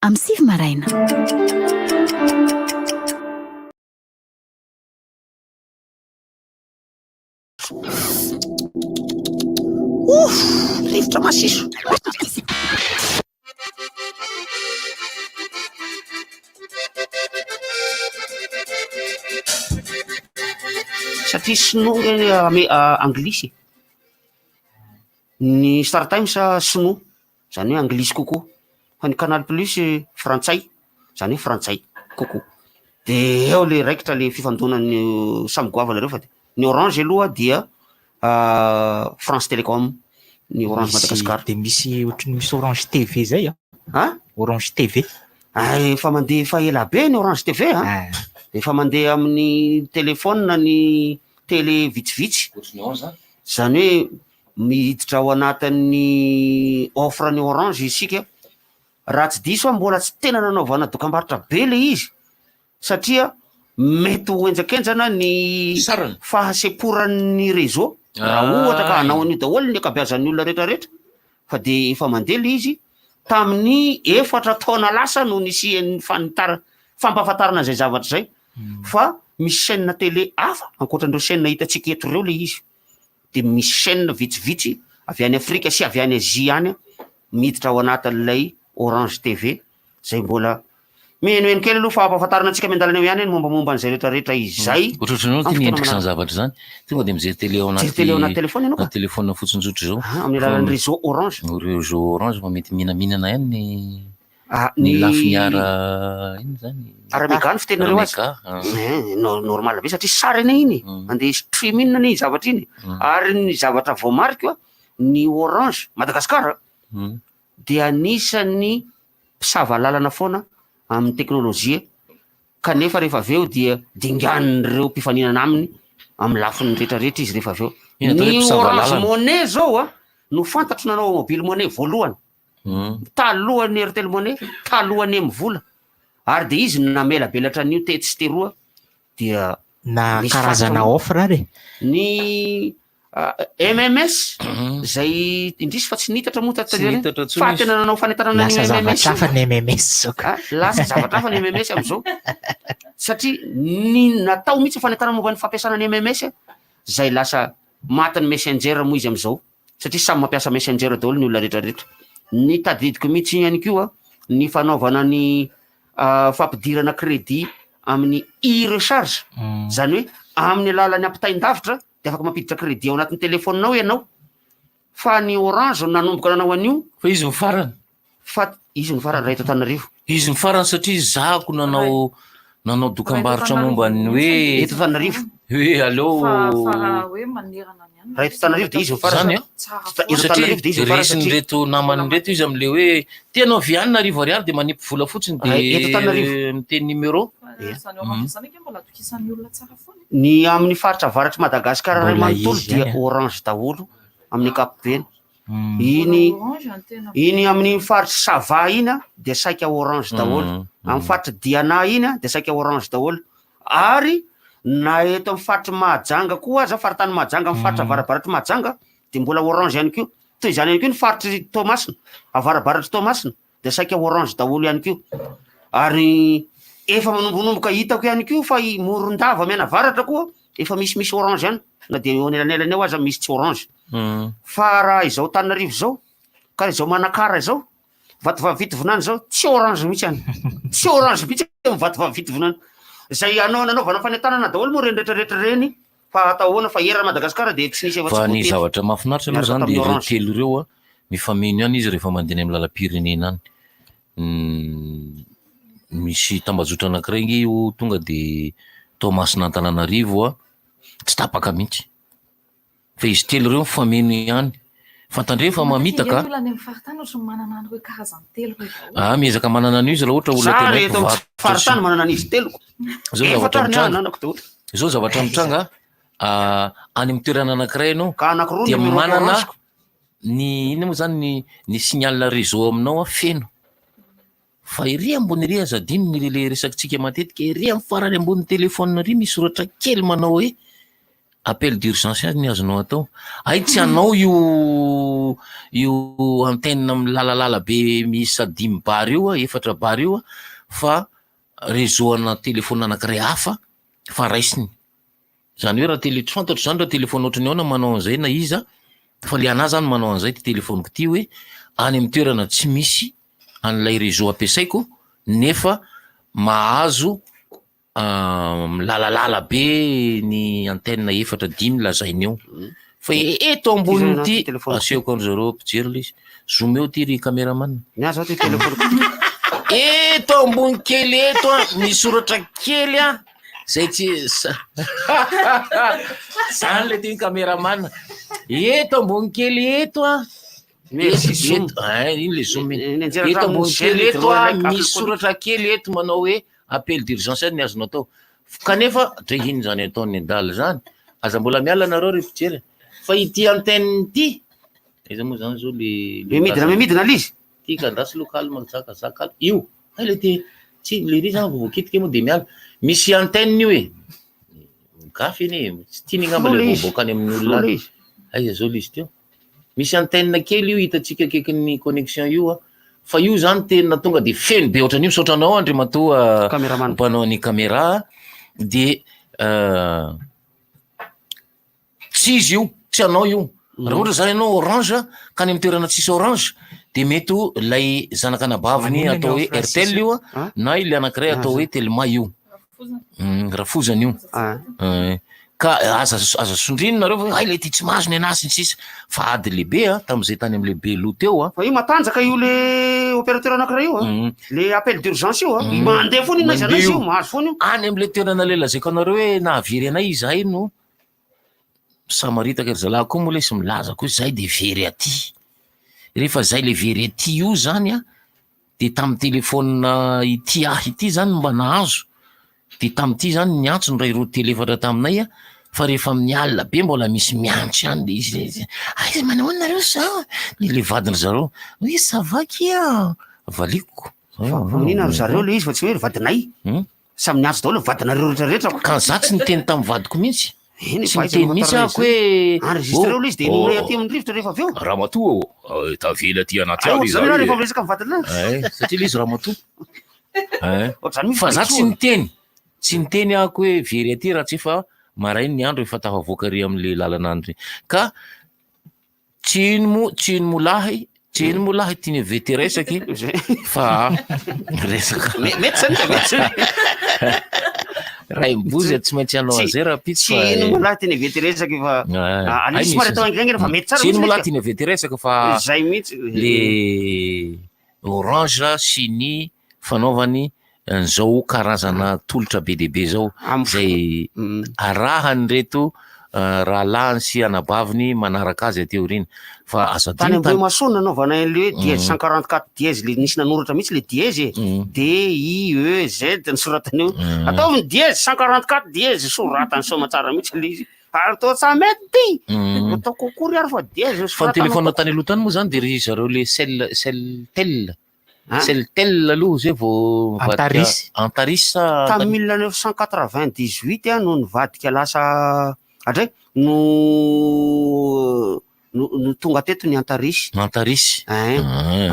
amin'ny sivy maraina. Ouf! Rivotra masiso. Satria sinoa ame anglisy e. Ny Star Times sinoa, zany hoe anglisy kokoa. Fa ny Canal Plus frantsay, zany hoe frantsay kokoa. De eo le raikitra le fifandonan'ny samy goavana reo fa de ny Orange aloha dia France Telecom, ny Orange Madagascar. De misy ohatry ny misy Orange TV zay an? An? Orange TV. Ah, efa mandeha efa ela be ny Orange TV an. Ah. Efa mandeha amin'ny téléphone ny télé vitsivitsy. Ohatry ny Orange zany? Zany hoe miditra ao anatin'ny offre ny Orange isika. Raha tsy diso aho mbola tsy tena nanaovana dokambarotra be le izy satria mety ho henjakenjana ny fahasemporan'ny réseau raha ohatra ka hanao an'io daholo ny ankabeazan'ny olona rehetrarehetra fa de efa mandeha le izy tamin'ny efatra taona lasa no nisian'ny fanitara- fampahafantarana izay zavatra izay fa misy chaîne télé hafa ankoatran'ireo chaîne hitantsika eto ireo le izy. de misy chaîne vitsivitsy avy any Afrika sy avy any Azia any miditra ao anatin'ilay Orange TV zay mbola mihenoheno kely aloha fa ampahafantarina antsika miandalana eo ihany ny mombamomba an'izay rehetrarehetra izay. Ohatrohatry ny ahoana ty ny endrik'izany zavatra izany? Tonga de mijery télé ao anaty Mijery télé ao anaty téléphone ianao ka. anaty téléphone fotsiny tsotra izao. Ah, amin'ny alalan'ny réseau Orange. Réseau Orange fa mety mihinamhinana ihany ny Ah, ny ny lafiny ara inona zany? Ara-mega ny fiteninareo azy. Ara-mega, ah. Eh, no- normal be satria sary anie iny e. Mandeha stream iny anie iny zavatra iny. Ary ny zavatra voamariko a, ny Orange Madagascar dia anisan'ny mpisava lalana foana amin'ny teknolojia kanefa rehefa avy eo dia dinganin'ireo mpifaninana aminy amin'ny lafiny rehetrarehetra izy rehefa avy eo. Inona atao hoe Ny mpisava Orange lalana? Money zao a no fantatro nanao mobile money voalohany. Talohan'ny Airtel Money, talohan'ny Mvola. Ary dia izy no namelabelatra an'io tetsy sy teroa dia Na nisy karazana faritra offre ary e. Ny MMS izay indrisy fa tsy nitatra moa taty Tsy aoriana, nitatra intsony fa izy. tena nanao fanentanana Lasa ny MMS zavatra hafa ny MMS zao ka. Ah, lasa zavatra hafa ny MMS amin'izao. Satria ny natao mihitsy fanentanana momba ny fampiasana ny MMS izay lasa matin'ny Messenger moa izy amin'izao. Satria samy mampiasa messenger daholo ny olona rehetra rehetra. Ny tadidiko mihitsy ihany koa ny fanaovana ny fampidirana crédit amin'ny e-recharge, zany hoe amin'ny alalan'ny ampitain-davitra de afaka mampiditra crédit ao anatin'ny telefaoninao ianao. Fa ny Orange no nanomboka nanao an'io. Fa izy no farany. Fa izy no farany raha eto Antananarivo. Izy no farany satria zahako nanao nanao dokambarotra momba ny hoe Eto Antananarivo. Hoe aleo Fa fa raha hoe manerana ny any. Raha eto Antananarivo dia izy no farany. Zany an? Eto Antananarivo dia izy no farany satria Resin'ireto namany ireto izy amin'ilay hoe te hanao vianina arivo ariary dia manipy vola fotsiny Raha eto Antananarivo. dia miteny numéro. Izany orange izany ange mbola atokisan'ny olona tsara foana. Ny amin'ny faritra avaratr'i Madagasikara iray Mbola manontolo izy dia ihany an. orange daholo amin'ny ankapobeny. Iny iny amin'iny faritry Sava iny a, dia saika orange daholo. Amin'ny faritry Diana iny a, dia saika orange daholo. Ary na eto amin'ny faritry Mahajanga koa aza, faritany Mahajanga, amin'ny faritra avarabaratr'i Mahajanga dia mbola orange ihany koa. Toy izany ihany koa ny faritr'i Toamasina, avarabaratr'i Toamasina dia saika orange daholo ihany koa. Ary efa manombonomboka hitako ihany koa fa i Morondava mianavaratra koa efa misimisy orange ihany na dia eo anelanelany eo aza misy tsy orange. Fa raha izao Antananarivo izao ka izao Manakara izao, Vatovavy Fitovinany izao tsy orange mihitsy any. Tsy orange mihitsy any Vatovavy Fitovinany. Izay anao nanaovana fanentanana daholo moa ireny rehetrarehetra ireny fa atao ahoana fa eran'i Madagasikara dia tsy nisy afa-tsy Fa ny voatety zavatra mahafinaritra aloha niaraka zany dia tamin'ny ireo orange. telo ireo a, mifameno ihany izy rehefa mandeha any amin'ny lalam-pirenena any. Misy tambajotra anankiray nge io tonga de Toamasina Antananarivo a, tsy tapaka mihitsy. Fa izy telo ireo mifameno ihany. Fa tandremo fa mamitaka Ny olona any amin'ny faritany ohatry ny manana an'ireo karazany telo ireo daholo. Ah, miezaka manana an'io izy raha ohatra olona Za tena ry eto amin'ny mpivarotra sy faritany manana an'izy telo. Zao Efatra zavatra ary ny ahy mitranga. ananako daholo. Zao zavatra mitranga, ah, any amin'ny toerana anankiray ianao Ka anankiroa dia numéro manana orange-ko. ny inona moa zany ny ny signal réseau aminao an feno. Fa ery ambony ery aza adino ny le resakitsika matetika, ery amin'ny farany ambony téléphone ery misy soratra kely manao hoe appel d'urgence ihany ny azonao atao. Hay tsy anao io io antenne milalalala be miisa dimy bar io, efatra bar io fa réseau ana téléphone anankiray hafa fa raisiny. Zany hoe raha tele, tsy fantatro zany raha téléphone ohatran'ny ahoana manao an'izay na iza fa le anah zany manao an'izay ty téléphone-ko ty hoe any amin'ny toerana tsy misy an'ilay réseau ampiasaiko nefa mahazo milalalala be ny antenne efatra dimy lazainy eo. Fa eto ambonin'ity asehoko an-dry zareo mpijery ilay izy. Zoom-eo ty ry cameraman. Ny ahy zao ty téléphone-ko. Eto ambony kely eto an, misy soratra kely an. Zay tsy zany le tian'ny cameraman. Eto ambony kely eto an. Merci, zoom. Eto, eh, iny le zoom iny. Ny anjara Eto trano ambony gel kely eto an, hydroalcoolique. misy soratra kely eto manao hoe appel d'urgence ny azonao atao. Kanefa, dre ino zany ataon'ny adala zany? Aza mbola miala nareo ry mpijery. Fa ity antenne ity, aiza moa zany zao le le Mimidina, mimidina le izy. Ty ka andraso aloha calme zaka zaka io. Hay le ty tsy le ry zany vao voakitika moa de miala. Misy antenne io e. Gafy anie e. Tsy tiany angamba le voaboaka any amin'ny olona any. Aiza zao le izy teo? Misy antenne kely io hitantsika akaikin'ny connexion io a. Fa io zany tena tonga de feno be ohatran'io. Misaotra anao Andriamatoa mpanao ny caméra de Tsy izy io, tsy anao io. Raha ohatra zany ianao orange ka any amin'ny toerana tsisy orange de mety ho ilay zanak'anabaviny Maninona ny atao hoe ao Francis Airtel io io? na ilay anankiray atao hoe Telma io. Rafozany io. Eh, Ka aza aza sondriny nareo fa hay le ty tsy mahazo ny anazy sy ny sisa. Fa ady lehibe a tamin'izay tany amin'ilay Beloha teo a. Fa io matanjaka io le opérateur anankiray io a. Le appel d'urgence io a. Mandeha foana io na aiza na aiza io, mahazo foana io. Any amin'ilay toerana ilay lazaiko anareo hoe nahavery anay izahay no Samaritaka ry zalahy koa moa lesy milaza koa zay de very aty. Rehefa zay le very aty io zany an, de tamin'ny telephone ity ahy ity zany no mba nahazo, de tamin'ity zany niantso ny iray roa telo efatra taminay an, fa rehefa amin'ny alina be mbola misy miantso ihany le izy, aiza manao ahoana nareo sa? De le vadin-dry zareo, oui ça va kia, valiako. Fa maninona ry zareo le izy fa tsy hoe ry vadinay? Samy niantso daholo ny vadinareo rehetra rehetra. Ka za tsy niteny tamin'ny vadiko mihitsy. Eny, Tsy niteny mihitsy aho hoe Enregistreo ilay izy dia henoinay aty amin'ny rivotra rehefa avy eo. Ramatoa ô, tavela aty anaty Ay, ala ohatr'izany izaho ianao e. rehefa miresaka amin'ny vadinao. Ay, satria ilay izy ramatoa. Ay. Ohatr'izany mihitsy Fa za ilay tsy tsoa. niteny. Tsy niteny aho hoe very aty raha tsy efa maraina ny andro efa tafavoaka ery amin'ilay lalana any. Ka Tsy ino mo tsy ino mo lahy tsy ino mo lahy tiany VT resaky fa resaka. Mety zany ka mety zany. Raimbozy tsy maintsy hanao an'izay rahampitso Tsy ino mo lahy tiany VT resaky fa aleo somary atao haingaingana fa mety tsara Tsy ino mo mihitsy lahy tiany VT resaka fa Zay mihitsy. le orange sy ny fanaovany an'izao karazana tolotra be dia be izao izay arahan'ireto rahalahiny sy anabaviny manaraka azy aty aoriana fa aza Tany adino tany Ambohimahasoa no nanaovana an'ilay hoe dièse 144 dièse le nisy nanoratra mihitsy le dièse e. D I E Z ny soratany eo. Ataovy ny dièse 144 dièse soratany soamatsara mihitsy le izy. Ary toa tsa mety. Ataoko akory ary fa dièse Fa ny soratana telefaonina tany aloha tany moa zany de ry zareo le cell celltel Celtel aloha zay vao nivadika Antaris. Antaris sa Tamin'ny 1998 aho no nivadika lasa hatray no no no tonga teto ny Antarisy. Antarisy. Ein.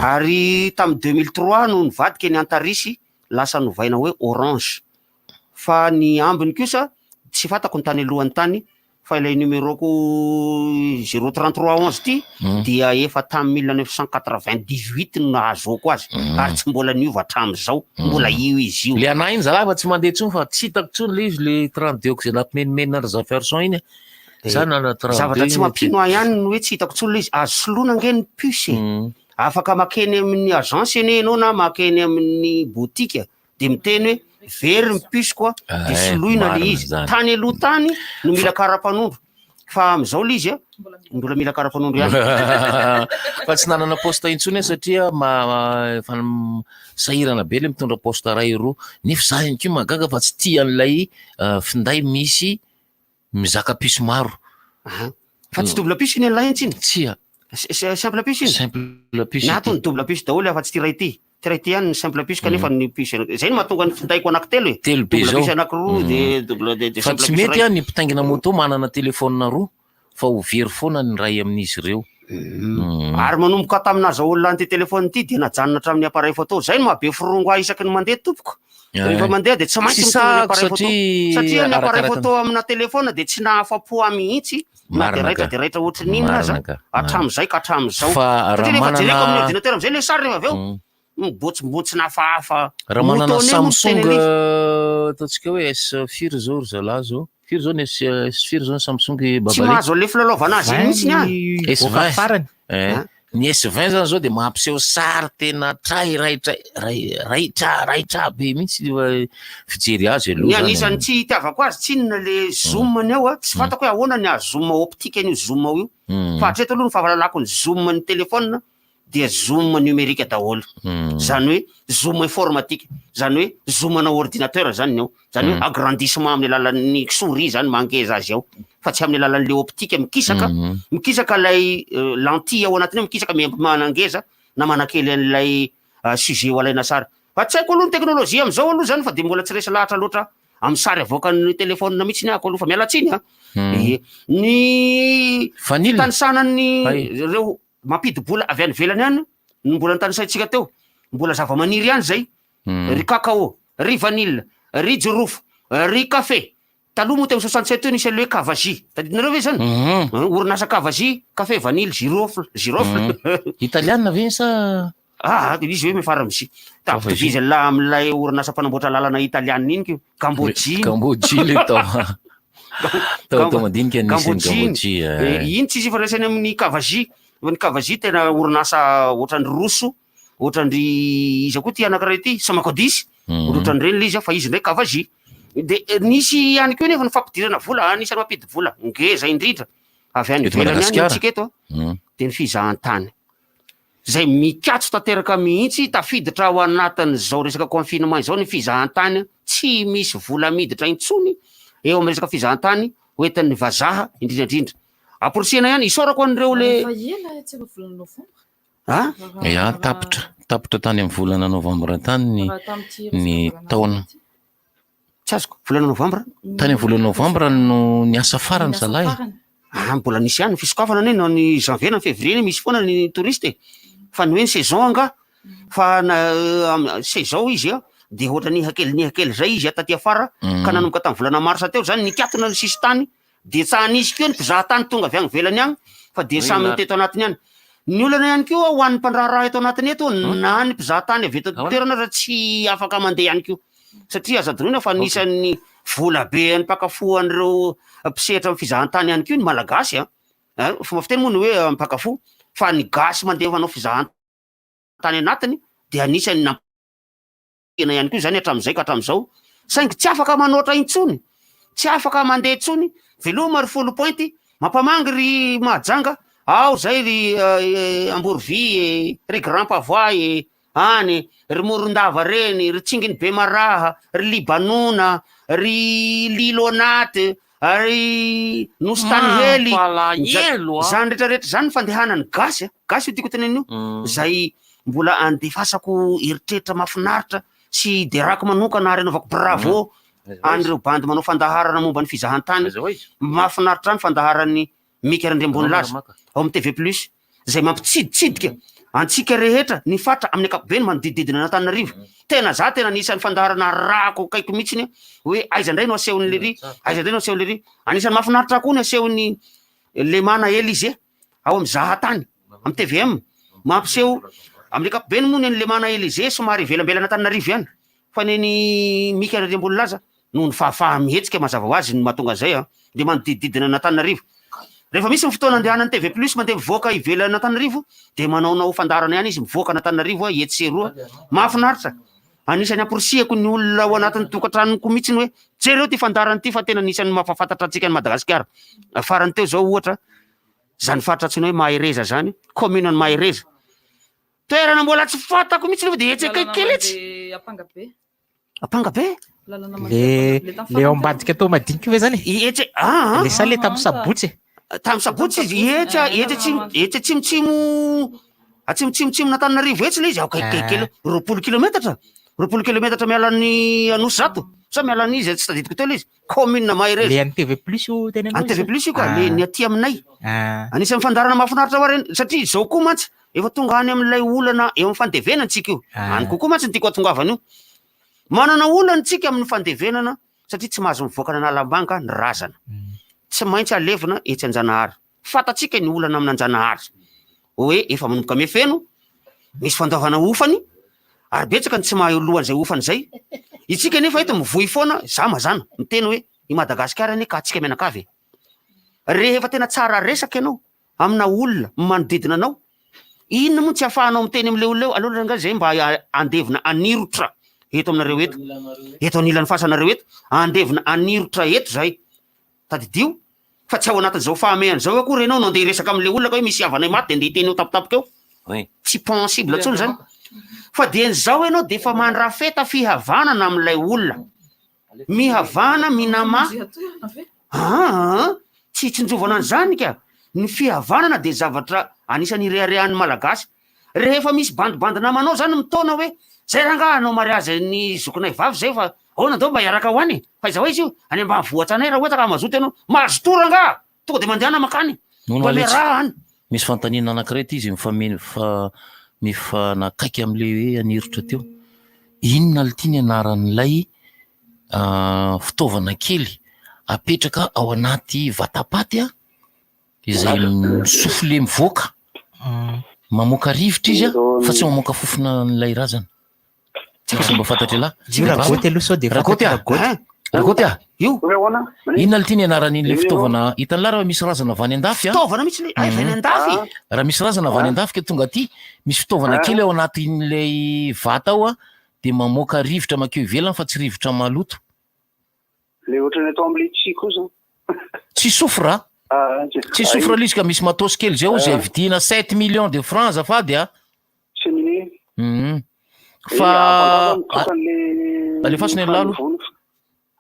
Ary tamin'ny 2003 no nivadika ny Antarisy lasa novaina hoe Orange. Fa ny ambiny kosa tsy fantako ny tany alohany tany fa ilay numéro-ko 033 11 ity dia efa tamin'ny 1998 no nahazoako azy ary tsy mbola niova hatramin'izao, mbola io izy io. Le anah iny zalahy fa tsy mandeha intsony fa tsy hitako intsony le izy le 32 ko zay nampimenomenona ry Zafiarison iny a. Za nanana 32 Zavatra tsy iny mampino ahy ihany ny hoe tsy hitako intsony le izy, azo soloina ange ny puce e. Afaka makeny amin'ny agence anie ianao na makeny amin'ny boutique de miteny hoe very ny puce-ko a, de Eh, soloina le marina izy. zany. Tany aloha tany no mila kara-panondro fa am'izao le izy a, mbola mila kara-panondro ihany. Fa tsy nanana poste intsony aho satria ma- efa sahirana be le mitondra poste ray roa. Nefa za ihany koa mahagaga fa tsy tia an'ilay eh, finday misy mizaka puce maro. Fa tsy double puce iny an'ilay intsiny? Tsia. Simple puce iny? Simple puce. Ny ato ny double puce daholo afa-tsy ity iray ity. Ity iray ity ihany ny simple puce kanefa ny puce zay no mahatonga ny findaiko anankitelo e. Telo be Double zao. puce anankiroa de double de de Fa simple tsy puce mety iray. a ny mpitaingina moto manana téléphone roa fa ho very foana ny iray amin'izy ireo. Ary manomboka tamin'ny nahazahoan'olona an'ity téléphone ity dia najanona hatramin'ny appareil photo. Zay no maha be firongo ahy isaky ny mandeha tompoko. Rehefa mandeha dia tsy maintsy Tsy mitondra ny sahako appareil photo. satria Satria ny appareil arakaraka photo amina téléphone dia tsy nahafa-po ahy mihitsy na dia Marina raitra ka. dia raitra ohatry ny inona aza Marina ka. hatramin'izay ka hatramin'izao. Fa Satria raha rehefa jereko amin'ny manana ordinateur amin'izay ilay sary rehefa avy eo mibontsimbontsina hafahafa. Raha manana Moutonné moa no Samsung tena izy. ataontsika hoe S firy zao ry zalahy zao? Firy zao ny S S firy zao ny Samsung Tsy Babale? mahazo an'ilay filalaovana azy iny mihitsy ny ahy. S 20. Eh. Ny S 20 zany zao dia mampiseho sary tena tray raitra ray raitra raitra be mihitsy ny fijery azy aloha Ny zany. anisan'ny tsy itiavako azy tsinona le zoom-ny ao a, tsy fantako hoe ahoana ny haha-zoom optique an'io zoom ao io. Fa hatreto aloha ny fahalalako ny zoom ny téléphone dia zoom numérique daholo. Zany hoe zoom informatique, zany hoe zoom ana ordinateur zany ny ao. Zany hoe agrandissement amin'ny alalan'ny souris zany mangeza azy ao fa tsy amin'ny alalan'le optique mikisaka, mikisaka ilay lentille ao anatiny ao mikisaka manangeza na manakely an'ilay sujet ho alaina sary. Fa tsy haiko aloha ny teknolojia amin'izao aloha zany fa dia mbola tsy resy lahatra loatra amin'ny sary avoakan'ny téléphone mihitsy ny ahako aloha fa miala tsiny a. Ie. Ny fitanisana ny ireo mampidi-bola avy any ivelany any no mbola notanisaintsika teo. Mbola zava-maniry ihany izay. Ry cacao, ry vanille, ry jirofo, ry kafe. Taloha moa teo amin'ny 67 teo nisy an'ilay hoe Kavaji. Tadidinareo ve izany? Orinasa Kavaji, kafe, vanille, girofle, girofle. Italiana ve sa? Ah, izy hoe miafara amin'ny J. Tampitovizan'ilay amin'ilay orinasa mpanamboatra lalana italiana iny ko. Gamboji. Gamboji le tao. Tao tao madinika nisy ny Gamboji. Gamboji. eh. Iny tsisy ifandraisany amin'ny Kavaji. Ny Kavaji tena orinasa ohatran'ny Roso, ohatran-dry iza koa ity anankiray ity, Samakodisy, ohatran'ireny ilay izy fa izy indray Kavaji. Dia nisy ihany koa nefa ny fampidirana vola, anisan'ny mampidi-bola ngeza indrindra avy any Eto ivelany any Madagasikara. antsika eto, dia ny fizahantany. Izay mikatso tanteraka mihitsy, tafiditra ao anatin'izao resaka confinement izao ny fizahantany, tsy misy vola miditra intsony eo amin'ny resaka fizahantany hoentin'ny vazaha indrindra indrindra. Amporisihana ihany, isaorako an'ireo le. Efa ela tsy efa volana novambra. A? Ya, tapitra. Tapitra tany amin'ny volana novambra tany ny Raha tamin'ity resaka ny volana taona. Tsy azoko, volana novambra? Tany amin'ny volana novambra no niasa farany Niasa zalahy. farany. Ah, mbola nisy ihany ny fisokafana anie na ny janvier na ny février anie misy foana ny touriste e. Fa ny hoe ny saison angaha fa na am- saison izy a dia ohatran'ny nihakely nihakely zay izy a taty afara ka nanomboka tamin'ny volana marsa teo zany nikatona ny sisintany dia tsa nisy koa ny mpizahatany tonga avy any ivelany any fa dia samy Inona? teto anatiny ihany. Ny olana ihany koa ho an'ny mpandraharaha eto anatiny eto na ny mpizahatany avy eto an-toerana aza tsy afaka mandeha ihany koa satria aza adinoina fa anisan'ny vola be an'ny mpakafo an'ireo mpisehatra amin'ny fizahantany ihany koa ny Malagasy a. Eh, fomba fiteny moa ny hoe mpakafo fa ny gasy mandeha manao fizahantany anatiny dia anisan'ny tena ihany koa izany hatramin'izay ka hatramin'izao, saingy tsy afaka manoatra intsony, tsy afaka mandeha intsony, veloma ry Foulpointe, mampamangy ry Mahajanga, ao zay ry Amborovy e, ry Grand Pavois e, any, ry Morondava reny, ry Tsingin'i Bemaraha, ry Libanona, ry Lilo Anaty, ary Nosy Tanihely, Mampalahelo a! zany rehetra rehetra zany ny fandehanan'ny gasy a, gasy io tiako tenenina io, zay mbola andefasako eritreritra mahafinaritra sy hiderako manokana ary anaovako bravo an'ireo bandy manao fandaharana momba ny fizahantany, mahafinaritra ny fandaharan'ny Mika Randriambonilaza ao amin'ny TV Plus izay mampitsiditsidika antsika rehetra ny faritra amin'ny ankapobeny manodidididina an'Antananarivo. Tena za tena anisan'ny fandaharana arahako akaiky mihitsiny hoe aiza indray no asehon'ny lery, aiza indray no asehon'ny lery. Anisan'ny mahafinaritra koa ny asehon'ny Lemana Elysée ao amin'ny Zahatany, amin'ny tvm. Mampiseho amin'ny ankapobeny moa ny an'i Lemana Elysée somary ivelambelana Antananarivo ihany fa ny an'i Mika Randriambonilaza noho ny fahafaha-mihetsika mazava ho azy no mahatonga an'izay an, dia manodidididina an'Antananarivo. Rehefa misy ny fotoana andehanan'ny TV Plus mandeha mivoaka ivelan'Antananarivo dia manaonao fandaharana ihany izy mivoaka an'Antananarivo etsy sy eroa. Mahafinaritra. Anisan'ny amporisihako ny olona ao anatin'ny tokantranoko mihitsy ny hoe jereo ity fandaharana ity fa tena anisan'ny mampahafantatra antsika an'i Madagasikara. Farany teo izao ohatra, izany faritra antsoina hoe Mahereza izany, commune an'i Mahereza. Toerana mbola tsy fantako mihitsy nefa dia etsy akaiky kely etsy. Ampangabe. Ampangabe? Le le ao ambadika tao madinika ve zany? Etsy ah. Le sa le tamin'ny sabotsy? Tamin'ny sabotsy izy etsy etsy atsimo etsy atsimotsimo atsimotsimotsimon'Antananarivo etsy le izy ao akaikikaiky kely 20 kilometatra 20 kilometatra miala ny Anosizato sa miala ny izy tsy tadidiko teo le izy commune Mahereza. Le an'ny TV Plus io tenenao? An'ny TV Plus io ka le ny aty aminay. Anisan'ny fandaharana mahafinaritra ho reny satria izao koa mantsy efa tonga any amin'ilay olana eo amin'ny fandevenana tsika io. Any kokoa mantsy ny tiako hatongavana io. Manana olana tsika amin'ny fandevenana satria tsy mahazo mivoaka an'Analamanga ny razana. Tsy maintsy alevina etsy Anjanahary. Fantatsika ny olana amin'Anjanahary. Hoe efa manomboka mihafeno, misy fandoavana hofany, ary betsaka ny tsy mahay lohan'izay hofany izay. Itsika nefa eto mivoy foana, za mazàna miteny hoe i Madagasikara anie ka antsika mianakavy e. Rehefa tena tsara resaka ianao amina olona manodidina anao, inona moa tsy ahafahanao miteny amin'ilay olona eo, aleo rangahy zay mba andevina anirotra eto aminareo eto, eto anilan'ny fasanareo eto, andevina anirotra eto zay. Tadidio fa tsy ao anatin'izao fahamehana izao akory ianao no andeha hiresaka amin'ilay olona ka hoe misy havanay maty dia andeha hiteny eo tampotampoka eo. Tsy possible intsony izany. Fa dia izao ianao dia efa mandrafeta fihavanana amin'ilay olona. Mihavana, minama. Aa, tsy hitsinjovana an'izany ka. Ny fihavanana dia zavatra anisan'ny ireharehan'ny Malagasy. Rehefa misy bandibandy namanao zany mitaona hoe zay rangaha hanao mariage ny zokinay vavy zay fa ahoana ndao mba hiaraka ho any e! Fa aiza ho aiza io? Any ambanivohitra anay raha ohatra ka mazoto ianao. Mazotoa rangaha! Tonga dia mandehana mankany. Nono Mba Aletsy, miaraha any. misy fanontaniana anankiray ity izay mifameno fa mifanakaiky amin'ilay hoe anirotra teo. Inona lty ny anaran'ilay fitaovana kely apetraka ao anaty vatapaty a? Izay mi-souffler mivoaka, mamoaka rivotra izy a, fa tsy mamoaka fofona an'ilay razana. Tsy haiko izay mba fantatr'ialahy. Io Ragoty aloha sao dia Ragoty a! fantatr'i Ragoty. Ragoty a! Io. Inona lty ny anaran'iny le fitaovana hitan'lah raha misy razana avy any an-dafy a? Fitaovana mihitsy le, avy any an-dafy. Raha misy razana avy any an-dafy ka tonga aty, misy fitaovana kely ao anatin'ilay vata ao a, dia mamoaka rivotra mankeo ivelany fa tsy rivotra maloto. Le ohatran'ny atao amin'ny letchis koa zany. Tsy soufre a! Tsy soufre ilay izy ka misy matos kely zay ao izay vidiana sept millions de francs azafady a! Cheminée. Hum. Fa alefaso ny an'lah aloha.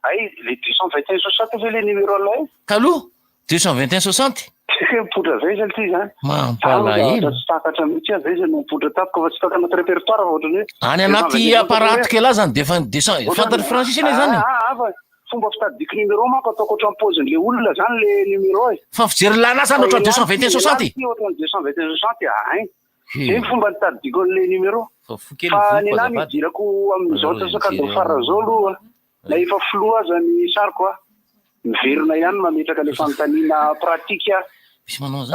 Hay, le 221 60 ve le numéro an'lah io? Taloha? 221 60? Tsy hoe mipoitra avy aiza ity zany. Mampalahelo. Tsy takatra mihitsy avy aiza no mipoitra tampoka fa tsy taka anaty répertoire fa ohatran'ny hoe. Any anaty apparat kely zany dia efa descend fantatr'i Francis anie zany. Ah, ah, fa fomba fitadidiko numéro manko ataoko ohatran'ny paozin'le olona zany le numéro e. Fa fijery lana zany ohatran'ny 221 60. Ity ohatran'ny 221 60 ah, hein. Zay ny fomba nitadidiko an'le numéro. Fa fo kely Fa ny ny voloko anahy azafady. nidirako amin'izao antsasak'adiny farany izao aloha na efa filoha aza ny sariko a, miverina ihany mametraka ilay fanontaniana pratique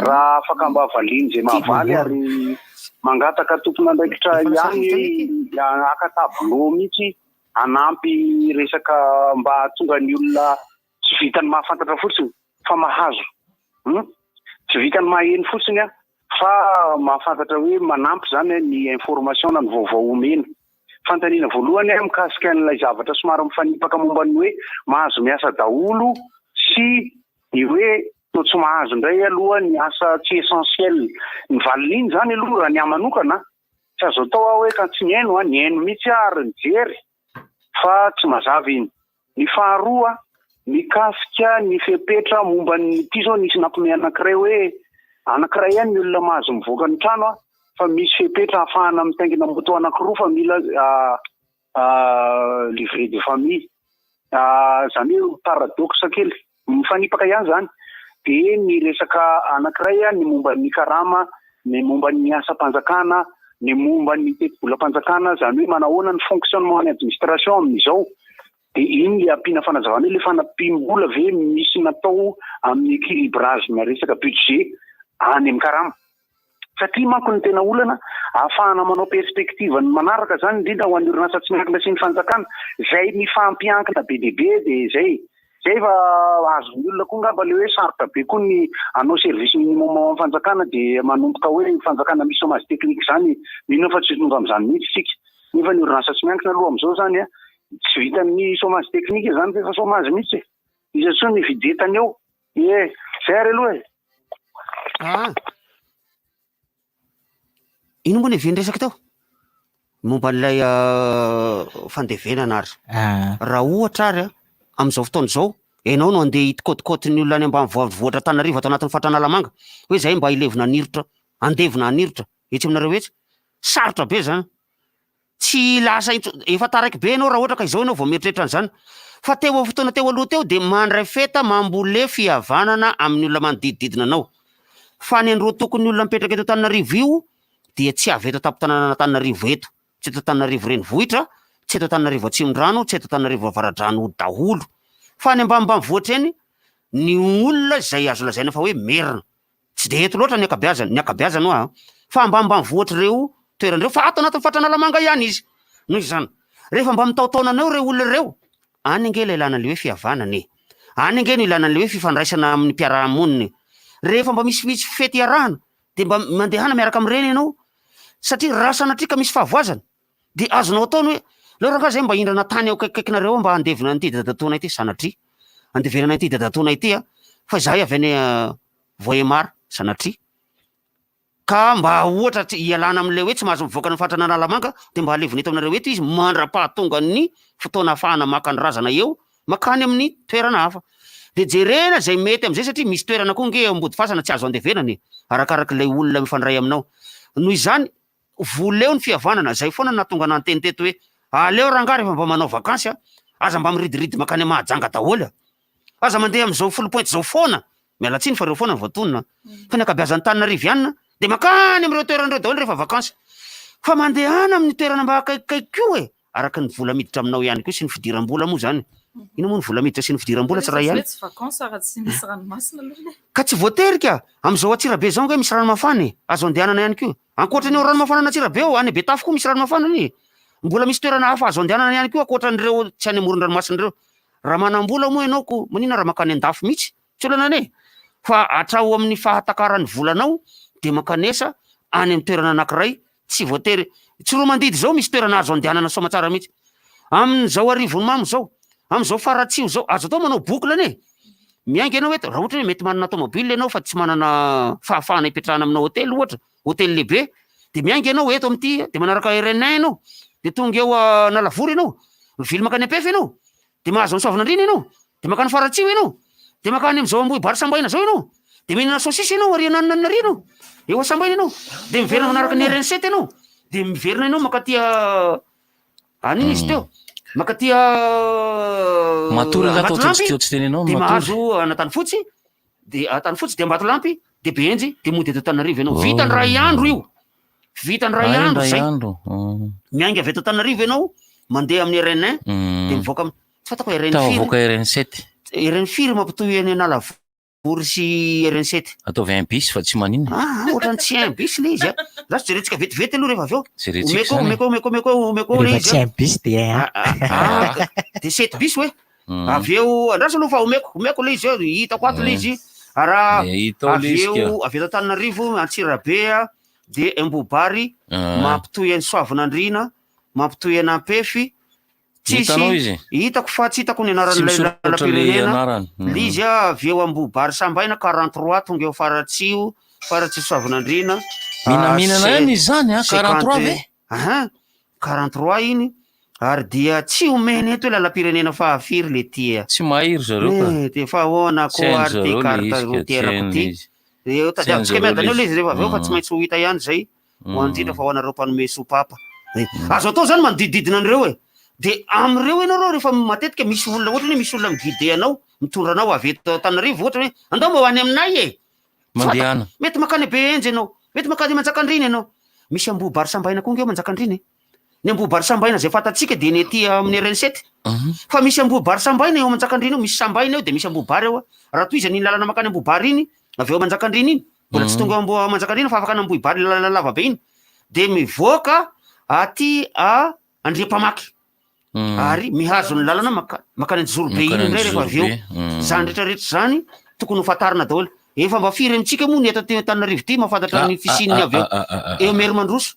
raha afaka mba valiany izay mahavaly ary mangataka tompon'andraikitra ihany haka tableau mihitsy hanampy resaka mba hahatonga ny olona tsy vitan'ny mahafantatra fotsiny fa mahazo hum tsy vitan'ny maheno fotsiny an fa mahafantatra hoe manampy izany ny information na ny vaovao omena. Fanontaniana voalohany mikasika an'ilay zavatra somary mifanipaka momba ny hoe mahazo miasa daholo sy ny hoe toa tsy mahazo indray aloha ny asa tsy essentiel. Ny valin'iny izany aloha raha ny ahy manokana, tsy azo atao aho hoe ka tsy nihaino an, nihaino mihitsy aho ary nijery fa tsy mazava iny. Ny faharoa, mikasika ny fepetra momba ny, ity izao nisy nampime anankiray hoe anankiray ihany ny olona mahazo mivoaka ny trano fa misy fepetra ahafahana mitaingina moto anankiroa fa mila livret de famille. Izany hoe paradoxe kely, mifanipaka ihany izany. Dia ny resaka anankiray ny momba ny karama, ny momba ny asam-panjakana, ny momba ny tetibolam-panjakana, izany hoe manahoana ny fonctionnement ny administration amin'izao. Dia iny ilay ampiana fanazavana hoe ilay fanampiam-bola ve misy natao amin'ny équilibrage-na resaka budget any amin'ny karama. Satria manko ny tena olana ahafahana manao perspective ny manaraka izany indrindra ho an'ny orinasa tsy miankina sy ny fanjakana izay mifampiankina be dia be dia izay. Izay fa azon'ny olona koa angamba ilay hoe sarotra be koa ny hanao service minimum ao amin'ny fanjakana dia manomboka hoe ny fanjakana misy chômage technique izany, mino aho fa tsy ho tonga amin'izany mihitsy isika. Nefa ny orinasa tsy miankina aloha amin'izao izany tsy vitan'ny chômage technique izany fa efa chômage mihitsy e. Iza intsony ny hividy entana eo? Ie, izay ary aloha e. Ah. Ino moa ny hevian'ny resaka teo? Momba an'ilay fandevenana ary. Raha ohatra ary amin'izao fotoana izao, ianao no andeha hitikaotikaoty ny olona any ambanivohitra Antananarivo ato anatin'ny faritra Analamanga, hoe izahay mba hilevina an'Irotra, handevina an'Irotra etsy aminareo etsy, sarotra be izany. Tsy lasa intsony, efa taraiky be ianao raha ohatra ka izao ianao vao mieritreritra an'izany. Fa teo amin'ny fotoana teo aloha teo dia mandrafeta mambole fihavanana amin'ny olona manodidididina anao. Fa ny androatokon'ny olona mipetraka eto Antananarivo io dia tsy avy eto an-tampon-tanànan'Antananarivo eto, tsy eto Antananarivo renivohitra, tsy eto Antananarivo Atsimondrano, tsy eto Antananarivo Avaradrano daholo. Fa any ambanimbanivohitra eny ny olona izay azo lazaina fa hoe merina. Tsy dia eto loatra ny ankabeazany, ny ankabeazany hoa an, fa ambanimbanivohitr'ireo toerana ireo, fa ato anatin'ny faritra Analamanga ihany izy. Noho izany, rehefa mba mitaontaona anao ireo olona ireo, any ange ilay ilana an'ilay hoe fihavanana e! Any ange no ilana an'ilay hoe fifandraisana amin'ny mpiara-monina e! Rehefa mba misimisy fety iarahana, dia mba mandehana miaraka amin'ireny ianao, satria raha sanatria ka misy fahavoazana, dia azonao atao ny hoe, aleo rangahy zay mba hindrana tany eo akaikikaikinareo ao mba handevina an'ity dadatoanay ity, sanatria, handevenana an'ity dadatoanay ity an, fa izahay avy any Vohemar, sanatria. Ka mba ohatra tsy hialana amin'ilay hoe tsy mahazo mivoaka ny faritra an'Analamanga dia mba alevina eto aminareo eto izy mandra-pahatongan'ny fotoana ahafahana maka ny razana eo makany amin'ny toerana hafa. Dia jerena izay mety amin'izay satria misy toerana koa ange eo Ambodifasana tsy azo andevenana e, arakarak'ilay olona mifandray aminao. Noho izany, voleo ny fihavanana, izay foana no nahatonga anah niteny teto hoe aleo rangahy rehefa mba manao vakansy a, aza mba miridiridy makany Mahajanga daholo a. Aza mandeha amin'izao Foulpointe izao foana, miala tsiny fa ireo foana no voatonona, fa ny ankabeazan'ny Antananarivo ihany dia mankany amin'ireo toerana ireo daholo rehefa vakansy. Fa mandehana amin'ny toerana mba akaikikaiky koa e, araka ny vola miditra aminao ihany koa sy ny fidiram-bola moa izany. Inona moa ny vola miditra sy ny fidiram-bola tsy iray ihany? Tsy vakansy raha tsy misy ranomasina aloha e. Ka tsy voatery ka! Amin'izao Antsirabe izao ange misy ranomafana e, azo andehanana ihany koa. Ankoatra ny ao Ranomafana an'Antsirabe ao, any Betafo koa misy ranomafana anie e. Mbola misy toerana hafa azo andehanana ihany koa ankoatra an'ireo tsy any amoron-dranomasina ireo. Raha manam-bola moa ianao ko maninona raha mankany an-dafy mihitsy? Tsy olana anie. Fa hatrao amin'ny fahatakaran'ny volanao dia mankanesa any amin'ny toerana anankiray tsy voatery Tsiroamandidy izao misy toerana azo andehanana soamatsara mihitsy. Amin'izao Arivonimamo izao, amin'izao Faratsiho izao, azo atao manao boucle anie. Miainga ianao eto, raha ohatra hoe mety manana tomobile ianao fa tsy manana fahafahana hipetrahana amina hotely ohatra, hotely lehibe, dia miainga ianao eto amin'ity, dia manaraka RN ianao, dia tonga eo Analavory ianao, mivily mankany Ampefy ianao, dia mahazo an'i Soavinandriana ianao, dia mankany Faratsiho ianao, dia mankany amin'izao Ambohibary Sambaina izao ianao, dia mihinana saosisy ianao ary anananariana ianao, eo Sambaina ianao, dia miverina manaraka ny RN 7 ianao, dia miverina ianao mankaty any iny izy teo, mankaty Matory angaha tao Ambatolampy, teo tsy tenenao dia matory. mahazo an'Antanifotsy, dia Antanifotsy dia Ambatolampy, dia Behenjy, dia mody eto Antananarivo ianao. Vita ny iray andro io. Vita ny iray Ay, andro iray izay. andro. Mm. Miainga avy eto Antananarivo ianao, mandeha amin'ny RN 1, Mm. dia mivoaka am- tsy fantako hoe RN firy. Tafavoaka RN 7. RN firy mampitohy an'i Analavory sy RN 7. Ataovy un bis fa tsy maninona. Ah, ohatran'ny tsy un bis ilay izy a. Lasa jerentsika vetivety aloha rehefa avy eo. Jerentsika Omeko, izany e. omeko, omeko, omeko, omeko ilay Rehefa izy tsy a. un bis dia un. Ah, ah, ah, dia sept bis hoe. Mm. Avy eo, andraso aloha fa omeko, omeko ilay izy eo, hitako ato ilay izy. Raha Eh, hita ao avy ilay izy ka. eo, avy eto Antananarivo, Antsirabe a, dia Ambohibary, Ah. mampitohy an'i Soavinandriana, mampitohy an'Ampefy, tsisy, Hitanao izy? hitako fa tsy hitako ny Tsy anaran'ilay misoratra ilay lalam-pirenena. anarany. Mm. Ilay izy a, avy eo Ambohibary Sambaina, 43, tonga eo Faratsiho, Faratsiho Soavinandriana, ah, Minaminana ihany izy izany a, 43 ve? Aha, 43 iny, ary dia tsy omena eto hoe lalam-pirenena fahafiry le ty a. Tsy mahay ry zareo ka. Eh, dia fa ahoana Tsy koa hain-dry ary ty zareo le carte izy ka, tsy routière-ko hainy ty. le izy. Dia Tsy hain-dry tadiavintsika zareo miadana le eo le izy. izy rehefa avy eo fa tsy Mm. maintsy ho hita ihany izay. Ho Mm. an'ny indrindra fa ho anareo mpanome sopapa. Eh, Azo atao zany manodidididina an'ireo e. De amin'ireo ianao reo rehefa matetika misy olona ohatra hoe misy olona mi-guider anao, mitondra anao avy eto Antananarivo ohatra hoe andao mba ho any aminay e! Tsy fantako. Mandehana. Mety mankany Behenjy ianao, mety mankany Manjakandriana ianao. Misy Ambohibary Sambaina koa ange ao Manjakandriana e. Ny Ambohibary Sambaina izay fantatsika dia ny aty amin'ny RN7. Fa misy Ambohibary Sambaina eo Manjakandriana eo, misy Sambaina eo dia misy Ambohibary eo. Raha tohizana iny lalana mankany Ambohibary iny, avy eo Manjakandriana iny, mbola tsy tonga ao Manjakandriana fa afaka an'Ambohibary lalana lava be iny, dia mivoaka aty a Andriampamaky. Ary mihazo ny lalana makany Anjozorobe iny indray rehefa avy eo. Izany rehetra rehetra izany tokony ho fantarina daholo. Efa mba firy amintsika moa ny eto Antananarivo ity mahafantatra ny fisian'ny avy eo. Eo Merimandroso.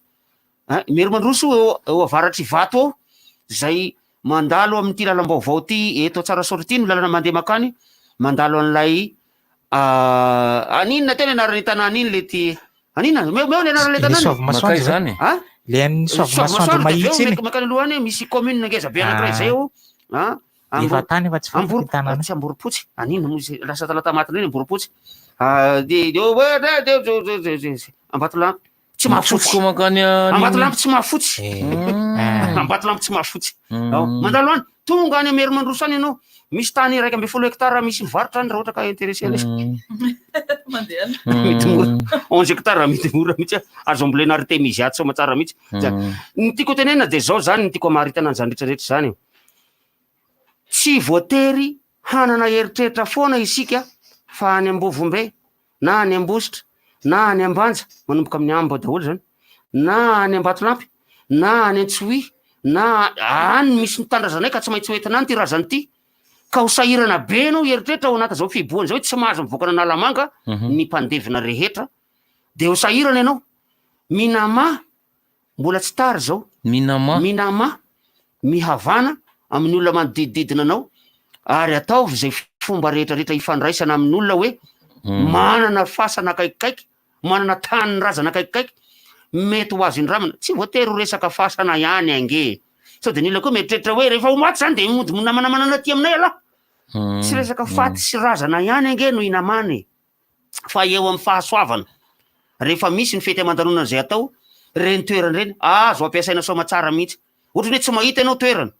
Merimandroso eo eo avaratr'Ivato ao, izay mandalo amin'ity lalam-baovao ity eto Tsarasaotra ity no lalana mandeha makany, mandalo an'ilay aninona tena anaran'ny tanàna iny le ty aninona omeo omeo ny anaran'ilay Le tanàna Soavimasoandro Makay zany. Ah? Le an'ny Soavimasoandro Soavimasoandro de avy eo mahitsy iny. makany aloha any misy commune ngeza be anankiray zay eo. Ah? Efa tany efa tsy fantako Amboro ny tanàna. tsy Amboropotsy aninona moa izy lasa talata maty indray ny Amboropotsy. Ah, de de de de de Ambatolampy tsy mahafotsy. Mitsofoka mankany an'iny. Ambatolampy tsy mahafotsy. Mm. Ambatolampy tsy mahafotsy. Ao, mandalo any, tonga any Amerimandroso any ianao. Misy tany 11 hectare misy mivarotra any raha ohatra ka intéressé anao. Mandehana. Mety mora. 11 hectare mety mora mihitsy. Azo ambolena artemisia tsy soamatsara mihitsy. Ny tiako tenenina dia zao zany ny tiako hamaritana an'izany rehetra rehetra izany. Tsy voatery hanana eritreritra foana isika fa any Ambovombe na any Ambositra na any Ambanja, manomboka amin'ny Ambo daholo zany, na any Ambatolampy na any Antsohihy na any misy ny tanindrazanay ka tsy maintsy hoentina any ity razana ity. Ka ho sahirana be ianao hieritreritra ao anatin'izao fihibohana izao hoe tsy mahazo mivoaka an'Analamanga ny mpandevina rehetra dia ho sahirana ianao. Minama Mbola tsy tara izao. Minama. Minama. Mihavana amin'ny olona manodidididina anao ary ataovy izay fomba rehetra rehetra ifandraisana amin'olona hoe manana fasana akaikikaiky, manana tanin-drazana akaikikaiky, mety ho azo indramina. Tsy voatery ho resaka fasana ihany ange e. Sao dia ny olona koa mieritreritra hoe rehefa ho maty izany dia mody minamanamanana aty aminay ialahy. Tsy resaka faty sy razana ihany ange no inamana e. Fa eo amin'ny fahasoavana, rehefa misy ny fety aman-danonana izay atao, ireny toerana ireny, azo ampiasaina soamatsara mihitsy. Ohatran'ny hoe tsy mahita ianao toerana,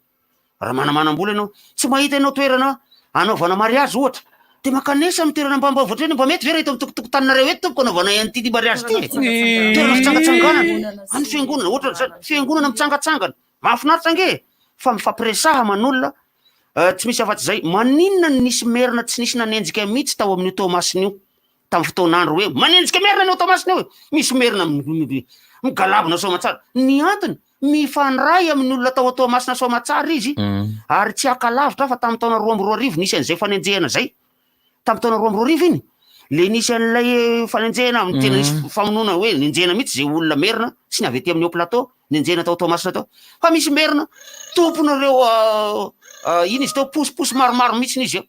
raha manamanam-bola ianao, tsy mahita ianao toerana hanaovana mariazy ohatra, dia mankanesa amin'ny toerana ambanimbanivohitra eny, mba mety ve raha eto amin'ny tokotokotaninareo eto tompoko anaovanay an'ity mariazy ity e? Toerana fitsangatsanganana, any fiangonana, ohatran'izany, fiangonana mitsangatsangana, mahafinaritra ange e! Fa mifampiresaha aman'olona, Tsy misy afa-tsy izay. Maninona no nisy merina tsy nisy nanenjika mihitsy tao amin'io Toamasina io tamin'ny fotoan'andro hoe manenjika merina ny ao Toamasina io e! Misy merina migalabona soamatsara. Ny antony, mifandray amin'ny olona tao Toamasina soamatsara izy ary tsy haka lavitra aho fa tamin'ny taona 2002 nisy an'izay fanenjehana izay. Tamin'ny taona 2002 iny, le nisy an'ilay fanenjehana, tena nisy famonoana hoe nenjehina mihitsy izay olona merina sy ny avy aty amin'ny haut plateau, nenjehina tao Toamasina tao. Fa misy merina tompon'ireo iny izy teo, posiposy maromaro mihitsy izy eo,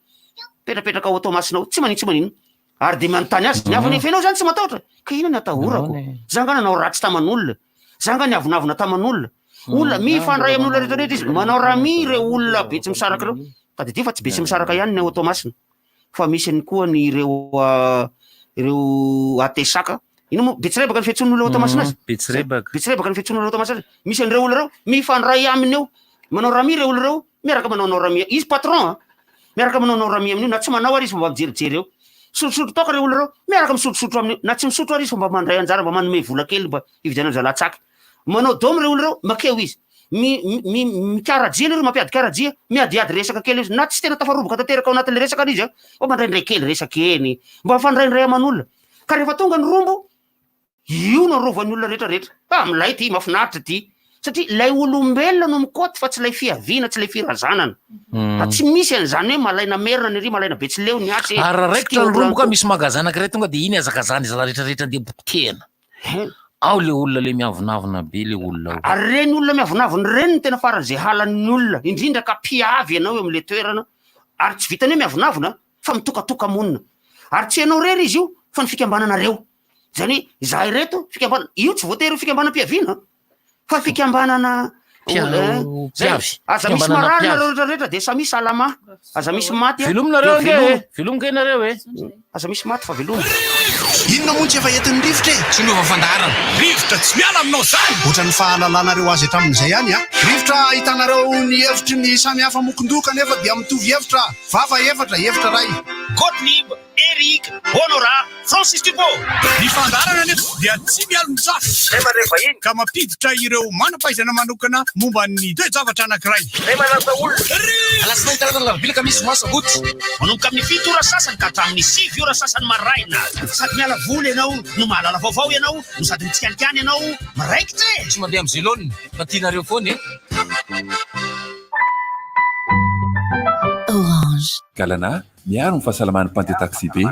mipetrapetraka ao Toamasina ao, tsy maninona tsy maninona. Ary dia manontany azy ny havany, fa ianao izany tsy matahotra? Ka inona ny atahorako? Za nga nanao ratsy taman'olona, za nga niavonavona taman'olona. Olona mifandray amin'olona rehetra rehetra izy, manao rami ireo olona betsimisaraka ireo. Tadidio fa tsy Betsimisaraka ihany ny ao Toamasina fa misy ny koa ny ireo ireo Atesaka. Inona moa Betsirebaka ny fiantsoan'ny olona ao Toamasina azy? Betsirebaka. Betsirebaka ny fiantsoan'ny olona ao Toamasina azy. Misy an'ireo olona ireo mifandray aminy eo. Manao rami ireo olona ireo, miaraka manao rami. Izy patron a. Miaraka manao rami amin'io na tsy manao ary izy fa mba mijerijery eo. Misotrosotro toaka ireo olona ireo, miaraka misotrosotro amin'io. Na tsy misotro ary izy fa mba mandray anjara mba manome vola kely mba hividianana zalahy tsaky. Manao dôme ireo olona ireo, makeo izy. Mi, mi, mikarajia ireo, mampiady karajia, miadiady resaka kely izy, na tsy tena tafaroboka tanteraka ao anatin'ilay resaka ary izy an, fa mandraindray kely resaka eny, mba mifandraindray aman'olona. Ka rehefa tonga ny rombo, io no arovan'ny olona rehetra rehetra. Ah, milay ity, mahafinaritra ity. Satria ilay olombelona no mikaoty fa tsy ilay fiaviana, tsy ilay firazanana. Fa tsy misy an'izany hoe malaina merina ny ery, malaina betsileo ny atsy e. Ary raha Tsy raikitra ny tia rombo ka ohatran'izany. misy magasin anankiray tonga dia iny hazakazahana zalahy rehetra rehetra andeha potehina. Ao le olona le miavonavona be le olona ao. Ary ireny olona miavonavona ireny no tena faran'izay halan'ny olona, indrindra ka mpiavy ianao eo amin'ilay toerana, ary tsy vitan'ny hoe miavonavona fa mitokatoka-monina. Ary tsy ianao irery izy io fa ny fikambananareo. Izany hoe izahay ireto fikambanana, io tsy voatery ho fikambanam-piaviana fa fikambanana Mpiavy. Aza misy Fikambanana marary mpiavy. nareo rehetra rehetra dia samia salama. Aza misy maty. Velominareo dia ange e. veloma. Velomy ange nareo e. Aza misy maty fa velomy. Inona moa no tsy efa entin'ny rivotra e? Tsy miova fandaharana. Rivotra tsy miala aminao zany! Ohatran'ny fahalalanareo azy hatramin'izay ihany a! Rivotra ahitanareo ny hevitry ny samy hafa mokon-doha kanefa dia mitovy hevitra. Vava efatra, hevitra iray. Gottlieb, Eric, Honorat, Francis Dupont. Ny fandaharana anefa dia tsy mialon-jafy ka mampiditra ireo manam-pahaizana manokana momba ny toe-javatra anankiray. Alatsinainy, talata, alarobia, alakamisy, zoma, sabotsy. Manomboka amin'ny fito ora sasany ka hatramin'ny sivy ora sasany maraina. Sady miala voly ianao no mahalala vaovao ianao no sady mitsikanikany ianao miraikitra e! Tsy mandeha amin'ny zelone fa tianareo foana e! Orange. Galana, miaro ny fahasalaman'ny mpandeha taxi-be.